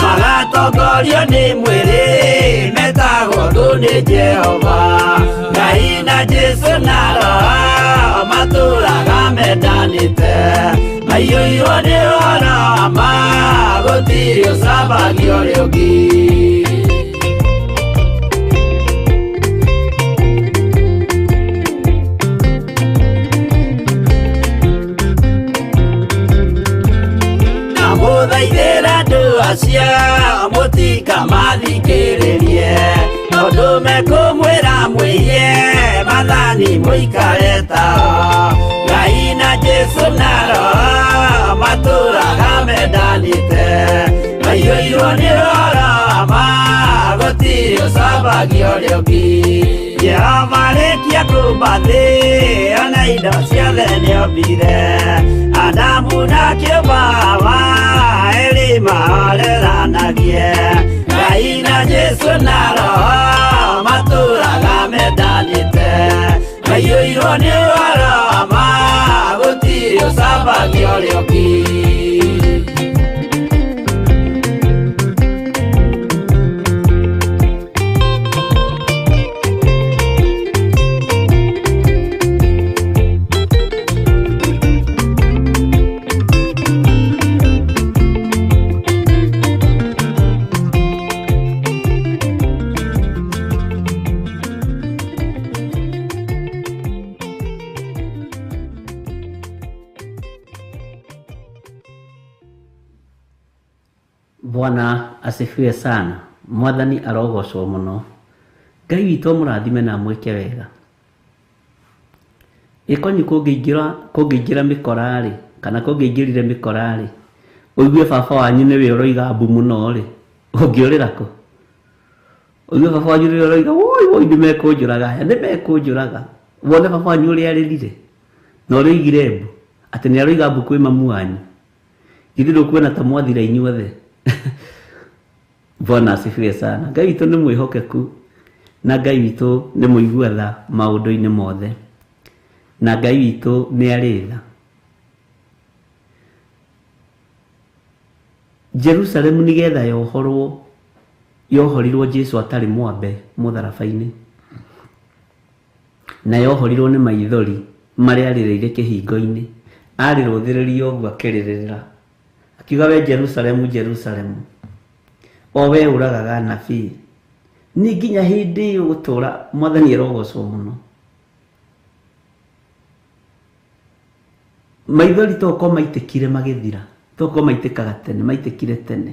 F: magatongorio nĩ mwĩrĩ, metagwo thũ nĩ Jehova. Ngai na Jesũ na Roho matũraga mendanĩte, maiyũirwo nĩ ũhoro wa ma, gũtirĩ ũcambagia ũrĩa ũngĩ. Ndamũthaithĩra andũ acio mũtikamathikĩrĩrie, tondũ mekũmwĩra mwĩhie maathani mũikare tao. Ngai na Jesũ na Roho matũraga mendanĩte, maiyũirwo nĩ ũhoro wa ma, gũtirĩ ũcambagia ũrĩa ũngĩ. Jehova arĩkia kũũmba thĩ ona indo ciothe nĩombire, Adamu na kĩũmba Hawa erĩ mahoreranagie. Ngai na Jesũ na Roho matũraga mendanĩte, maiyũirwo nĩ ũhoro wa ma, gũtirĩ ũcambagia ũrĩa ũngĩ.
B: Bwana asifiwe sana. Mwathani arogocwo muno. Ngai witũ amũrathime na amwĩke wega. Ĩkonyi kũngĩingĩra mĩkora-rĩ, kana kũngĩingĩrire mĩkora-rĩ, ũigue baba wanyu nĩwe ũroiga mbu mũno-rĩ, ũngĩũrĩra kũ? Ũigue baba wanyu nĩwe ũroiga woi woi nĩmekũnjũraga aya, nĩmekũnjũraga. Wone baba wanyu ũrĩa arĩrire na ũrĩa oigire mbu, atĩ nĩaroiga mbu kwĩ mamu wanyu. Githĩ ndũkuona ta mwathira inyuothe? Bwana asifiwe sana. Ngai witũ nĩ mwĩhokeku na Ngai witũ nĩ mũigua tha maũndũ-inĩ mothe, na Ngai witũ nĩ arĩ tha. Jerusalemu nigetha yohorwo yohorirwo Jesu atari mwambe mutharaba-inĩ na yohorirwo nĩ maithori marĩa arĩrĩire kĩhingo-inĩ arĩrũthĩrĩria ũguo akĩrĩrĩra akiuga we Jerusalemu Jerusalemu o we ũragaga anabii nĩ nginya hĩndĩ ĩyo gũtũra mwathani arogocwo mũno maithori toko maitikire magithira toko maitikaga tene maitikire tene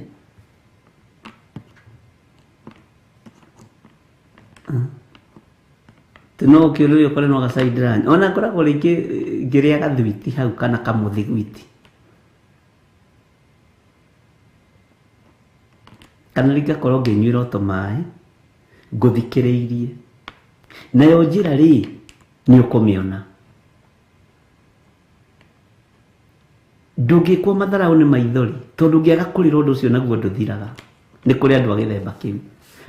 B: no kiurio kore no gacaidira ona ngoragwo ringi ngiria gathwiti hau kana kamuthigwiti kana ringakorwo nginyuira tũmaĩ nguthikiriirie nayo njira ri ni ukumiona ndungikwo matharau ni maithori tondu ngiaga kurira undu ucio naguo nduthiraga ni kuri andu a githemba kiu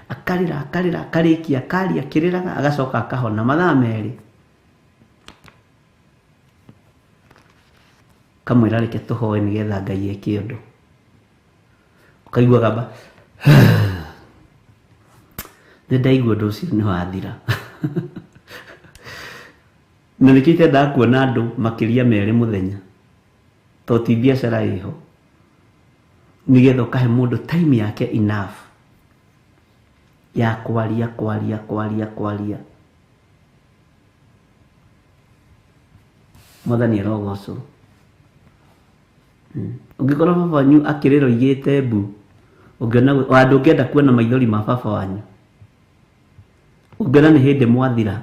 B: akarira akarira akarikia akaria kiriraga agacoka akahona mathaa meri kamwira reke tuhoe nigetha Ngai eke undu ukaigua gamba nĩ ndaigua ũndũ ũcio nĩ wathira na nĩkĩo itendaga kuona andũ makĩria merĩ mũthenya to ti biacara ĩho nĩgetha ũkahe mũndũ time yake enough ya kwaria kwaria kwaria kwaria mwathani arogocwo ũngĩkorwo baba wanyu akĩrĩra oigĩte mbu ũngĩona andũ ũngĩenda kuona maithori ma baba wanyu ũngĩona nĩ hĩndĩ mwathira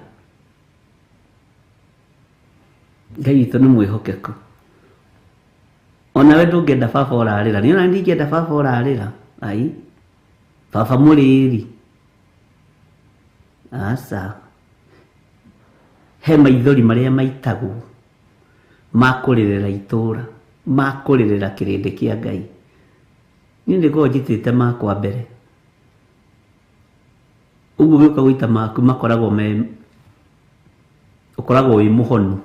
B: Ngai witũ nĩ mwĩhokeku onawe ndũngĩenda baba ũrarĩra nĩ ona ndingĩenda baba ũrarĩra ai baba mũrĩri aca he maithori marĩa maitagwo ma kũrĩrĩra itũra ma kũrĩrĩra kĩrĩndĩ kĩa Ngai niĩ nĩngoragwo njitĩte makwa mbere ũguo gĩũka gũita maku makoragwo me ũkoragwo wĩ mũhonu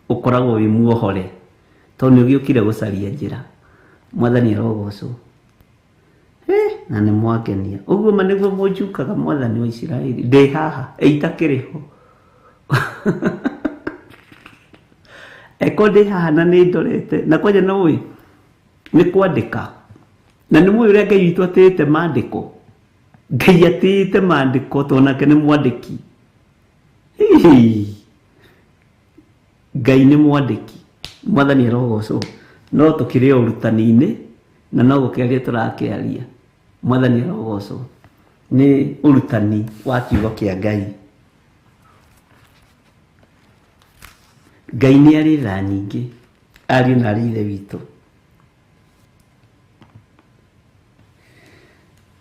B: ũkoragwo wĩ muohore tondũ nĩ ũgĩũkire gũcaria njĩra mwathani arogocwo na nĩ mwangenia ũguo ma nĩguo mũnjukaga mwathani wa Isiraeli ndĩ haha ĩitakĩrĩ ho eko ndĩ haha na nĩ ndorete na kwanja nĩ ũĩ nĩ kwandĩka na nĩ mũĩ ũrĩa Ngai witũ atĩĩte maandĩko Ngai atĩĩte maandĩko tondũ nake nĩ mwandĩki Ngai nĩ mwandĩki mwathani arogocwo no tũkĩrĩ o ũrutani-inĩ na no gũkĩaria tũrakĩaria mwathani arogocwo nĩ ũrutani wa kiugo kĩa Ngai Ngai nĩ arĩ tha nyingĩ ariũ na arĩ ithe witũ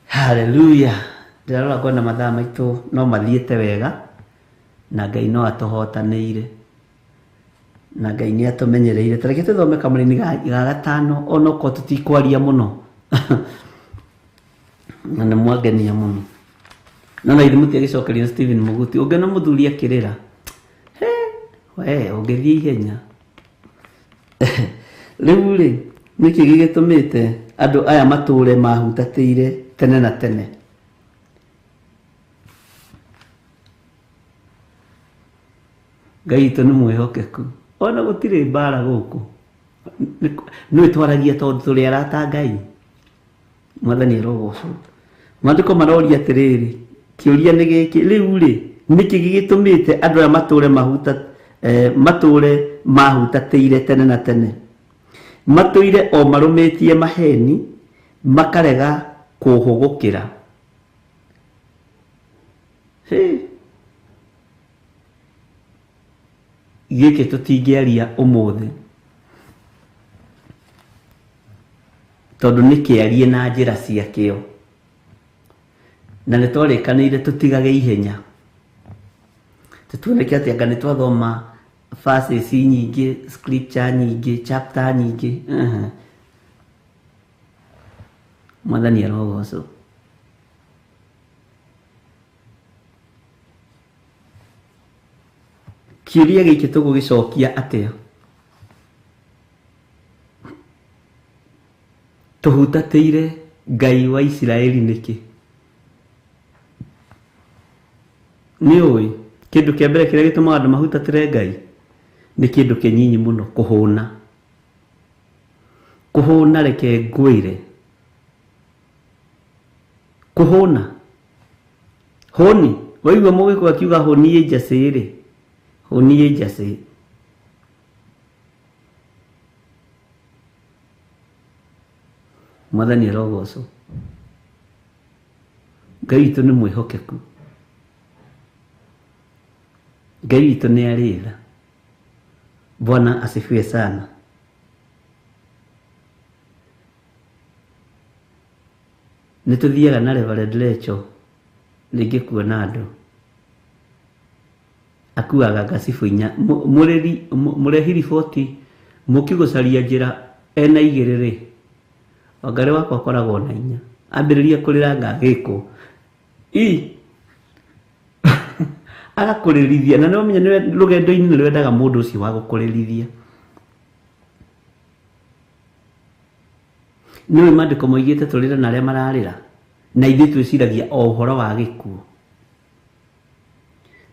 B: haleluya ndĩrarora ngona mathaa maitũ no mathiĩte wega na Ngai no atũhotanĩire na Ngai nĩ atũmenyereire ta reke tũthome kamũraini ga gatano onokorwo tũtikwaria mũno na nĩ mwangenia mũno no na ithuĩ mũtiagĩcokeria Stephen Mũguti ũngĩona mũthuri akĩrĩra we ũngĩthiĩ ihenya rĩu rĩ nĩkĩ gĩgĩtũmĩte andũ aya matũre mahutatĩire tene na tene Ngai witũ nĩ mwĩhokeku ona gũtirĩ mbara gũkũ nĩ twaragia tondũ tũrĩ arata Ngai mwathani arogocwo maandĩko maroria atĩrĩrĩ kĩũria nĩ gĩkĩ rĩu rĩ nĩkĩ gĩgĩtũmĩte andũ aya matũre matũre mahutatĩire tene na tene matũire o marũmĩtie maheni makarega kũhũgũkĩra gĩkĩ tũtingĩaria ũmũthĩ tondũ nĩ kĩarie na njĩra ciakĩo na nĩ twarĩkanĩire tũtigage ihenya tũtuoneke atĩ anga nĩ twathoma verses nyingĩ scripture nyingĩ chapter nyingĩ mwathani arogocwo kĩũria gĩkĩ tũgũgĩcokia atĩa Tũhutatĩire Ngai wa Isiraeli nĩkĩ? Nĩ ũĩ kĩndũ kĩa mbere kĩrĩa gĩtũmaga andũ mahutatĩre Ngai nĩ kĩndũ kĩnyinyi mũno, kũhũna. Kũhũna, reke ngwĩre, kũhũna hũni, waigua mũgĩkũyũ akiuga hũni ĩ njacĩ rĩ, hũni ĩ njacĩ. Mwathani arogocwo. Ngai witũ nĩ mwĩhokeku, Ngai witũ nĩ arĩ tha. Bwana asifiwe sana. Nĩ tũthiaga na Reverend Lecho rĩngĩ kuona andũ, akuaga ngacibũ inya. Mũrĩri mũrehi riboti mũki gũcaria njĩra ena igĩrĩ rĩ, Wangarĩ wakwa akoragwo na inya, ambĩrĩria kũrĩra ngagĩkwo i agakũrĩrithia, na nĩwamenya nĩwe rũgendo-inĩ nĩ rwendaga mũndũ ũcio wa gũkũrĩrithia. Nĩũĩ maandĩko moigĩte tũrĩre na arĩa mararĩra, na ithuĩ twĩciragia o ũhoro wa gĩkuũ.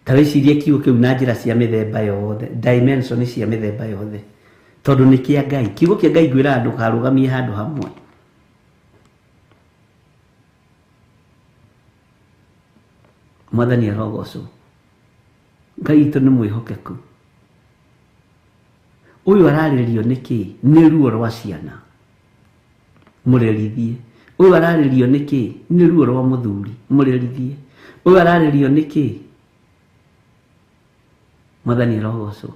B: Ta wĩcirie kiugo kĩu na njĩra cia mĩthemba yothe, dimension cia mĩthemba yothe, tondũ nĩ kĩa Ngai. Kiugo kĩa Ngai ngwĩraga ndũkarũgamie handũ hamwe. Mwathani arogocwo. Ngai witũ nĩ mwĩhokeku. Ũyũ ararĩrio nĩ kĩ? Nĩ ruo rwa ciana, mũrerithie. Ũyũ ararĩrio nĩ kĩ? Nĩ ruo rwa mũthuri, mũrerithie. Ũyũ ararĩrio nĩ kĩ? Mwathani arogocwo.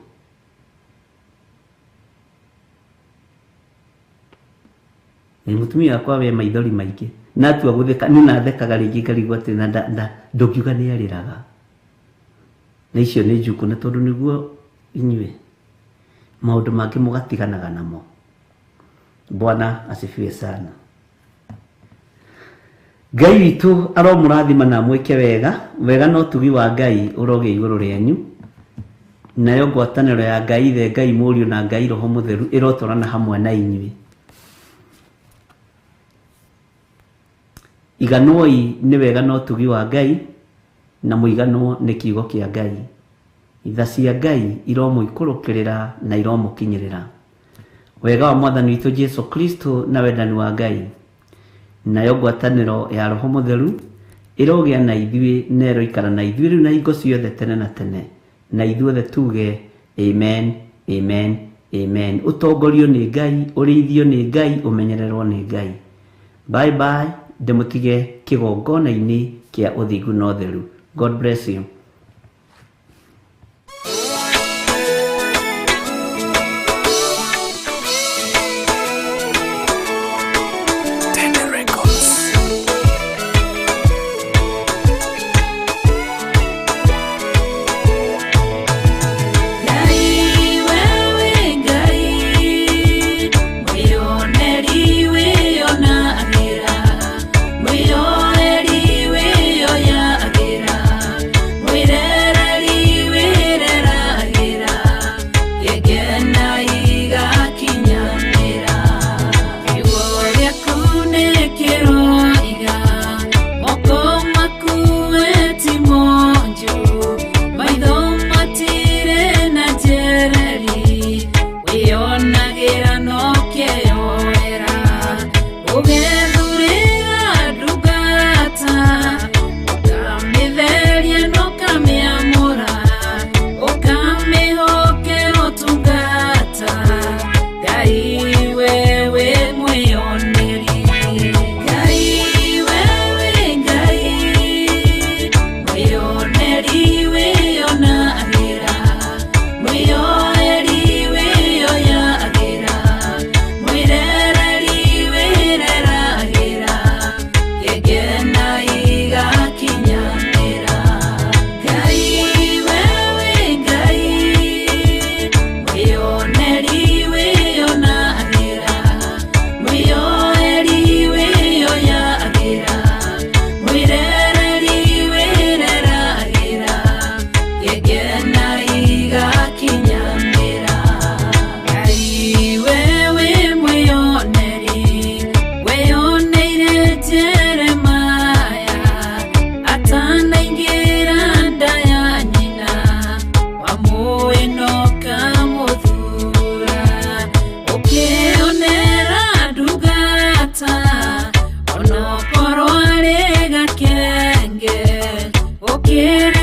B: Ĩ mũtumia wakwa we maithori maingĩ, na atua gũtheka nĩ nathekaga rĩngĩ ngarigwo atĩ na ndũngiuga nĩ arĩraga. Na icio nĩ njukũ, na tondũ nĩguo inyuĩ maũndũ mangĩ mũgatiganaga namo. Bwana asifiwe sana. Ngai witũ aromũrathima na amwĩke wega, wega na ũtugi wa Ngai ũrogĩa igũrũ rĩanyu, nayo ngwatanĩro ya Ngai Ithe, Ngai Mũriũ na Ngai Roho Mũtheru ĩrotwarana hamwe na inyuĩ. Iganwoi nĩ wega na ũtugi wa Ngai, na mũiganwo nĩ kiugo kĩa Ngai. Tha cia Ngai iromũikũrũkĩrĩra na iromũkinyĩrĩra. Wega wa Mwathani witũ Jesu Kristo na wendani wa Ngai, nayo ngwatanĩro ya Roho Mũtheru ĩrogĩa na ithuĩ na ĩroikara na ithuĩ rĩu na hingo ciothe tene na tene, na ithuothe tuge amen, amen, amen. Ũtongorio nĩ Ngai, ũrĩithio nĩ Ngai, ũmenyererwo nĩ Ngai. Bye bye, ndĩmũtige kĩgongona-inĩ kĩa ũthingu na ũtheru. God bless you.
E: Ngai wewe Ngai, mwĩoneri wĩonagĩra, mwĩoeri wĩoyagĩra, mwĩoeri. Kĩrĩ.